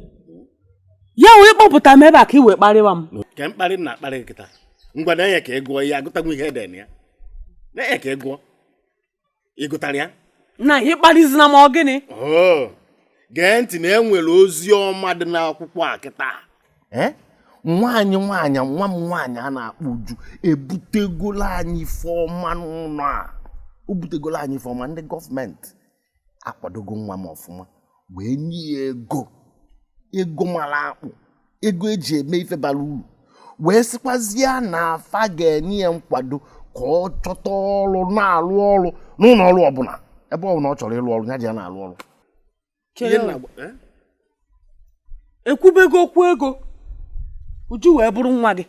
ya wee kpọpụta m ebe a ka ị wee kparịwa m. Ka mkparị m na-akparị gị kịta, ngwa na ya ka ị gụọ ya, agụtanwu ihe eden ya na ya ka ị gụọ, ị gụtara ya na ị kparịzina m ọ gịnị? Gee ntị na e nwere ozi ọma dị n'akwụkwọ a kịta. Nwaanyị nwaanyị nwa m nwaanyị a na-akpọ Uju ebutegola anyị ife ọma n'ụlọ a. O butegola anyị ife ọma. Ndị gọọmenti akwadogo nwa m ọfụma wee nye ya ego, ego mara akpụ, ego eji eme ife bara uru, wee sịkwazie na afa ga-enye ya nkwado ka ọ chọta ọrụ na-alụ ọrụ n'ụlọ ọrụ ọbụla ebe ọ bụla ọ chọrọ ịlụ ọrụ ya ji ya na-alụ ọrụ. Ekwubego okwu ego, Uju wee bụrụ nwa gị,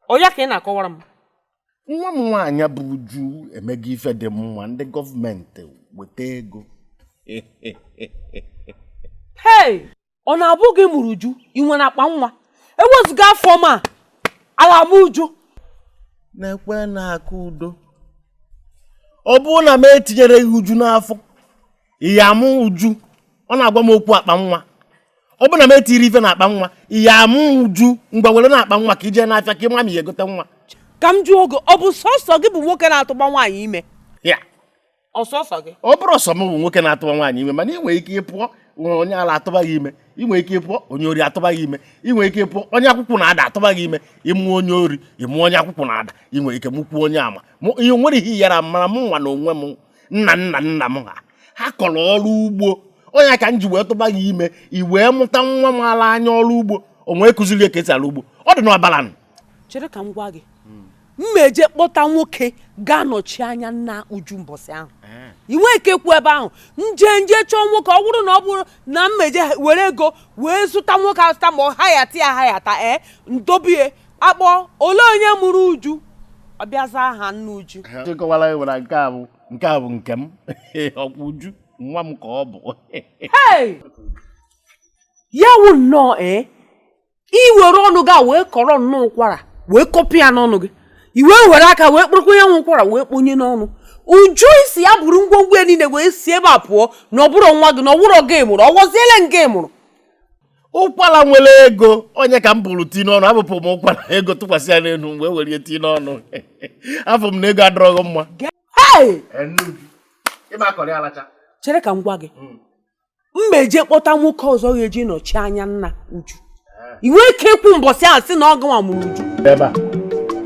ọ ya ka ị na-akọwara m? Nwa m nwaanyị bụ Uju emego ife dị mma, ndị gọọmenti weta ego. Hei, ọ na-abụ gị mụrụ Uju, ị nwere akpa nwa? Ewezụga afọ m a, ala m Uju na-ekwe na-akụ udo. Ọ bụrụ na m etinyere gị Uju n'afọ, iya amụ Uju. Ọ na-agwa m okwu akpa nwa. Ọ bụrụ na m etiri ife na akpa nwa, iya amụ Uju. Ngwa were na akpa nwa ka ije n'afịa ka ị ma ma ya egote nwa. Ka m jụọ oge, ọ bụ sọsọ gị bụ nwoke na-atụgba nwaanyị ime? Ya ọ sọsọ gị? Ọ bụrụ sọ m bụ nwoke na-atụba nwaanyị ime, mana ị nwere ike ịpụọ onye ala atụba gị ime, ị nwere ike ịpụọ onye ori atụba gị ime, ị nwere ike ịpụọ onye akwụkwọ na-ada atụba gị ime, ịmụ onye ori, ịmụ onye akwụkwọ na-ada, ị nwere ike mụkwuo onye ama. Ihe nwere ihe yara mara m nwa na onwe m, nna nna nna m ha kọrọ ọrụ ugbo, onye ka m ji wee tụba gị ime, ị wee mụta nwa m ala anya ọrụ ugbo, o nwee kụziri ka esi ala ugbo, ọ dị n'ọbara. Chere ka m gwa gị, m eje kpọta nwoke ga-anọchi anya nna Uju mbọsị ahụ. I nwee ike kwu ebe ahụ nje nje chọọ nwoke, ọ bụrụ na ọ bụrụ na m eje were ego wee zụta nwoke azụta ma ọ hayata ya hayata ndobie akpọ ole onye mụrụ Uju, ọ bịaza aha nna Uju. Chịkọwara ya were nke a bụ nke m, ọkwa Uju nwa m ka ọ bụ. Ya wụ nnọọ i were ọnụ gị wee kọrọ nnọọ ụkwara wee kọpị ya n'ọnụ gị, i wee were aka wee kpụrụkwa ya nwe ụkwara wee kponye n'ọnụ. Uju isi ya bụrụ ngwongwo ya niile wee si ebe a pụọ na ọ bụrụ nwa gị na ọ bụrụ gị mụrụ, ọ wọziele nga ị mụrụ. Ụkwara nwere ego onye ka m bụrụ tii n'ọnụ, abụpụ m ụkwara ego tụkwasị ya n'elu wee were ya tii n'ọnụ. Afọ m na ego adọrọghị mma. Chere ka m gwa gị, m eje kpọta nwoke ọzọ ga-eji nọchi anya nna Uju. I nwee ike ikwu mbọsị ahụ sị na ọ gịnwa mụrụ Uju. Ebe a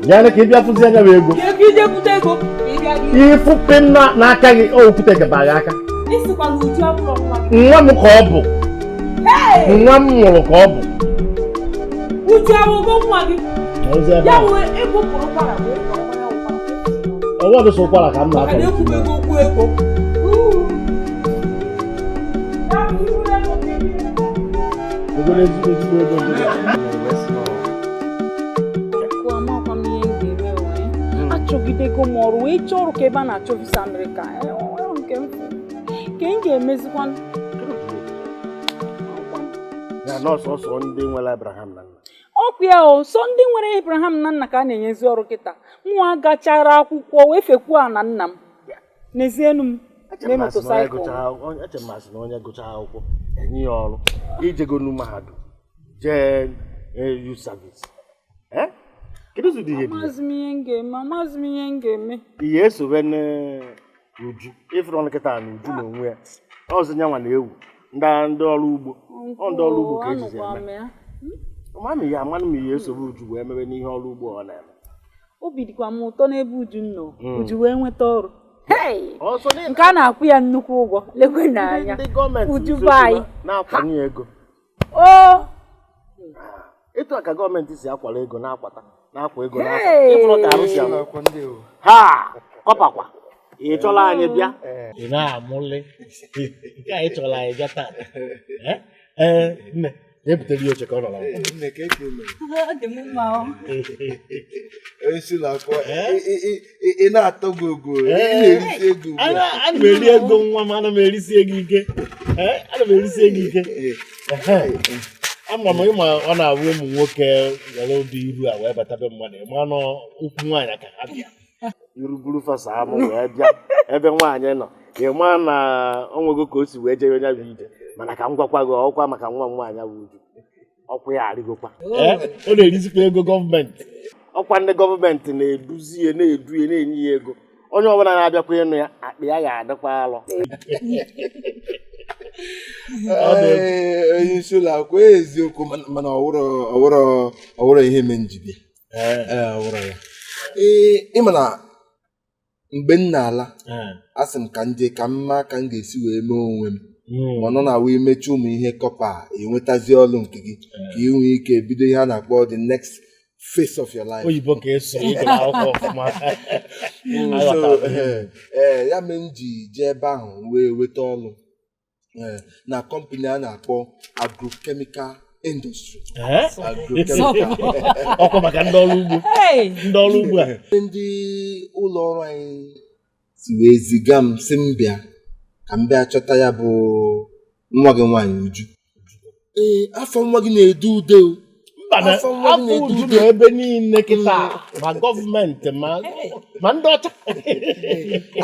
ya ka ị bịa fụzi anya m ego. Ịfụpe m n'aka gị, o okwute gaba gị aka. Nwa m ka ọ bụ, nwa m mụrụ ka ọ bụ. Uju awụgo nwa gị. Ya wee ịbụpụrụ ụkwara wee kọrọ ya ụkwara. Ọwọ́ ọdụ sọ ụkwara ka m na-akọ. Maka na ekwubego okwu ego. Erigoro ezigbo ezigbo ego. Achọgidego m ọrụ wee chọọ ọrụ ka ebe a na-achọ visa Amerịka nke m ka m ga-emezikwa na nọọsụ ndị nwere Abraham na nna. Ọkwa ya o sọ ndị nwere Abraham na nna ka a na-enyezi ọrụ kịta. Nwa gachara akwụkwọ wee fekwuo na nna m n'ezienu m mee motosaịkụl. Eche m asị na onye gụchaa akwụkwọ enye ya ọrụ ijegonu mahadum jee youth service. Amaghịzi m ihe m ga-eme, amaghịzi m ihe m ga-eme. Ihe esobe n'Uju ịfụrụ nkịta na Uju na onwe ya ọzọ nyanwa na-ewu ndị ọrụ ugbo ndị ọrụ ugbo ka ejizi eme. Mama ya amanụ m ihe esobe Uju wee mebe n'ihe ọrụ ugbo ọ na-eme. Obi dịkwa m ụtọ n'ebe Uju nọ. Uju wee nweta ọrụ nke a na-akwụ ya nnukwu ụgwọ lekwe n'anya Uju be anyị na-akwanye ego. Etu a ka gọọmenti si akwara ego na-akwata na-akwa ego na-akwa ịfụrụ ka arụ si amụ ha kọpakwa ị chọla anyị bịa ị na-amụlị nke anyị chọrọ anyị bịa taa. Ee nne ebutere ya oche ka ọ nọrọ. Ị na-atọ gị ogo ana m eri ego nwa m ana m erisi ego ike ana m erisi ego ike. Ama m ịma ọ na-awụ ụmụ nwoke were ụdị iru a wee bata be mmadụ ma nọ ụkwụ nwaanyị ka ha bịa iruburu fasa amụ wee bịa ebe nwaanyị nọ ị ma na o nwego ka o si wee jee onye bụ ije mana ka m gwakwa gị ọkwa maka nwa m nwaanyị bụ Uju ọkwa ya arịgokwa. Ọ na-erizikwa ego gọọmenti ọkwa ndị gọọmenti na-eduzi ya na-edu ya na-enye ya ego onye ọbụla na-abịakwa ịnụ ya akpa ya ga-adịkwa alọ. Onye isi ụlọ akwụkwọ eziokwu mana ọwụrọ ihe me njibia ọwụrọ ya. Ee, ịma na mgbe m na-ala asị m ka nje ka mma ka m ga-esi wee mee onwe m ma ọ nọ na wee mechaa ụmụ ihe kọpa enwetazi ọlụ nke gị ka ị nwee ike bido ihe a na-akpọ the next phase of your life. Oyibo ka eso ịgụrụ akwụkwọ ọfụma. Ee, ya mere m ji jee ebe ahụ wee weta ọlụ na kọmpani a na-akpọ agrochemical industry. Ọkwa maka ndị ọrụ ugbo ndị ọrụ ugbo a ndị ụlọ ọrụ anyị si wee ziga m si m bịa ka m bịa chọta ya bụ nwa gị nwaanyị Uju. Ee, afọ nwa gị na-ede ude o. Afọ Uju nọ ebe niile kịta ma gọọmenti ma ndị ọcha.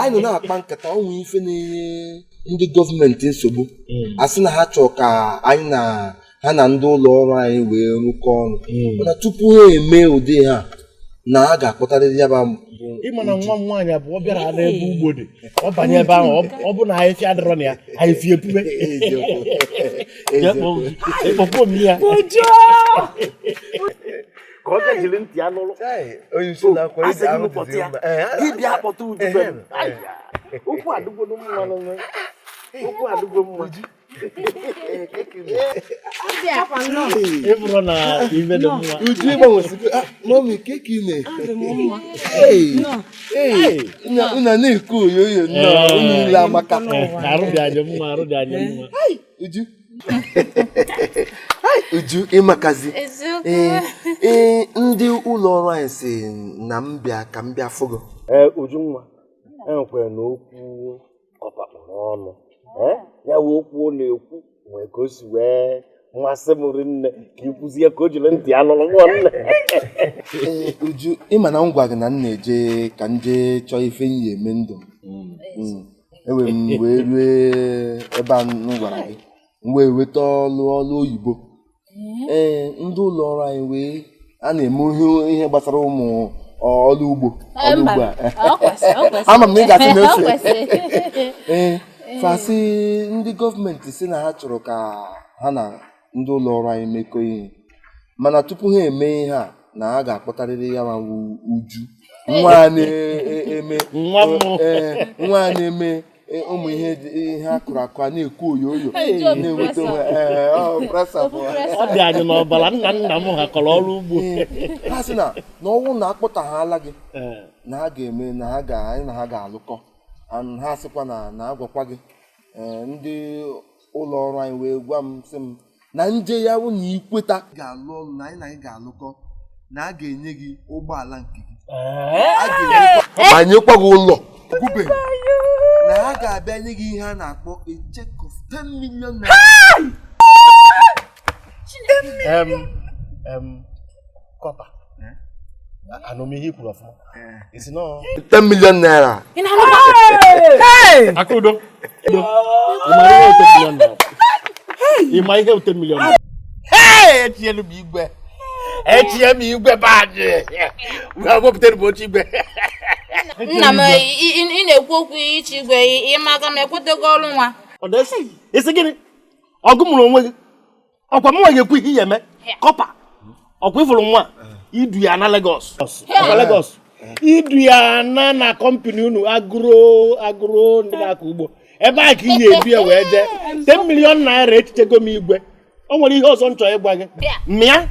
Anyị nọ na-akpa nkata ọnwụ ife na-enye ndị gọọmenti nsogbu a sị na ha chọọ ka anyị na ha na ndị ụlọ ọrụ anyị wee rụkọ ọrụ mana tupu ha eme ụdị ha na a ga-akpọtarịrị ya bụ ịma na nwa m nwaanyị abụọ bịara n'ebe ugbo dị ọ banye ebe ahụ ọ bụ na ahịfịa adịrọ na ya ahịfịa epube ịkpọkpọ m ya ka ọ bịa jiri ntị ya nụrụ dibịa akpọta Uju be m okwu adịgbo mma okwu adịgbo mma. Ịbụrụ na ibe dị mma Uju ịgbanwesịgo mọmi keki na unu na-ekwu oyoyo nnọọ unu ile amaka arụ dị anyị mma arụ dị anyị mma. Uju Uju ịmakazi ee ndị ụlọ ọrụ anyị si na m bịa ka m bịa fụgo. Ee Uju nwa enwekwara na okwu ọkpakpụrụ ọnụ ya wee okwu ọ na-ekwu nwee ka o si wee mmasị m rinne ka ị kwuzie ka o jiri ntị ya nụrụ nwa nne. Uju ịma na m gwa gị na m na-eje ka m jee chọọ ife m yi eme ndụ m ewe m wee rue ebe a m gwara gị m wee weta ọlụ ọlụ oyibo. Ee, ndị ụlọ ọrụ anyị wee a na-eme ihe gbasara ụmụ ọrụ ugbo ọrụ ugbo a ama m na ị ga-asị na ose. Ee, fasị ndị gọọmenti si na ha chọrọ ka ha na ndị ụlọ ọrụ anyị mekọ ihe mana tupu ha eme ihe a na ha ga-akpọtarịrị ya ma Uju nwa na-eme nwa na-eme ụmụ ihe ihe akụrụ akụ a na-ekwu oyoyo na-enweta onwe ọ dị anyị n'ọbara nna nna m ha kọrọ ọrụ ugbo. Ha sị na ọnwụ na akpọtaghala gị na ha ga-eme na ha ga anyị na ha ga-alụkọ ha sịkwa na agwakwa gị ndị ụlọ ọrụ anyị wee gwa m sị m Na nje ya wụ na ikweta ga-alụ ọrụ na anyị na gị ga-alụkọ na a ga-enye gị ụgbọala nke gị, a ga-enyekwa ma nyekwa gị ụlọ gwube, na ha ga-abịa nye gị ihe a na-akpọ a check of 10 million naira. Kọpa, anụ m ihe i kwuru ọfụma. Isi nọọ 10 million naira. Ị na-anụkwa? Akudo. Ị mara ihe 10 million naira? Ị ma ihe 10 million naira? Hey, etinyelu m igwe. Etinye m igwe baadị. Wepụtara m oche igwe. Nna m, ị na-ekwu okwu iche igwe, ị maka m ekwetego ọrụ nwa. Ọ na-esi? Isi gịnị? Ọgụ mụrụ onwe gị. Ọkwa mụnwa ga-ekwu ihe ị eme. Kọpa. Ọkwa ịfụrụ nwa idu ya na Lagos. Ọkwa Lagos. Idu ya na kọmpini unu agụrụ agụrụ ndị na-akọ ugbo. Ebe a ka ị ga-ebi ya wee jee. 10 million naira echichego m igwe. O nwere ihe ọzọ m chọrọ ịgwa gị. Mmịa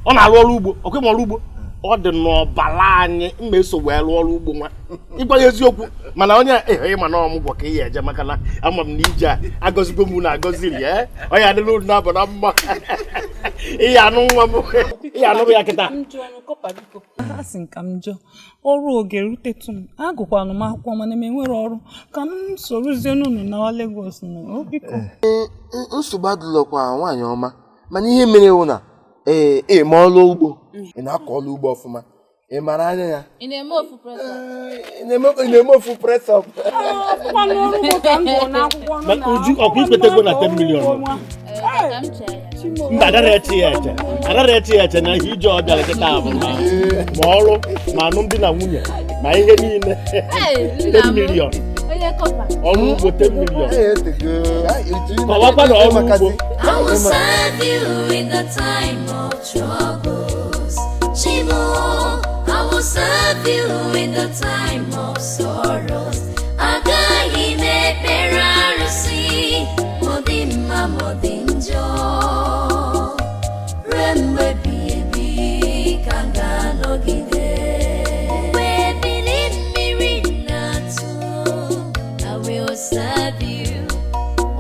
ọ na-arụ ọrụ ugbo, ọkwa ịma ọrụ ugbo. Ọ dị n'ọbara anyị mma eso wee rụọ ọrụ ugbo nwa. Ịgwa ya eziokwu, mana onye ịma na ọmụgwọ ka ị ya eje, maka na ama m na ije a agọzigo m na agọziri ya. Ọ ya adịla unu na-abụ na mma. Ị ya anụ nwa m, ị ya anụrụ ya kịta. A sị m ka m jụọ ọrụ oge rutetụ m, agụkwanụ m akwụkwọ mana m enwere ọrụ ka m sorozie n'unu na Lagos nọ. O biko. Nsogbu adịlọkwa nwaanyị ọma, mana ihe mere wụ na ee ma ọrụ ugbo, ị na-akọ ọrụ ugbo ọfụma, ị mara anya ya, Ị na-eme ofu press up? Ị na-eme ofu press up. Ọkwanụ ọrụ ugbo ka m gụrụ n'akwụkwọ nọ Ma na Uju, ọkwa ikwetego na 10 million? Ee, ka m chee ya. Mba, adara eche ya eche. Adara eche ya eche na ihe ije ọ bịara kịta bụ na ma ọrụ ma alụmdi na nwunye ma ihe niile. Hey, nna 10 m. million. Onye kọpa. Ọrụ ugbo 10 million. Ee, etego. Ai, Uju, ị Kọwakwa na ọrụ ugbo. ịmakazi. I will serve you in the time of troubles. Chimo, I will serve you in the time of sorrows. Agaghị m ekpere arụsị, ma ọ dị mma ma ọ dị njọ. Ruo mgbe ebighị ebi ka m ga-anọgide. Mgbe ebili mmiri na-atụ, I will serve you.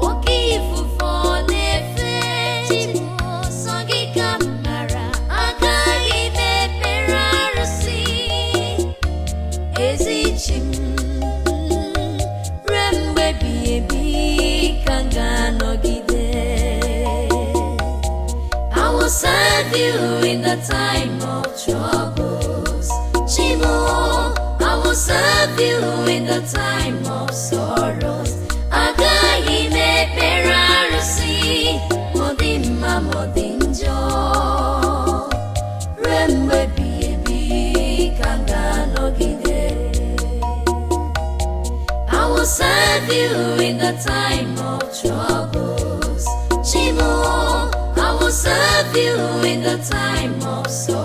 Oke ifufe ọ na-efe, Chimo, sọ gị ka m mara. Agaghị m ekpere arụsị, ezi chi m. Ruo mgbe ebighị ebi ka m ga-anọgide. I will serve you in the time of troubles. Chimo, I will serve you in the time of sorrows. Agaghị m ekpere arụsị, ma ọ dị mma ma ọ dị njọ. Ruo mgbe ebighị ebi ka m ga-anọgide. I will serve you in the time of troubles. Chimo, I will serve you in the time of sorrows.